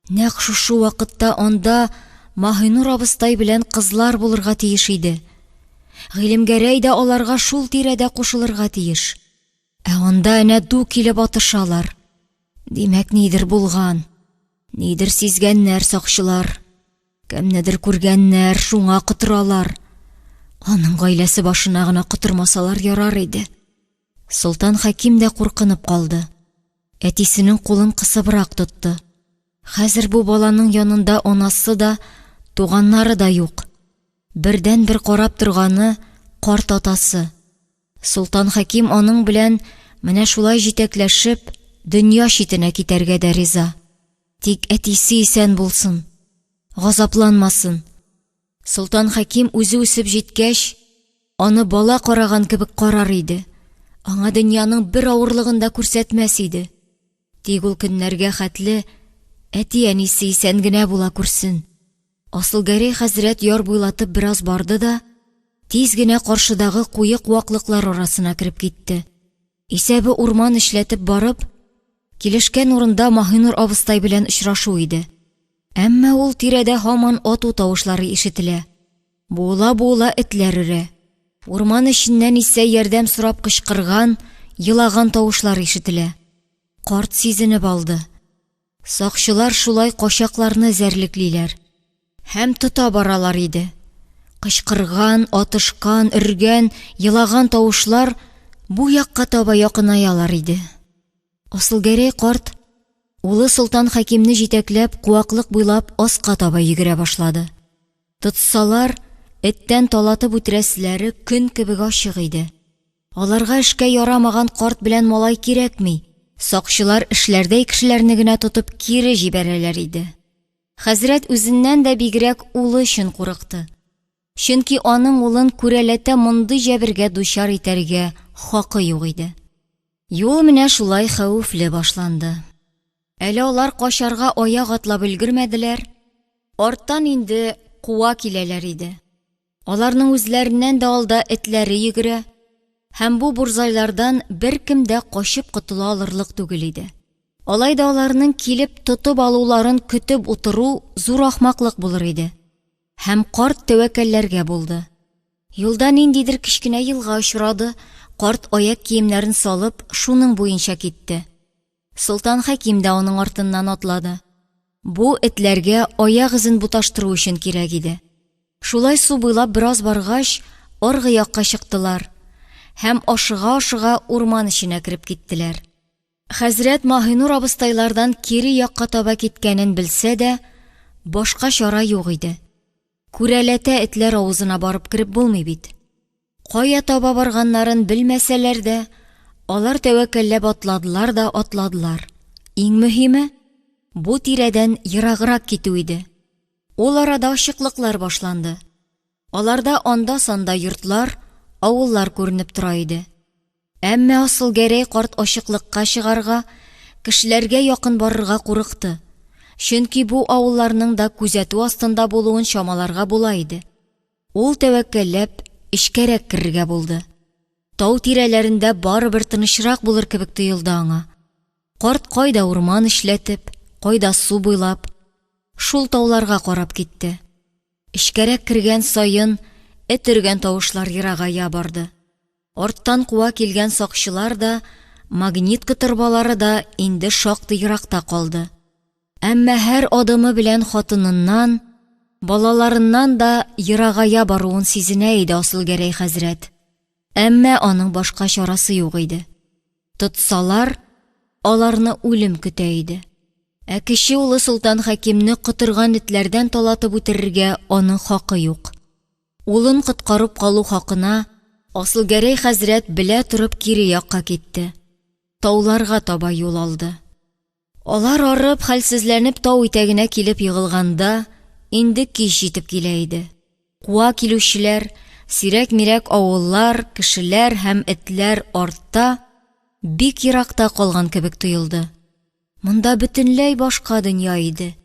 Нәкъ шушы вакытта анда Маһинур абыстай белән кызлар булырга тиеш иде. Гыйлемгәрәй дә аларга шул тирәдә кушылырга тиеш. Ә анда әнә ду килеп атышалар. Димәк, нидер булган. Нидер сизгәннәр сакчылар. Кемнедер күргәннәр, шуңа котыралар. Аның гаиләсе башына гына котырмасалар ярар иде. Солтан Хәким дә куркынып калды. Әтисенең кулын кысыбрак тотты. Хәзер бу баланың янында анасы да, туганнары да юк. Бердәнбер карап торганы карт атасы. Солтан Хәким аның белән менә шулай җитәкләшеп, дөнья читенә китәргә дә риза. Тик әтисе исән булсын, газапланмасын. Солтан Хәким үзе үсеп җиткәч, аны бала караган кебек карар иде. Аңа дөньяның бер авырлыгын да күрсәтмәс иде. Тик ул көннәргә хәтле әти-әнисе исән генә була күрсен. Асылгәрәй хәзрәт яр буйлатып бераз барды да, тиз генә каршыдагы куе куаклыклар арасына кереп китте. Исәбе урман эчләтеп барып, килешкән урында Маһинур абыстай белән очрашу иде. Әмма ул тирәдә һаман ату тавышлары ишетелә. Буыла-буыла этләр өрә. Урман эченнән исә ярдәм сорап кычкырган, елаган тавышлар ишетелә. Карт сизенеп алды. Сакчылар шулай качакларны эзәрлеклиләр һәм тота баралар иде. Кычкырган, атышкан, өргән, елаган тавышлар бу якка таба якынаялар иде. Асылгәрәй карт, улы Солтан Хәкимне җитәкләп, куаклык буйлап аска таба йөгерә башлады. Тотсалар, эттән талатып үтерәселәре көн кебек ачык иде. Аларга эшкә ярамаган карт белән малай кирәкми, сакчылар эшләрдәй кешеләрне генә тотып кире җибәрәләр иде. Хәзрәт үзеннән дә бигрәк улы өчен курыкты. Чөнки аның улын күрәләтә мондый җәбергә дучар итәргә хакы юк иде. Юл менә шулай хәвефле башланды. Әле алар качарга аяк атлап өлгермәделәр, арттан инде куа киләләр иде. Аларның үзләреннән дә алда этләре йөгерә һәм бу бурзайлардан беркем дә качып котыла алырлык түгел иде. Алай да аларның килеп тотып алуларын көтеп утыру зур ахмаклык булыр иде. Һәм карт тәвәккәлләргә булды. Юлда ниндидер кечкенә елга очрады, карт аяк киемнәрен салып, шуның буенча китте. Солтан Хәким дә аның артыннан атлады. Бу этләргә аяк эзен буташтыру өчен кирәк иде. Шулай су буйлап бераз баргач, аргы якка чыктылар һәм ашыга-ашыга урман эченә кереп киттеләр. Хәзрәт Маһинур абыстайлардан кире якка таба киткәнен белсә дә, башка чара юк иде. Күрәләтә этләр авызына барып кереп булмый бит. Кая таба барганнарын белмәсәләр дә, алар тәвәккәлләп атладылар да атладылар. Иң мөһиме, бу тирәдән ераграк китү иде. Ул арада ачыклыклар башланды. Аларда анда-санда йортлар, авыллар күренеп тора иде. Әмма Асылгәрәй карт ачыклыкка чыгарга, кешеләргә якын барырга курыкты, чөнки бу авылларның да күзәтү астында булуын чамаларга була иде. Ул тәвәккәлләп, эчкәрәк керергә булды. Тау тирәләрендә барыбер тынычрак булыр кебек тоелды аңа. Карт кайда урман эчләтеп, кайда су буйлап, шул тауларга карап китте. Эчкәрәк кергән саен эт өргән тавышлар ерагая барды. Арттан куа килгән сакчылар да, магнитка торбалары да инде шактый еракта калды. Әмма һәр адымы белән хатыныннан, балаларыннан да ерагая баруын сизенә иде Асылгәрәй хәзрәт. Әмма аның башка чарасы юк иде. Тотсалар, аларны үлем көтә иде. Ә кече улы Солтан Хәкимне котырган этләрдән талатып үтерергә аның хакы юк. Улын коткарып калу хакына Асылгәрәй хәзрәт белә торып кире якка китте, тауларга таба юл алды. Алар арып, хәлсезләнеп тау итәгенә килеп егылганда, инде кич җитеп килә иде. Куа килүчеләр, сирәк-мирәк авыллар, кешеләр һәм этләр артта, бик еракта калган кебек тоелды. Монда бөтенләй башка дөнья иде.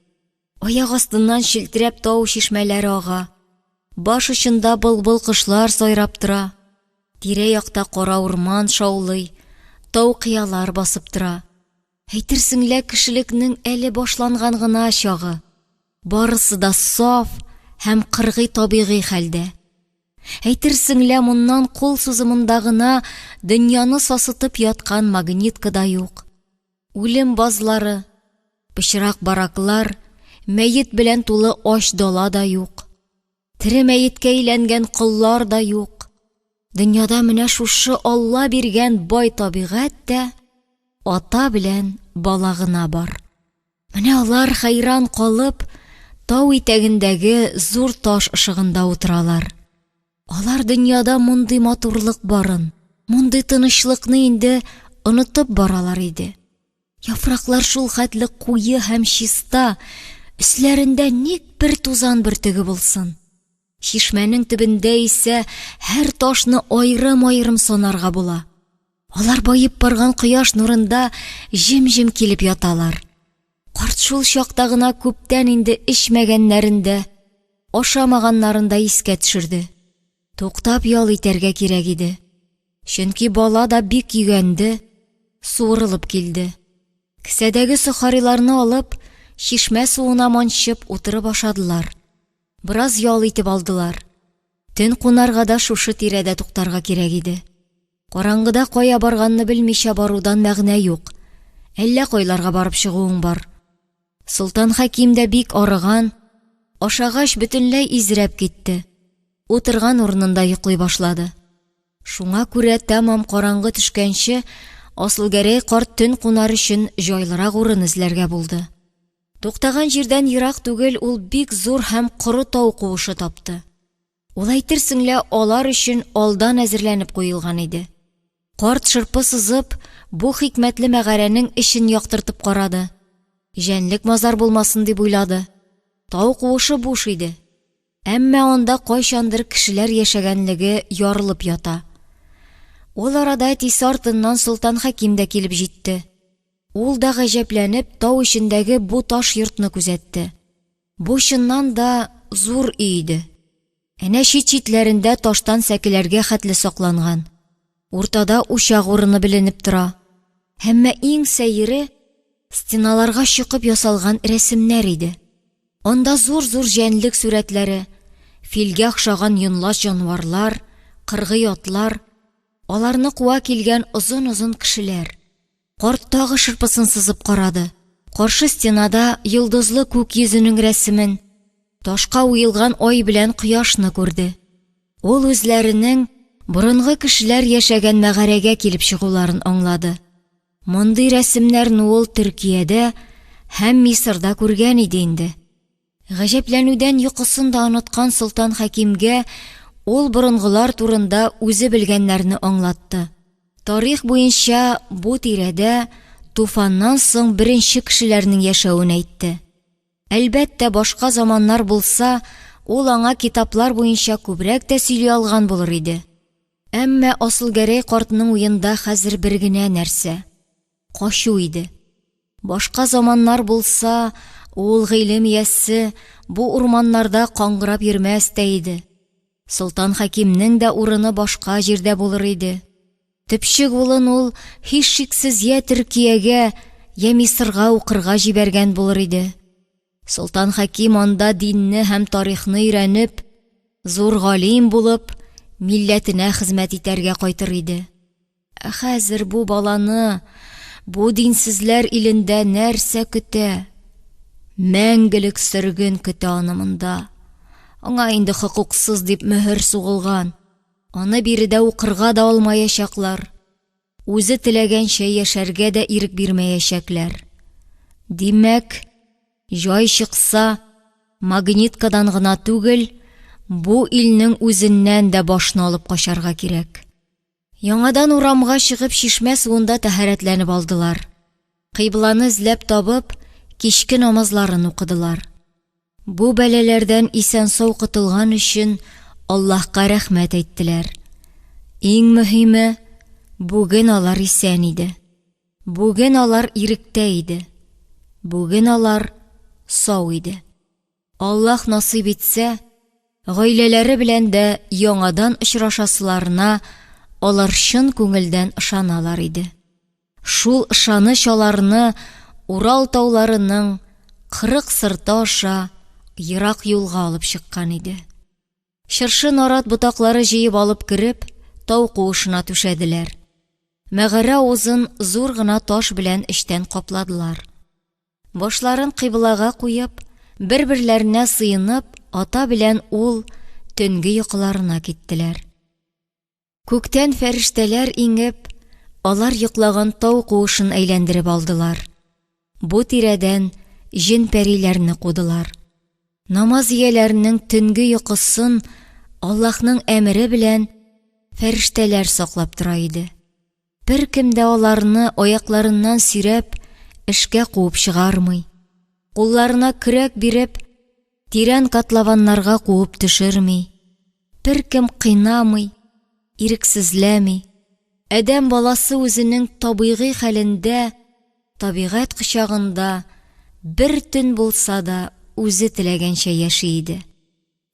Аяк астыннан челтерәп тау чишмәләре ага, баш очында былбыл кошлар сайрап тора, тирә-якта кара урман шаулый, тау-кыялар басып тора. Әйтерсең лә кешелекнең әле башланган гына чагы, барысы да саф һәм кыргый табигый хәлдә. Әйтерсең лә моннан кул сузымында гына дөньяны сасытып яткан магнитка да юк. Үлем базлары, пычрак бараклар, мәет белән тулы ач дала да юк. Тере мәеткә әйләнгән коллар да юк. Дөньяда менә шушы Алла биргән бай табигать тә, ата белән бала гына бар. Менә алар хәйран калып, тау итәгендәге зур таш ышыгында утыралар. Алар дөньяда мондый матурлык барын, мондый тынычлыкны инде онытып баралар иде. Яфраклар шул хәтле куе һәм чиста, өсләрендә ник бер тузан бөртеге булсын. Чишмәнең төбендә исә һәр ташны аерым-аерым санарга була. Алар баеп барган кояш нурында җем-җем килеп яталар. Карт шул чакта гына күптән инде эчмәгәннәрен дә, ашамаганнарын да искә төшерде. Туктап ял итәргә кирәк иде. Чөнки бала да бик йөгәнде, суырылып килде. Кесәдәге сохариларны алып, чишмә суына манчып утырып ашадылар. Бераз ял итеп алдылар. Төн кунарга да шушы тирәдә туктарга кирәк иде. Караңгыда кая барганны белмичә барудан мәгънә юк. Әллә кайларга барып чыгуың бар. Солтан Хәким дә бик арыган, ашагач бөтенләй изрәп китте. Утырган урынында йоклый башлады. Шуңа күрә тәмам караңгы төшкәнче Асылгәрәй карт төн кунар өчен җайлырак урын эзләргә булды. Туктаган җирдән ерак түгел ул бик зур һәм коры тау куышы тапты. Ул әйтерсең лә алар өчен алдан әзерләнеп куелган иде. Карт шырпы сызып, бу хикмәтле мәгарәнең эчен яктыртып карады. Җәнлек-мазар булмасын дип уйлады. Тау куышы буш иде. Әмма анда кайчандыр кешеләр яшәгәнлеге ярылып ята. Ул арада әтисе артыннан Солтан Хәким дә килеп җитте. Ул да гаҗәпләнеп тау эчендәге бу таш йортны күзәтте. Бу чыннан да зур өй иде. Әнә чит-читләрендә таштан сәкеләргә хәтле сакланган. Уртада учак урыны беленеп тора. Әмма иң сәере, стеналарга чокып ясалган рәсемнәр иде. Анда зур-зур җәнлек сурәтләре, филгә охшаган йонлач җанварлар, кыргый атлар, аларны куа килгән озын-озын кешеләр. Карт тагы шырпысын сызып карады. Каршы стенада йолдызлы күк йөзенең рәсемен, ташка уелган ай белән кояшны күрде. Ул үзләренең борынгы кешеләр яшәгән мәгарәгә килеп чыгуларын аңлады. Мондый рәсемнәрне ул Төркиядә һәм Мисырда күргән иде инде. Гаҗәпләнүдән йокысын да оныткан Солтан Хәкимгә ул борынгылар турында үзе белгәннәрне аңлатты. Тарих буенча бу тирәдә туфаннан соң беренче кешеләрнең яшәвен әйтте. Әлбәттә, башка заманнар булса, ул аңа китаплар буенча күбрәк тә сөйли алган булыр иде. Әмма Асылгәрәй картның уенда хәзер бер генә нәрсә, качу иде. Башка заманнар булса, ул гыйлем иясе бу урманнарда каңгырап йөрмәс тә иде. Солтан Хәкимнең дә урыны башка җирдә булыр иде. Төпчек улын ул һичшиксез йә Төркиягә, йә Мисырга укырга җибәргән булыр иде. Солтан Хәким анда динне һәм тарихны өйрәнеп, зур галим булып, милләтенә хезмәт итәргә кайтыр иде. Ә хәзер бу баланы бу динсезләр илендә нәрсә көтә? Мәңгелек сөрген көтә аны монда. Аңа инде хокуксыз дип мөһер сугылган. Аны биредә укырга да алмаячаклар. Үзе теләгәнчә яшәргә дә ирек бирмәячәкләр. Димәк, җай чыкса, Магниткадан гына түгел, бу илнең үзеннән дә башны алып качарга кирәк. Яңадан урамга чыгып, чишмә суында тәһарәтләнеп алдылар. Кыйбланы эзләп табып, кичке намазларын укыдылар. Бу бәлаләрдән исән-сау котылган өчен Аллаһка рәхмәт әйттеләр. Иң мөһиме, бүген алар исән иде. Бүген алар иректә иде. Бүген алар сау иде. Аллаһ насыйп итсә, гаиләләре белән дә яңадан очрашасыларына алар чын күңелдән ышаналар иде. Шул ышаныч аларны Урал тауларының 40 сырты аша ерак юлга алып чыккан иде. Чыршы-нарат ботаклары җыеп алып кереп, тау куышына түшәделәр. Мәгарә авызын зур гына таш белән эчтән капладылар. Башларын кыйблага куеп, бер-берләренә сыенып, ата белән ул төнге йокыларына киттеләр. Күктән фәрештәләр иңеп, алар йоклаган тау куышын әйләндереп алдылар. Бу тирәдән җен-пәриләрне кудылар. Намаз ияләренең төнге йокысын Аллаһның әмере белән фәрештәләр саклап тора иде. Беркем дә аларны аякларыннан сөйрәп эшкә куып чыгармый, кулларына көрәк биреп, тирән котлованнарга куып төшерми, беркем кыйнамый, ирексезләми. Адәм баласы үзенең табигый хәлендә, табигать кочагында бер төн булса да үзе теләгәнчә яши иде.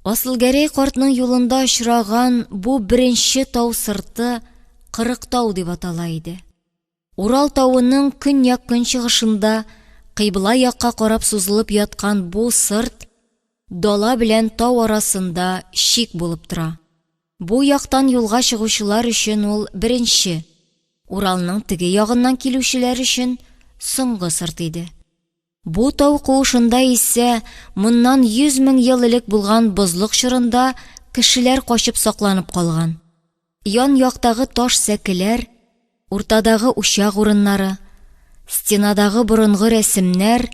Асылгәрәй картның юлында очраган бу беренче тау сырты Кырыктау дип атала иде. Урал тавының көньяк-көнчыгышында кыйбла якка карап сузылып яткан бу сырт дала белән тау арасында чик булып тора. Бу яктан юлга чыгучылар өчен ул беренче, Уралның теге ягыннан килүчеләр өчен соңгы сырт иде. Бу тау куышында исә моннан 100 мең ел элек булган бозлык чорында кешеләр качып сакланып калган. Ян-яктагы таш сәкеләр, уртадагы учак урыннары, стенадагы борынгы рәсемнәр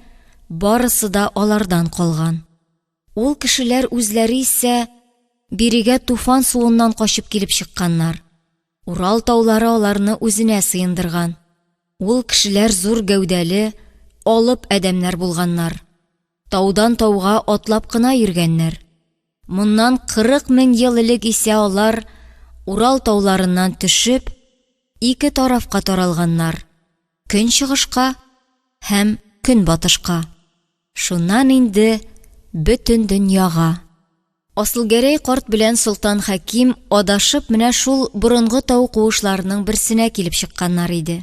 барысы да алардан калган. Ул кешеләр үзләре исә бирегә туфан суыннан качып килеп чыкканнар. Урал таулары аларны үзенә сыендырган. Ул кешеләр зур гәүдәле, алып адәмнәр булганнар. Таудан тауга атлап кына йөргәннәр. Моннан 40 мең ел элек исә алар Урал тауларыннан төшеп, ике тарафка таралганнар, көнчыгышка һәм көнбатышка. Шуннан инде бөтен дөньяга. Асылгәрәй карт белән Солтан Хәким адашып менә шул борынгы тау куышларының берсенә килеп чыкканнар иде.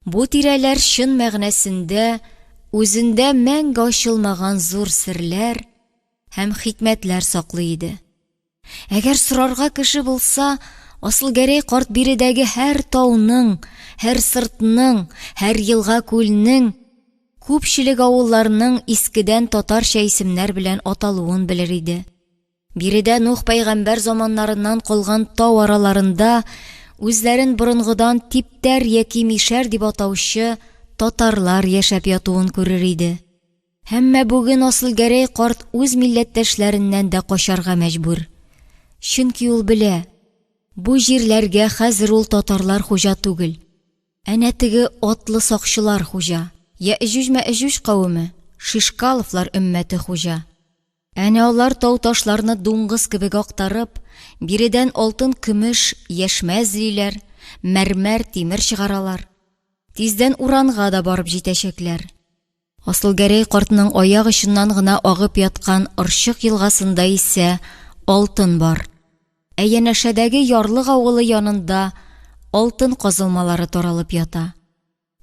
Бу тирәләр чын мәгънәсендә үзендә мәңге ачылмаган зур серләр һәм хикмәтләр саклый иде. Әгәр сорарга кеше булса, Асылгәрәй карт биредәге һәр тауның, һәр сыртның, һәр елга-күлнең, күпчелек авылларның искедән татарча исемнәр белән аталуын белер иде. Биредә Нух пәйгамбәр заманнарыннан калган тау араларында үзләрен борынгыдан типтәр яки мишәр дип атаучы татарлар яшәп ятуын күрер иде. Әмма бүген Асылгәрәй карт үз милләттәшләреннән дә качарга мәҗбүр. Чөнки ул белә, бу җирләргә хәзер ул татарлар хуҗа түгел. Әнә теге атлы сакчылар хуҗа, Яэҗүҗ-мәэҗүҗ кавеме, Шишкаловлар өммәте хуҗа. Әнә алар тау-ташларны дуңгыз кебек актарып, биредән алтын-көмеш, яшмә эзлиләр, мәрмәр, тимер чыгаралар. Тиздән Уранга да барып җитәчәкләр. Асылгәрәй картның аяк очыннан гына агып яткан Орчык елгасында исә алтын бар. Ә янәшәдәге Ярлык авылы янында алтын казылмалары таралып ята.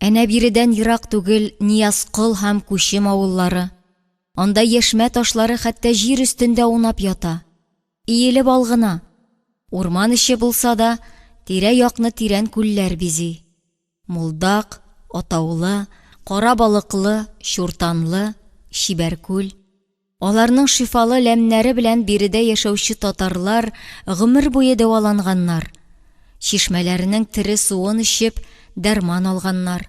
Әнә биредән ерак түгел Ниязкол һәм Күчем авыллары. Анда яшмә ташлары хәтта җир өстендә аунап ята. Иелеп ал гына. Урман эче булса да, тирә-якны тирән күлләр бизи. Мулдак, Атаулы, Кара Балыклы, Чуртанлы, Чибәркүл. Аларның шифалы ләмнәре белән биредә яшәүче татарлар гомер буе дәваланганнар. Чишмәләренең тере суын эчеп, дәрман алганнар.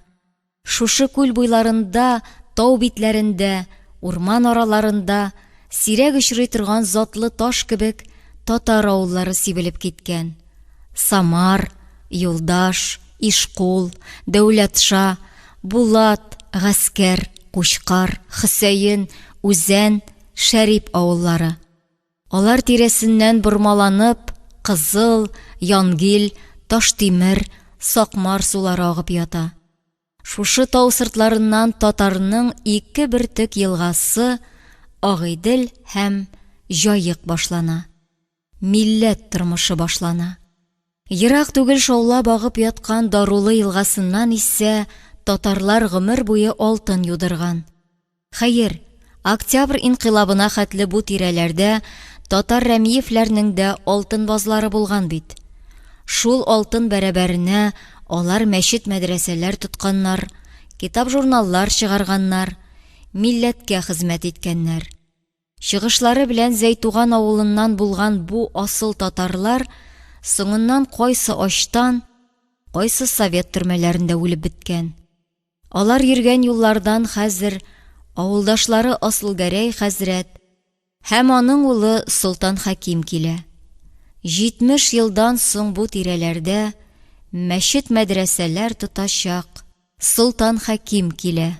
Шушы күл буйларында тау битләрендә, урман араларында, сирәк очрый торган затлы таш кебек, татар авыллары сибелеп киткән. Самар, Юлдаш, Ишкул, Дәүләтша, Булат, Гаскәр, Кучкар, Хөсәен, Үзән, Шәрип авыллары. Алар тирәсеннән бормаланып, Кызыл, Янгил, Таштимер, Сакмар сулары агып ята. Шушы тау сыртларыннан татарның ике бөртек елгасы Агыйдел һәм Җаек башлана. Милләт тормышы башлана. Ерак түгел шаулап агып яткан Дарулы елгасыннан исә татарлар гомер буе алтын юдырган. Хәер, Октябрь инкыйлабына хәтле бу тирәләрдә татар Рәмиевләрнең дә алтын базлары булган бит. Шул алтын бәрабәренә алар мәчет-мәдрәсәләр тотканнар, китап-журналлар чыгарганнар, милләткә хезмәт иткәннәр. Чыгышлары белән Зәйтуган авылыннан булган бу асыл татарлар соңыннан кайсы ачтан, кайсы совет төрмәләрендә үлеп беткән. Алар йөргән юллардан хәзер авылдашлары Асылгәрәй хәзрәт һәм аның улы Солтан Хәким килә. 70 елдан соң бу тирәләрдә мәчет-мәдрәсәләр тотачак Солтан Хәким килә.